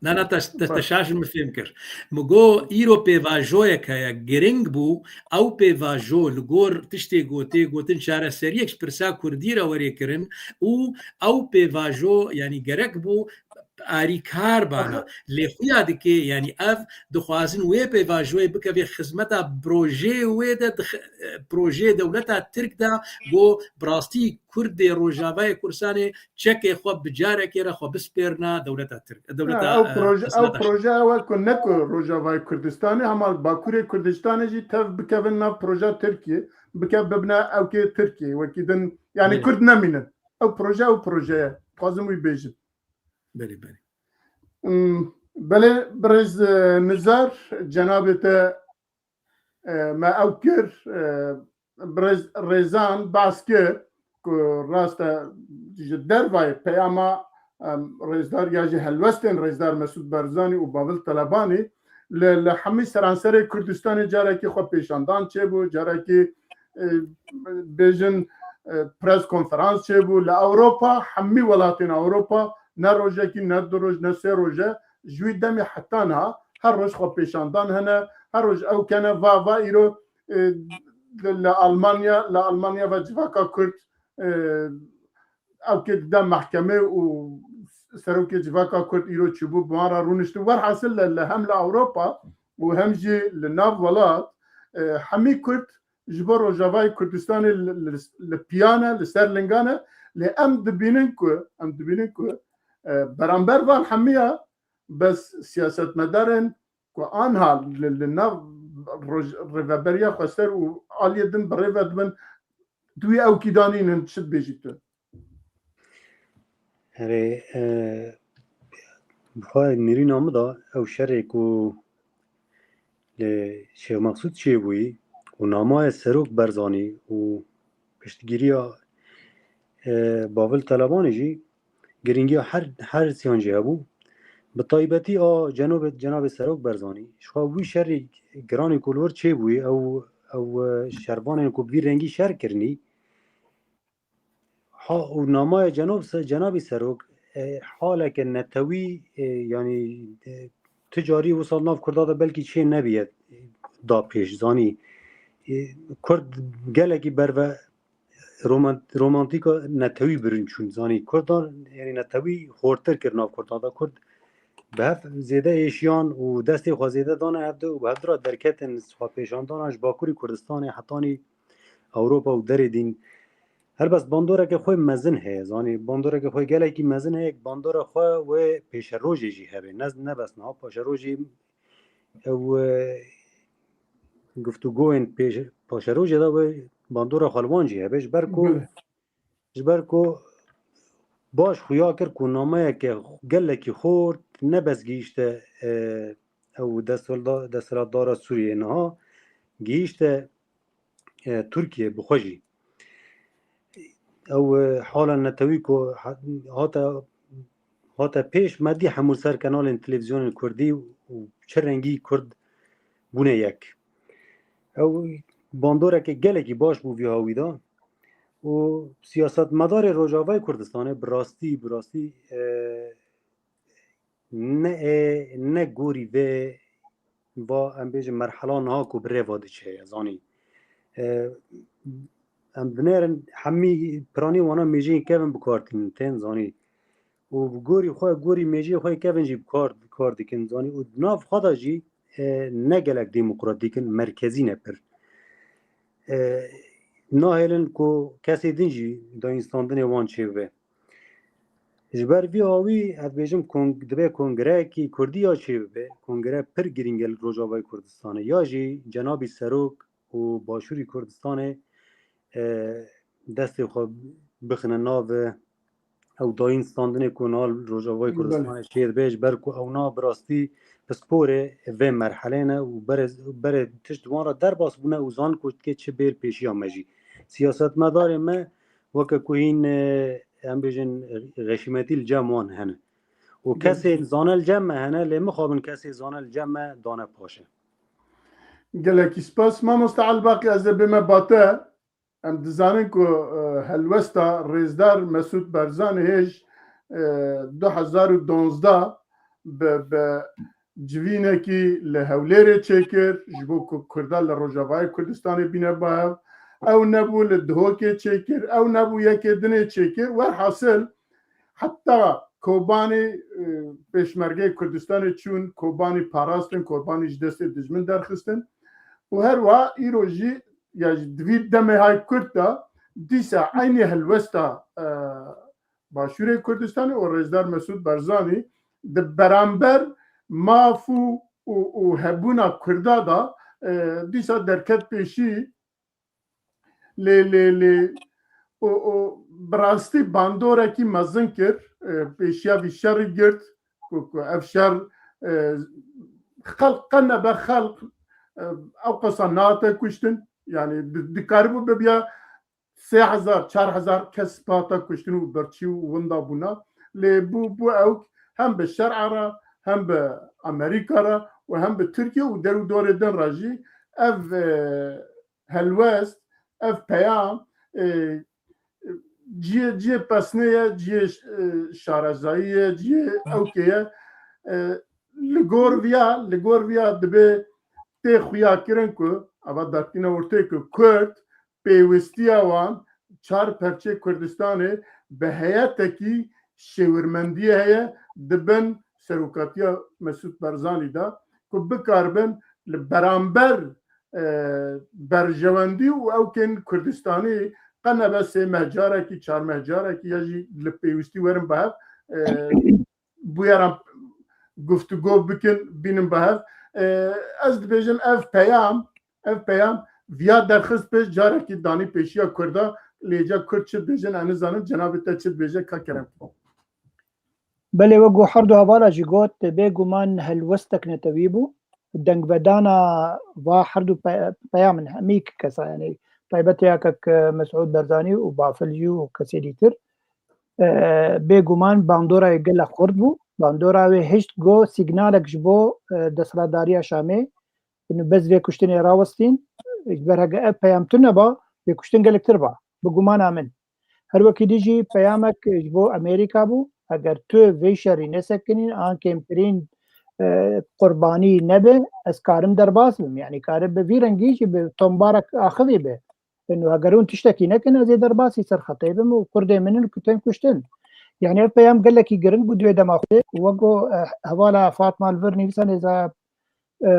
Na, na, te, te, te şaş min fêm kir. Min got, îro pêvajoyek heye, giring bû, ew pêvajo li gor tiştê gotê, gotin çareseriyek ji pirsa Kurdî re were kirin û ew pêvajo, yanî gerek bû alîkar bana. Lê xuya dike, yanî ev dixwazin wê pêvajoyê bikeve xizmeta projeyê wê de, dix-, projeyê dewleta Tirk de, go bi rastî Kurdê Rojavayê Kurdistanê çekê xwe bi carekê re xwe bispêrna dewleta Tirk. Dewleta, Ha, ew e, proje, ew xizmeta proje ew e ku ne ku Rojavayê Kurdistanê, hema li Bakurê Kurdistanê jî tev bikevin nav proja Tirkiyê, bike bibine ewkê Tirkiyê, wekî din, yanî Belê. Kurd nemînin. Ew proje, ew proje ye. Dixwazim wî bêjim. Belê, belê. Hmm, belê, birêz, e, Nizar, cenabê te, e, me ew kir, e, birêz Rêzan behs kir ku rast e ji dervayê peyama, em, rêzdar ya jî helwestên rêzdar Mesûd Barzanî û Bavil Telebanî li, li hemî seranserê Kurdistanê carekî xwe pêşandan çêbû, carekî, e, bêjin, e, pres konferans çêbû. Li Ewropa, hemî welatên Ewropa, ne rojekî, ne du roj, ne sê roj e, ji wî demê heta niha her roj xwe pêşandan hene, her roj ew kene, va, va îro, e, li, li Almanya, li Almanya ve civaka Kurd, e, ew kê dide mehkemê û serokê civaka Kurd îro çûbû, bi wan re rûniştibû. Werhasil li, li hem li Ewropa û hem jî li nav welat, e, hemî Kurd ji bo Rojavayê Kurdistanê li, li, li piya ne, li ser linga ne, lê em dibînin ku, em dibînin ku, e, beramber van hemiya bes siyasetmedarên ku anha li, li nav roj-, rêveberiya xweser û aliyê din bi rê ve dibin, di wî ewkî de nînin, çi dibêjî tu? Erê, e, bi xwe nêrîna min de ew şerê ku li Şêx Meqsûd çêbûyî û namaya Serok Barzanî û piştgiriya, e, Bavil Telebanê jî girîngiya her, her siyan jî hebû. Bi taybetî a cenabê, cenabê Serok Barzanî, ji xwe wî şerî giranî ku li wir çêbûyî, ew, ew, e, şervanên ku bi vî rengî şer kirinî, ha, û namaya cenob se-, cenabî Serok, e, haleke netewî, e, yanî, e, tu carî wisa nav Kurda de belkî çê nebiye, e, da pêş, zanî. E, Kurd gelekî berve romant-, romantîka netewî birin çûn, zanî. Kurdan, yanî netewî xortir kir nav Kurdan de. Kurd bi hev zêde êşiyan û destê xwe zêde dane hev de û bi hev de re derketin xwe pêşandana ji Bakurî Kurdistanê hetanî Ewropa û derê dîn. Helbest bandoreke xwe mezin heye, zanî, bandoreke xwe gelekî mezin heye, bandora xwe wê pêşerojê jî hebe. Ne, ne bes niha paşerojê ew, e, guftûgoyên pêş-, paşerojê de wê bandora xwe li wan jî hebe. Ji ber ku, Belê. ji ber ku baş xuya kir ku nameyeke gelekî xort ne bes gihîşte, e, ew destwelda-, desthilatdara Sûriyeyê niha, gihîşte, e, Tirkiye bi xwe jî. Ew, e, hala netewî ku ha-, hate, hate pêş me dî hemû ser kanalên televîzyonên kurdî û çi rengî kurd bûne yek. Ew bandoreke gelekî baş bû vî hawî de û siyasetmedarê Rojavayê Kurdistanê bi rastî, bi rastî, e, ne, e, ne gorî vê va, em bêjin, merhela niha ku bi rê ve diçe ye, zanî. E, em binêrin hemî piranî wana mêjeyên kevin bi kar tînin, tên, zanî. Û bi gorî xwe, gorî mêjeyê xwe kevin jî bi kar, bi kar dikin, zanî. Û di nav xwe de jî, e, ne gelek demokratîk in, merkezî ne pir. E, nahêlin ku kesê din jî dayînstandinê wan çêbibe. Ji ber vî hawî, ez dibêjim, kong-, dibe kongreyekî kurdî ya çêbibe, kongre pir girîng e li Rojavayê Kurdistanê, ya jî cenabî Serok û Başûrî Kurdistanê, e, destê xwe bixine nav ew dayîn standinê ku niha li Rojavayê Belê. Kurdistanê çêdibe, ji ber ku ew na bi rastî pisporê vê merhelê ne û berê, berê tişt wan re derbas bûne û zan ku dike çi bêl pêşiya me jî. Siyasetmedarê me weke ku hîn, e, em bêjin, xeşîmetî li cem wan hene. Û Gelek kesê zane li cem me hene, lê mixabin kesê zane li cem me dane paşe. Gelekî spas. Mamoste Elbaqî, ez ê bême ba te. Em dizanin ku, e, helwesta Rêzdar Mesûd Barzanî hêj, e, du hezar û duwazdeh bi, bi civînekî li Hewlêrê çêkir, ji bo ku Kurda li Rojavayê Kurdistanê bîne ba hev. Ew nebû li Duhokê çêkir, ew nebû yekê dinê çêkir. Werhasil, heta Kobanî, e, Pêşmergeyê Kurdistanê çûn, Kobanî parastin, Kobanî ji destê dijmin derxistin. Û her wiha îro jî, ya ji di vî demê hay kurt de, dîsa eynî helwesta, e, Başûrê Kurdistanê û Rêzdar Mesûd Barzanî di beramber maf û, û, û hebûna Kurda de, e, dîsa derket pêşî. Lê, lê, lê, û, û bi rastî bandorekî mezin kir, e, pêşiya vî şerî girt, ku, ku ev şer, e, xelq qe nebe xelq, e, ew qesa nate kuştin. Yani di-, dikaribû bibiya sê hezar, çar hezar kes hata kuştin û birçî û winda bûna. Lê bû, bû ew hem bi şer'a re, hem bi Amerîka re û hem bi Tirkiye û der û dorê din re jî ev, e, helwest, ev peyam, e, cihê, cihê pesnê ye, cihê, e, şarezayî ye, cihê ewkê ye. E, li gor viya, li gor viya dibe tê xuyakirin ku eva dertîna ortê ku Kurd pêwistiya wan çar perçê Kurdistanê bi heyetekî şêwirmendiyê heye di bin serokatiya Mesûd Barzanî de ku bikaribin li beramber, e, berjewendî û ewkên Kurdistanî qe nebe sê meh carekî, çar meh carekî ya jî li pêwistî werin bi hev, e, bûyeran guftûgo bikin, bînin bi hev. E, ez dibêjim ev peyam, ev peyam viya derxist pêş carekî danî pêşiya Kurda, lê ca Kurd çi dibêjin, em nizanin, cenabê te çi dibêje, ka kerem. Belê, wek ku her du hevala jî got, bêguman helwestek netewî bû. Dengvedana va her du pe-, peya min hemî kesa, yani taybet ya kek Mesûd Barzanî û Bafil jî û kesê dîtir, e, bêguman bandorayê gelek xurt bû. Bandora wê hişt got signalek ji bo, e, desthilatdariya Şamê. Û bes vê kuştinê rawestîn, ji ber heke ev peyam tune ba, vê kuştin gelektir ba. Bi gumana min. Her wekî dî jî peyamek ji bo Amerîka bû. Eger tu vê şerî nesekinîn, an kêmtirîn, e, qurbanî nebe, ez karim derbas bim. Yani karim bi vî rengî jî bi tombarek axivî be. Û heger hûn tiştekî nekin, ez ê derbasî ser xetê bim û kurdê min in ku tên kuştin. Yani ev peyam gelekî giring bû di wê dema xwe. Wek ku, e, hevala Fatma li vir nivîsa nêza, e,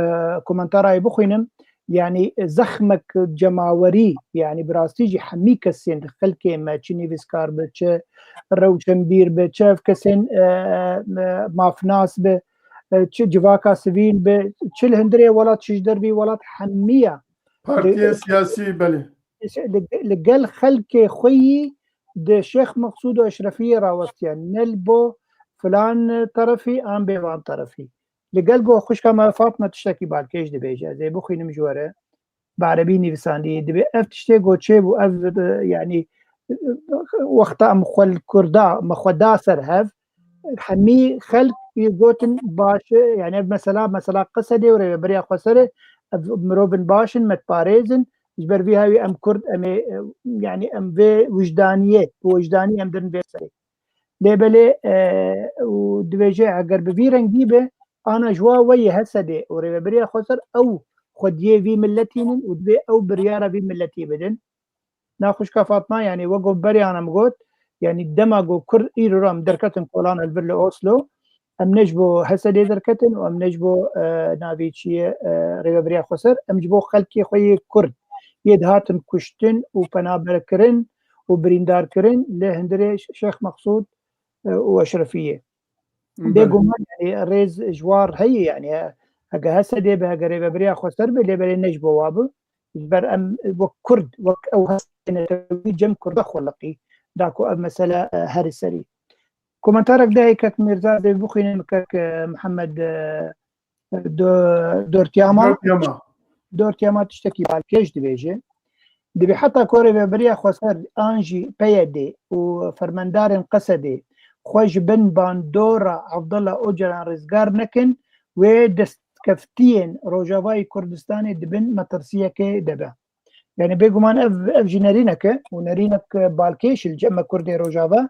komentara wê bixwînim. Yani zexmek cemawerî, yani bi rastî jî hemî kesên xelkê me, çi nivîskar bi, çi rewşenbîr bi, çi ev kesên, e, e, mafnas bi, e, çi civaka sivîl bi, çi li hundirê welat, çi ji dervî welat, hemiya Partiyên siyasî, belê. Li, li gel xelkê xwe yî di Şêx Meqsûd û Eşrefiyê rawestiye. Ne li bo filan terefî an bê van terefî. Li gel got xwişka me Fatma tiştekî balkêş dibêje. Ez ê bixwînim ji we re. Bi erebî nivîsandî. Dibê ev tiştê got çêbû, ev, e, yani, e, wexta em xwe li Kurda, me xwe da ser hev, hemî xelk yê gotin baş e, yani ev mesela, mesela Qesedê û rêveberiya Xweserê, ev mirovin baş in, me diparêzin, ji ber vî hawî em Kurd, em ê, e, yani em vê wijdaniyê, bi wijdanî em dirin vê serê. Lê belê, e, û dibêje eger bi vî rengî be, ana ji wa we yê Hesedê û rêveberiya Xweser ew xwediyê vî miletî nin û divê ew biryara vî miletî bidin. Na xwişka Fatma, yani wek ku berê ana min got, yani dema ku Kurd îro re em derketin kolana li vir li Oslo, em ne ji bo Hesedê derketin û em ne ji bo, e, navê çi ye, e, rêveberiya Xweser, em ji bo xelkê xwe yê Kurd yê dihatin kuştin û penaberkirin û birîndarkirin li hundirê Şêx Meqsûd, e, û Eşrefiyê. Belê. Bêguman, yani, rêz ji war heye, yani, he-, hege Hesedê be, hege rêveberiya Xweser be, lê belê ne ji bo wa be. Ji ber em wek Kurd, wek ew Hesedê netewî cem Kurda xwe liqî, da ku ev mesele, e, herî serî. Komentarek de heye kek Mîrza dê bixwînim, kek, e, Mihemed, e, Do-, Dortiyama. Dortiyama. Dortiyama tiştekî balkêş dibêje. Dibê heta ku rêveberiya Xweser an jî P Y D û fermendarên Qesedê xwe ji bin bandora Abdullah Ocalan rizgar nekin, wê destkeftiyên Rojavayê Kurdistanê di bin metirsiyekê de be. Yani bêguman ev, ev jî nerînek e û nerînek balkêş li cem me Kurdê Rojava.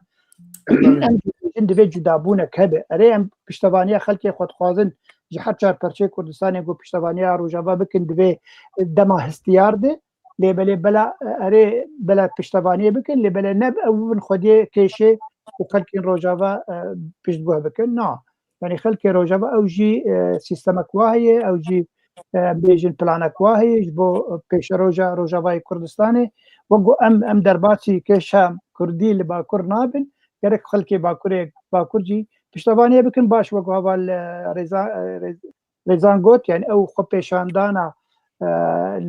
Em jî dibêjin divê cudabûnek hebe. Erê, em piştevaniya xelkê xwe dixwazin, ji her çar perçeyê Kurdistanê ku piştevaniya Rojava bikin, divê dema hestiyar de. Lê belê bela, erê, bela piştevaniyê bikin, lê belê ne ew bin xwediyê kêşê û xelkên Rojava, e, piştguh bikin. Na. Yanî xelkê Rojava ew jî, e, sîstemek wa heye, ew jî, e, em bêjin planek wa heye ji bo pêşeroja Rojavayê Kurdistanê. Wek ku em, em derbasî kêşa Kurdî li Bakur nabin, gerek xelkê Bakurê, Bakur jî piştevaniyê bikin. Baş, wek ku heval, e, Rêza-, e, Rêz-, Rêzan got, yani ew xwepêşandana, e,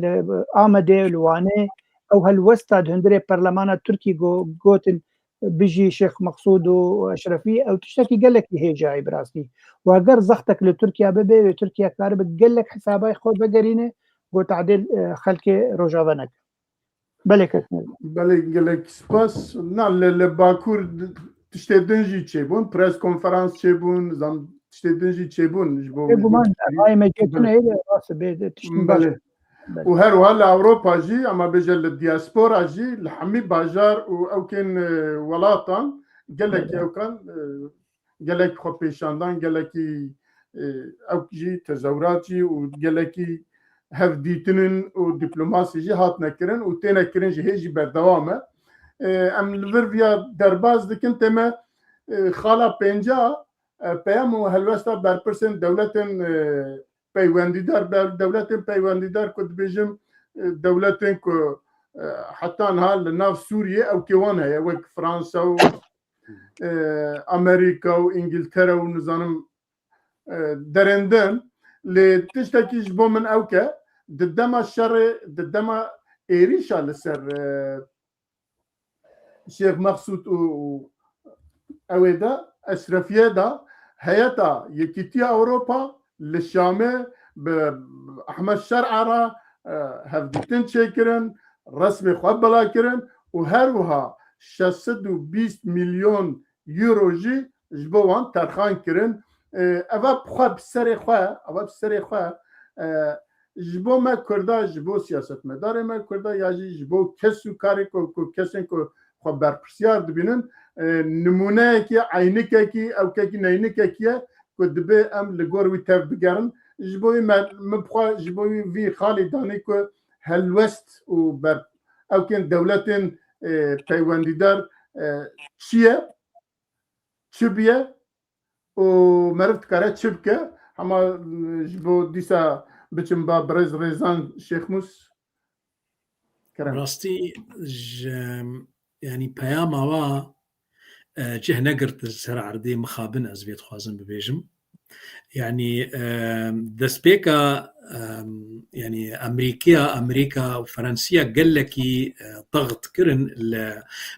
li Amedê, li Wanê, ew helwesta di hundirê perlemana Tirkî go-, gotin, "Bijî Şêx Meqsûd û Eşrefî", ew tiştekî gelekî hêjayî bi rastî. Û eger zextek li Tirkiye bibe, wê Tirkiye karibe gelek hesabay xwe vegerîne, ku tadêl, e, xelkê Rojava neke. Belê, kek. Belê, gelek spas. Na, li, li Bakur d-, tiştê din jî çêbûn, pres konferans çêbûn, zam tiştê din jî çêbûn ji bo. Bêguman, rayê me cê tune ye, rast e, bê, tiştin baş. Belê. Belê. Û her wiha li Ewropa jî, ama bêje li diaspora jî, li hemî bajar û ewkên, e, welatan, gelekî ewkan, e, gelek xwepêşandan, gelekî, e, ew jî tezewrat jî û gelekî hevdîtinin û dîplomasî jî hatine kirin û têne kirin, ji hê jî berdewam e. E, em li vir viya derbas dikin, tême, e, xala pênca, e, peyam û helwesta berpirsên dewletên, e, peywendîdar, be-, dewletên peywendîdar ku dibêjim, e, dewletên ku, e, heta niha li nav Sûriyê ewkê wan heye, wek Fransa û, e, Amerîka û Îngiltere û nizanim, e, derên din. Lê tiştekî ji bo min ewk e, di dema şerê, di dema êrîşa li ser, e, Şêx Meqsûd û, û ew ê de, Eşrefiyê de, heyeta Yekîtiya Ewropa li Şamê bi Ehmed Şer'a re, e, hevdîtin çêkirin, resmê xwe bela kirin û her wiha şeş sed û bîst milyon euro jî ji bo wan terxan kirin. E, eva bi xwe, bi serê xwe, eva bi serê xwe, e, ji bo me Kurda, ji bo siyasetmedarê me Kurda ya jî ji bo kes û karê ku, ku kesên ku xwe berpirsiyar dibînin, e, nimûneyekî, eynikekî, ewkekî neynikekî ye ku dibê em li gor wî tev bigerin. Ji bo wî me, min bi xwe, ji bo wî vî xalî danî ku helwest û ber-, ewkên dewletên, e, peywendîdar, e, çi ye, çi bûye û meriv dikare çi bike? Hema, e, ji bo dîsa biçim ba birêz Rêzan Şêxmûs. Kerem. Rastî ji, yanî peyama wa, e, cih negirt ser erdê mixabin ez vê dixwazim bibêjim. Yanî, e, destpêka, e, yanî Amerîkiya, Amerîka û Ferensiya gelekî, e, daxt kirin li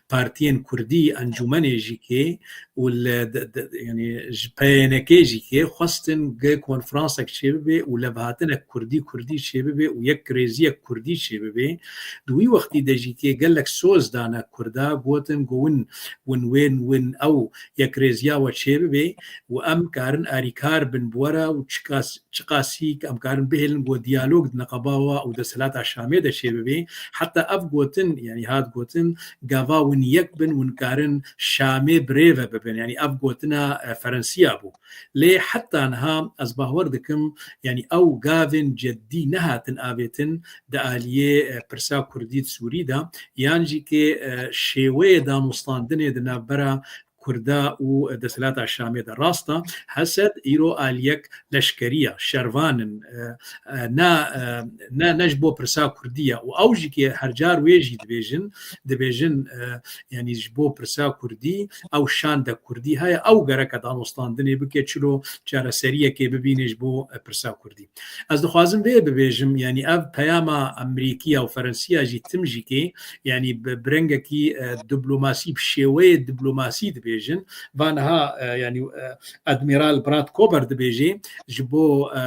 partiyên Kurdî, encûmenê jî kê û li de, de, yanî ji P Y N K jî kê xwestin ge konferansek çêbibe û levhatinek Kurdî, Kurdî çêbibe û yek rêziyek Kurdî çêbibe. Di wî wextî de jî kê gelek soz dane Kurda, gotin ku win, win, wên, win ew yekrêziya we çêbibe û em karin arîkar bin bi we re û çiqas, çiqasî em karin bihêlin ku diyalog di neqeba we û desthilata Şamê de çêbibe. Heta ev gotin, yanî hat gotin, gava win yek bin, win karin Şamê birêve bibin. Yanî ev gotina, e, Ferensiya bû. Lê heta niha ez bawer dikim, yanî ew gavên ceddî nehatin avêtin di aliyê, e, pirsa Kurdî di Sûrî de, yan jî kê, e, şêweyê danûstandinê di navbera Kurda û desthilata Şamê de. Rast e, Hesed îro aliyek leşkerî ye, şervan in, e, e, ne, e, ne, ne ji bo pirsa Kurdî ye. Û ew jî kê her car wê jî dibêjin, dibêjin, e, yanî ji bo pirsa Kurdî ew şandek Kurdî heye, ew gereke danûstandinê bike, çilo çareseriyekê bibîne ji bo, e, pirsa Kurdî. Ez dixwazim vê bibêjim, yanî ev peyama Amerîkiya û Ferensiya jî tim jî kê, yanî bi, bi rengekî, e, diplomasî, bi şêweyê diplomasî dibêjin. Va niha, e, yanî, e, Admiral Brad Kober dibêje, ji bo, e,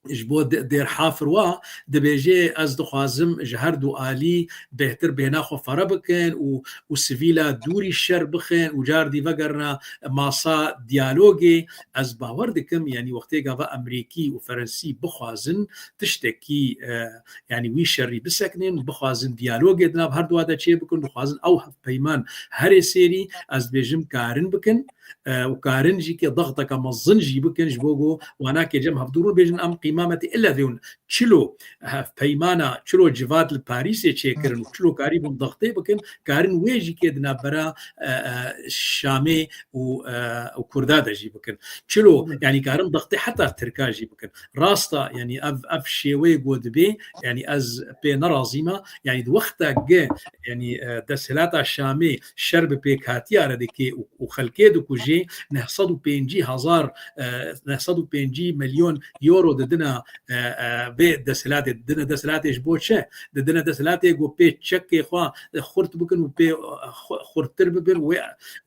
ji bo de-, Dêrhafir wa dibêje, ez dixwazim ji her du alî bêhtir bêhna xwe fere bikin û, û sivîla dûrî şer bixin û cardî vegerine masa diyalogê. Ez bawer dikim, yanî wextê gava Amerîkî û Ferensî bixwazin tiştekî, e, yanî wî şerî bisekinin, bixwazin diyalogê di nav her duwa de çê bikin, dixwazin ew hevpeyman herê sêrî, ez dibêjim, karin bikin. e, û karin jî ke dexteke mezin jî bikin ji bo ku wanakê cem hevdû rû bêjin em qîmametê ille vê hûn çilo hevpeymana, çilo civat li Parîsê çêkirin û çilo karîbûn dextê bikin, karin wê jî ke di navbera, e, e, Şamê û, e, û Kurda de jî bikin. Çilo, Hı. yanî karin dextê heta Tirka jî bikin. Rasta, yanî ev, ev şêweyê ku dibê, yanî ez pê nerazî me, yanî di wexta ge, yanî, e, desthilata Şamê şer bi pêkhatiya re dike û, û xelkê dikujê, neh sed û pêncî hezar, e, neh sed û pêncî milyon euro didina, e, e, vê desthilatê, didine desthilatê ji bo çi? Didine desthilatê ku pê çekê xwe, e, xurt bikin û pê, e, xu-, xurttir bibin, wê,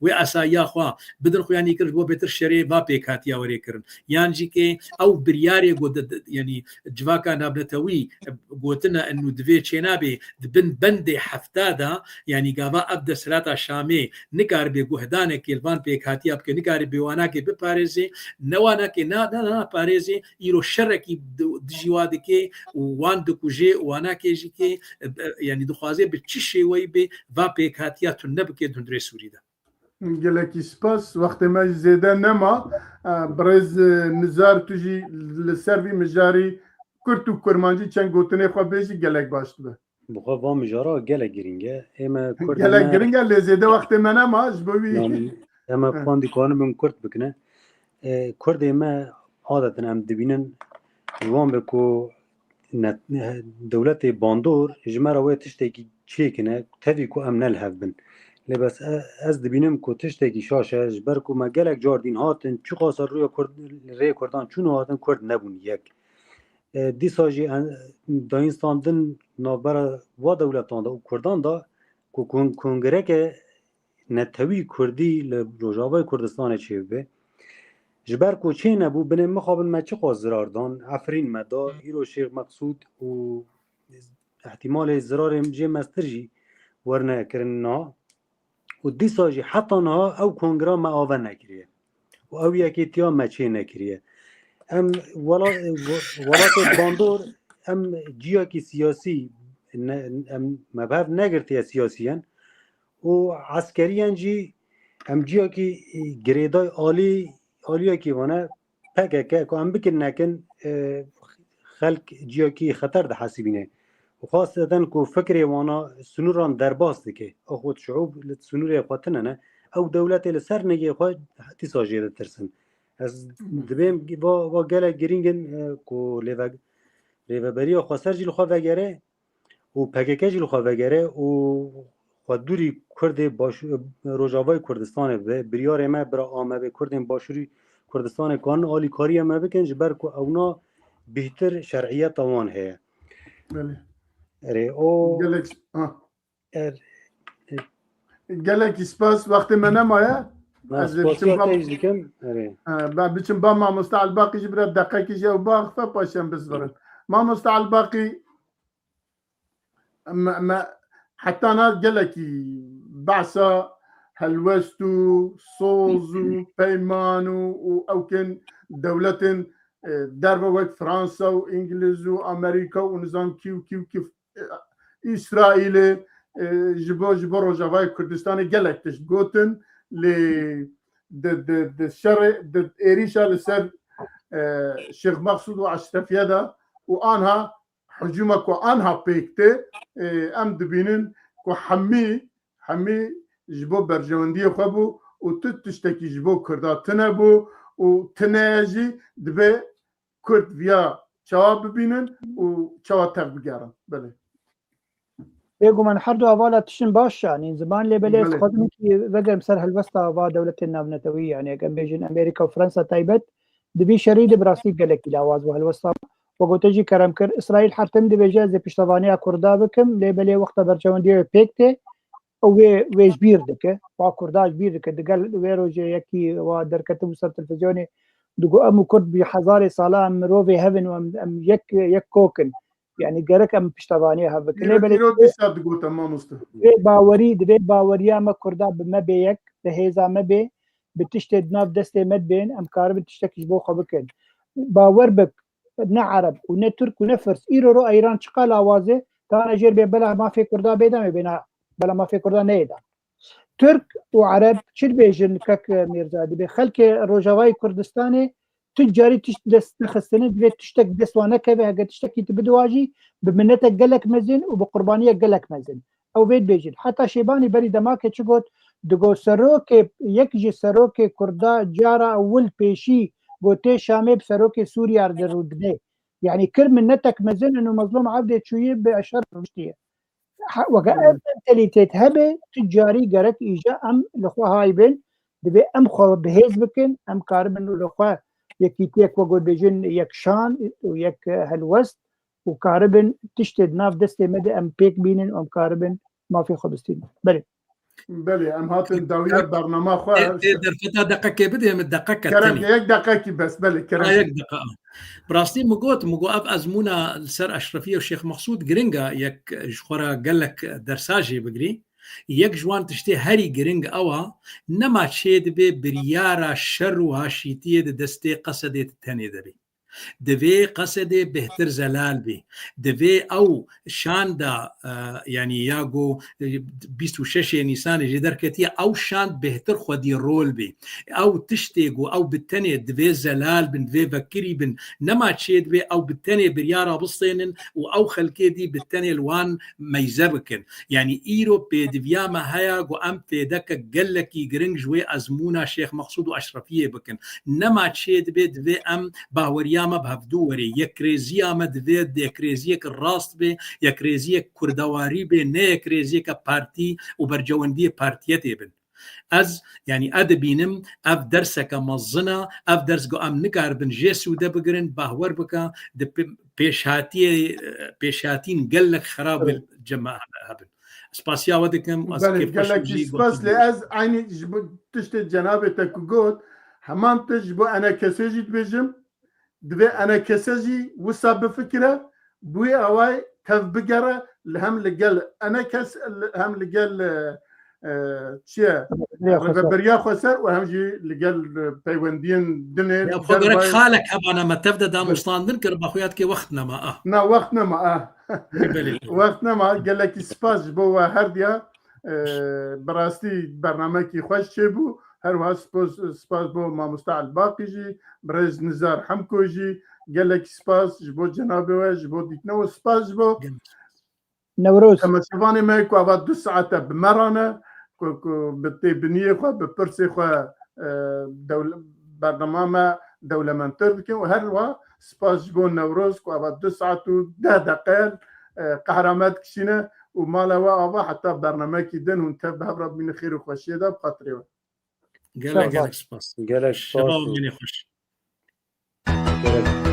wê esayiya xwe bidin xuyanî kir ji bo bêtir şerê va pêkhatiya werê kirin. Yan jî ke ew biryarê ku di, di, yanî civaka navnetewî, e, gotine inu divê çênabê di bin bendê hefta de, yanî gava ev desthilata Şamê nikaribe guhdanekê li van pêkhatiya bike, nikaribe wanakê biparêzê, ne wanakê na, na, na, naparêzê, îro şerekî di, dijî wa dike û wan dikuje û wanakê jî ke, e, e, yanî dixwaze bi çi şêweyî bê va pêkhatiya tune bike di hundirê Sûrî de. Gelekî spas. Wextê me jî zêde nema. E, birêz, e, Nizar, tu jî li ser vî mijarî kurt û kurmancî çend gotinê xwe bêjî, gelek baş dibe. Bi xwe va mijara gelek girîng e. Ê me Kurd Gelek me girîng e, lê zêde wextê me nema ji bo wî. Em, em ê Heh. Xwendî karin bin kurt bikine. E, Kurdê me adetin em dibînin ji wan be ku ne, dewletê bandor ji me re wê tiştekî çêkine, tevî ku em ne li hev bin. Lê bes e, ez dibînim ku tiştekî şaş e, ji ber ku me gelek car dîn hatin, çiqasa rûya Kurd, rê Kurdan çûn û hatin, Kurd nebûn yek. E, dîsa jî en, dayînstandin navbera wa dewletan de û Kurdan de ku kon-, kongreke netewî Kurdî li Rojavayê Kurdistanê çêbibe. Ji ber ku çê nebû, binê mixabin me çiqas zirar dan, Efrîn me da, îro Şêx Meqsûd û ihtimalê zirarê jê mestir jî werine kirin niha. Û dîsa jî heta niha ew kongra me ave nekiriye. Û ew yekîtiya me çê nekiriye. Em wela-, we-, welatê bandor, em ciyakî siyasî ne, em me bi hev negirtiye siyasiyen û eskeriyen jî em ciyakî girêday alî, aliyekî vane P K K ku em bikin nekin, e, xelk ciyakî xeter dihesibîne. Û xwesteden ku fikrê wana sinûran derbas dike. Ew xwe şiûb li sinûrê xwe tune ne. Ew dewletê li ser nigê xwe dîsa jê ditirsin. Ez dibêm va, va gelek girîng in, e, ku lêve-, rêveberiya xweser jî li xwe vegere û P K K jî li xwe vegere û xwe dûrî Kurdê baş-, Rojavayê Kurdistanê bibe. Biryarê me bira Amedê Kurdên Başûrî Kurdistanê karin alîkariya me bikin, ji ber ku ewna bêhtir şer'iyeta wan heye. Belê. Erê, o Gelek, ha. Er, e, Gelekî spas, wextê me nemaye. Na, Ez ê biçim spasiya ba-, te jî dikim. Erê. Ha, ben biçim ba mamoste Elbaqî jî bira deqekî jî ew baxfe paşen bizvirin. Mamoste Elbaqî, me, me heta na gelekî behsa helwest û soz û peyman û, û ewkin dewletên, e, derve wek Fransa û Îngiliz û Amerîka û nizam kî û kî û kî, e, Îsraîlê, e, ji bo, ji bo Rojavayê Kurdistanê gelek tişt gotin, lê di, di, di şerê, di êrîşa li ser, e, Şêx Mexsûd û Eşrefiye de û anha hicûma ku anha pêk tê, e, em dibînin ku hemî, hemî ji bo berjewendiyê xwe bû û tu tiştekî ji bo Kurda tune bû û tune ye jî, divê Kurd viya çawa bibînin û çawa tev bigerin. Belê. Bêguman her du hevala tiştin baş, yanî ziman lê belê ez Belê. dixwazim ki vegerim ser helwesta va dewletên navnetewî, yanî eger bêjin Amerîka û Fransa taybet, di vî şerî de bi rastî gelekî lawaz bû helwesta. We gote jî kerem kir, Îsraîl her tim dibêje ez ê piştevaniya Kurda bikim, lê belê wexta berjewendiyê wê pêk tê, ew wê, wê ji bîr dike, wa Kurda ji bîr dike. Digel wê rojê yekî wa derketibû ser televîzyonê, digot em û Kurd bi hezarê sala em mirovê hev in û em, em yek, yek kok in. Yanî gerek em piştevaniya hev bikin. Lê Îro, belê îro dîsa digote mamoste. Divê bawerî, divê baweriya me Kurda bi me bê yek, bi hêza me bê, bi tiştê di nav destê me dibên, em karibin tiştekî ji bo xwe bikin. Bawer bik, ne Ereb û ne Tirk û ne Firs. Îro ro Îran çiqa lawaz e, tane jêr bê bela mafê Kurda bê de me bêna, bela mafê Kurda neyê de. Tirk û Ereb çi dibêjin kek Mîrza? Dibê xelkê Rojavayê Kurdistanê tu carî tişt dest nexistine, divê tiştek dest wan nekeve, heke tiştekî tu bidiwa jî bi minetek gelek mezin û bi qurbaniyek gelek mezin. Ew vê dibêjin. Heta Şêbanî berî demake çi got? Digot serokê, yek ji serokê Kurda cara ewil pêşî gotê Şamê bi serokê Sûriya re dirû dibê. Yanî kir minetek mezin û Mezlûm Evdê çûyî bi şer rûştiye. Ha, weke ev mentalîtet hebe, tu carî gerek îja em li xwe hay bin, divê em xwe bihêz bikin, em karibin li xwe yekîtiyek, wek got bêjin, yek şan û yek helwest û karibin tiştê di nav destê me de em pêk bînin û em karibin mafê xwe bistînin. Belê. Belê, em hatin dawiya bernama xwe. Tê, tê derfeta deqekê bidê min, deqeke Kerem, tenê. Yek deqekî bes, belê, kerem. Ha, yek deqa. Bi rastî min got, min got ev ezmûna li ser Eşrefî û Şêx Mexsûd giring e, yek ji xwe re gelek dersa jê bigirî. Yek ji wan tiştê herî giring ew a, nema çê dibe biryara şer û haşîtiyê di destê Qesedê di tenê de bê. Divê Qesedê bêhtir zelal bê. Divê ew şanda, e, yanî ya go, e, bîst û şeş Nîsanê jê derketiye, ew şand bêhtir xwedî rol bê. Ew tiştê ku ew bi tenê divê zelal bin, divê vekirî bin, nema çê divê ew bi tenê biryara bistênin û ew xelkê dî bi tenê li wan meyze bikin. Yanî îro pêdiviya me heye ku em fêdeke gelekî giring ji wê ezmûna Şêx Mexsûd û Eşrefiyê bikin. Nema çê divê, divê em baweriya me bi hevdû were. Yekrêziya me divê yekrêziyek rast bê, yekrêziyek kurdewarî bê, ne yekrêziyeke partî û bercewendiyê partiyetê bin. Ez, yanî, ez dibînim, ev derseke mezin e, ev ders ku em nikaribin jê sûde bigirin, bahwer bike, di pê-, pêşhatiyê, pêşhatîn gelek xerab Evet. cema hebin. Spasiya we dikim, ez Belê, kêfxweş im gelekî jî spas gotin lê dû. Ez eynî ji bo tiştê cenabê te ku got, heman tişt ji bo enekesê jî dibêjim, divê enekese jî wisa bifikire, bi wî awayî tev bigere, li hem li gel enekes, li, hem li gel, e, e, çi ye? Rêveberiya Xweser. Rêveberiya Xweser û hem jî li gel, e, peywendiyên din ê Ya, xwe gerek dervayê xalek hebana me tev de danûstandin kir, ba xwe ya dike wext nema, ah. Na, wext nema, ah. Belê, belê. Wext nema, gelekî spas ji bo we her diya. E, bi rastî bernamekî xweş çêbû. Her wiha spas, spas bo mamosta Elbaqî jî, birêz Nizar Hemko jî, gelekî spas ji bo cenabê we, ji bo dîtina we, spas ji bo Gelek. Newroz. Temaşevanê me ku ava du saete bi me re ne, ku, ku bi têbiniyê xwe, bi pirsê xwe, e, dewl-, bernama me dewlementtir dikin û her wiha spas ji bo Newroz ku ava du saet û deh deqe, e, qehra me dikişîne û mala we ava heta bernamekî din hûn tev bi hev re bimînin xêr û xweşiyê de bi xatirê we. Gelek, Sağ ol. gelek spas. Gelek Şeva spas. û mînê xweş. Gelek.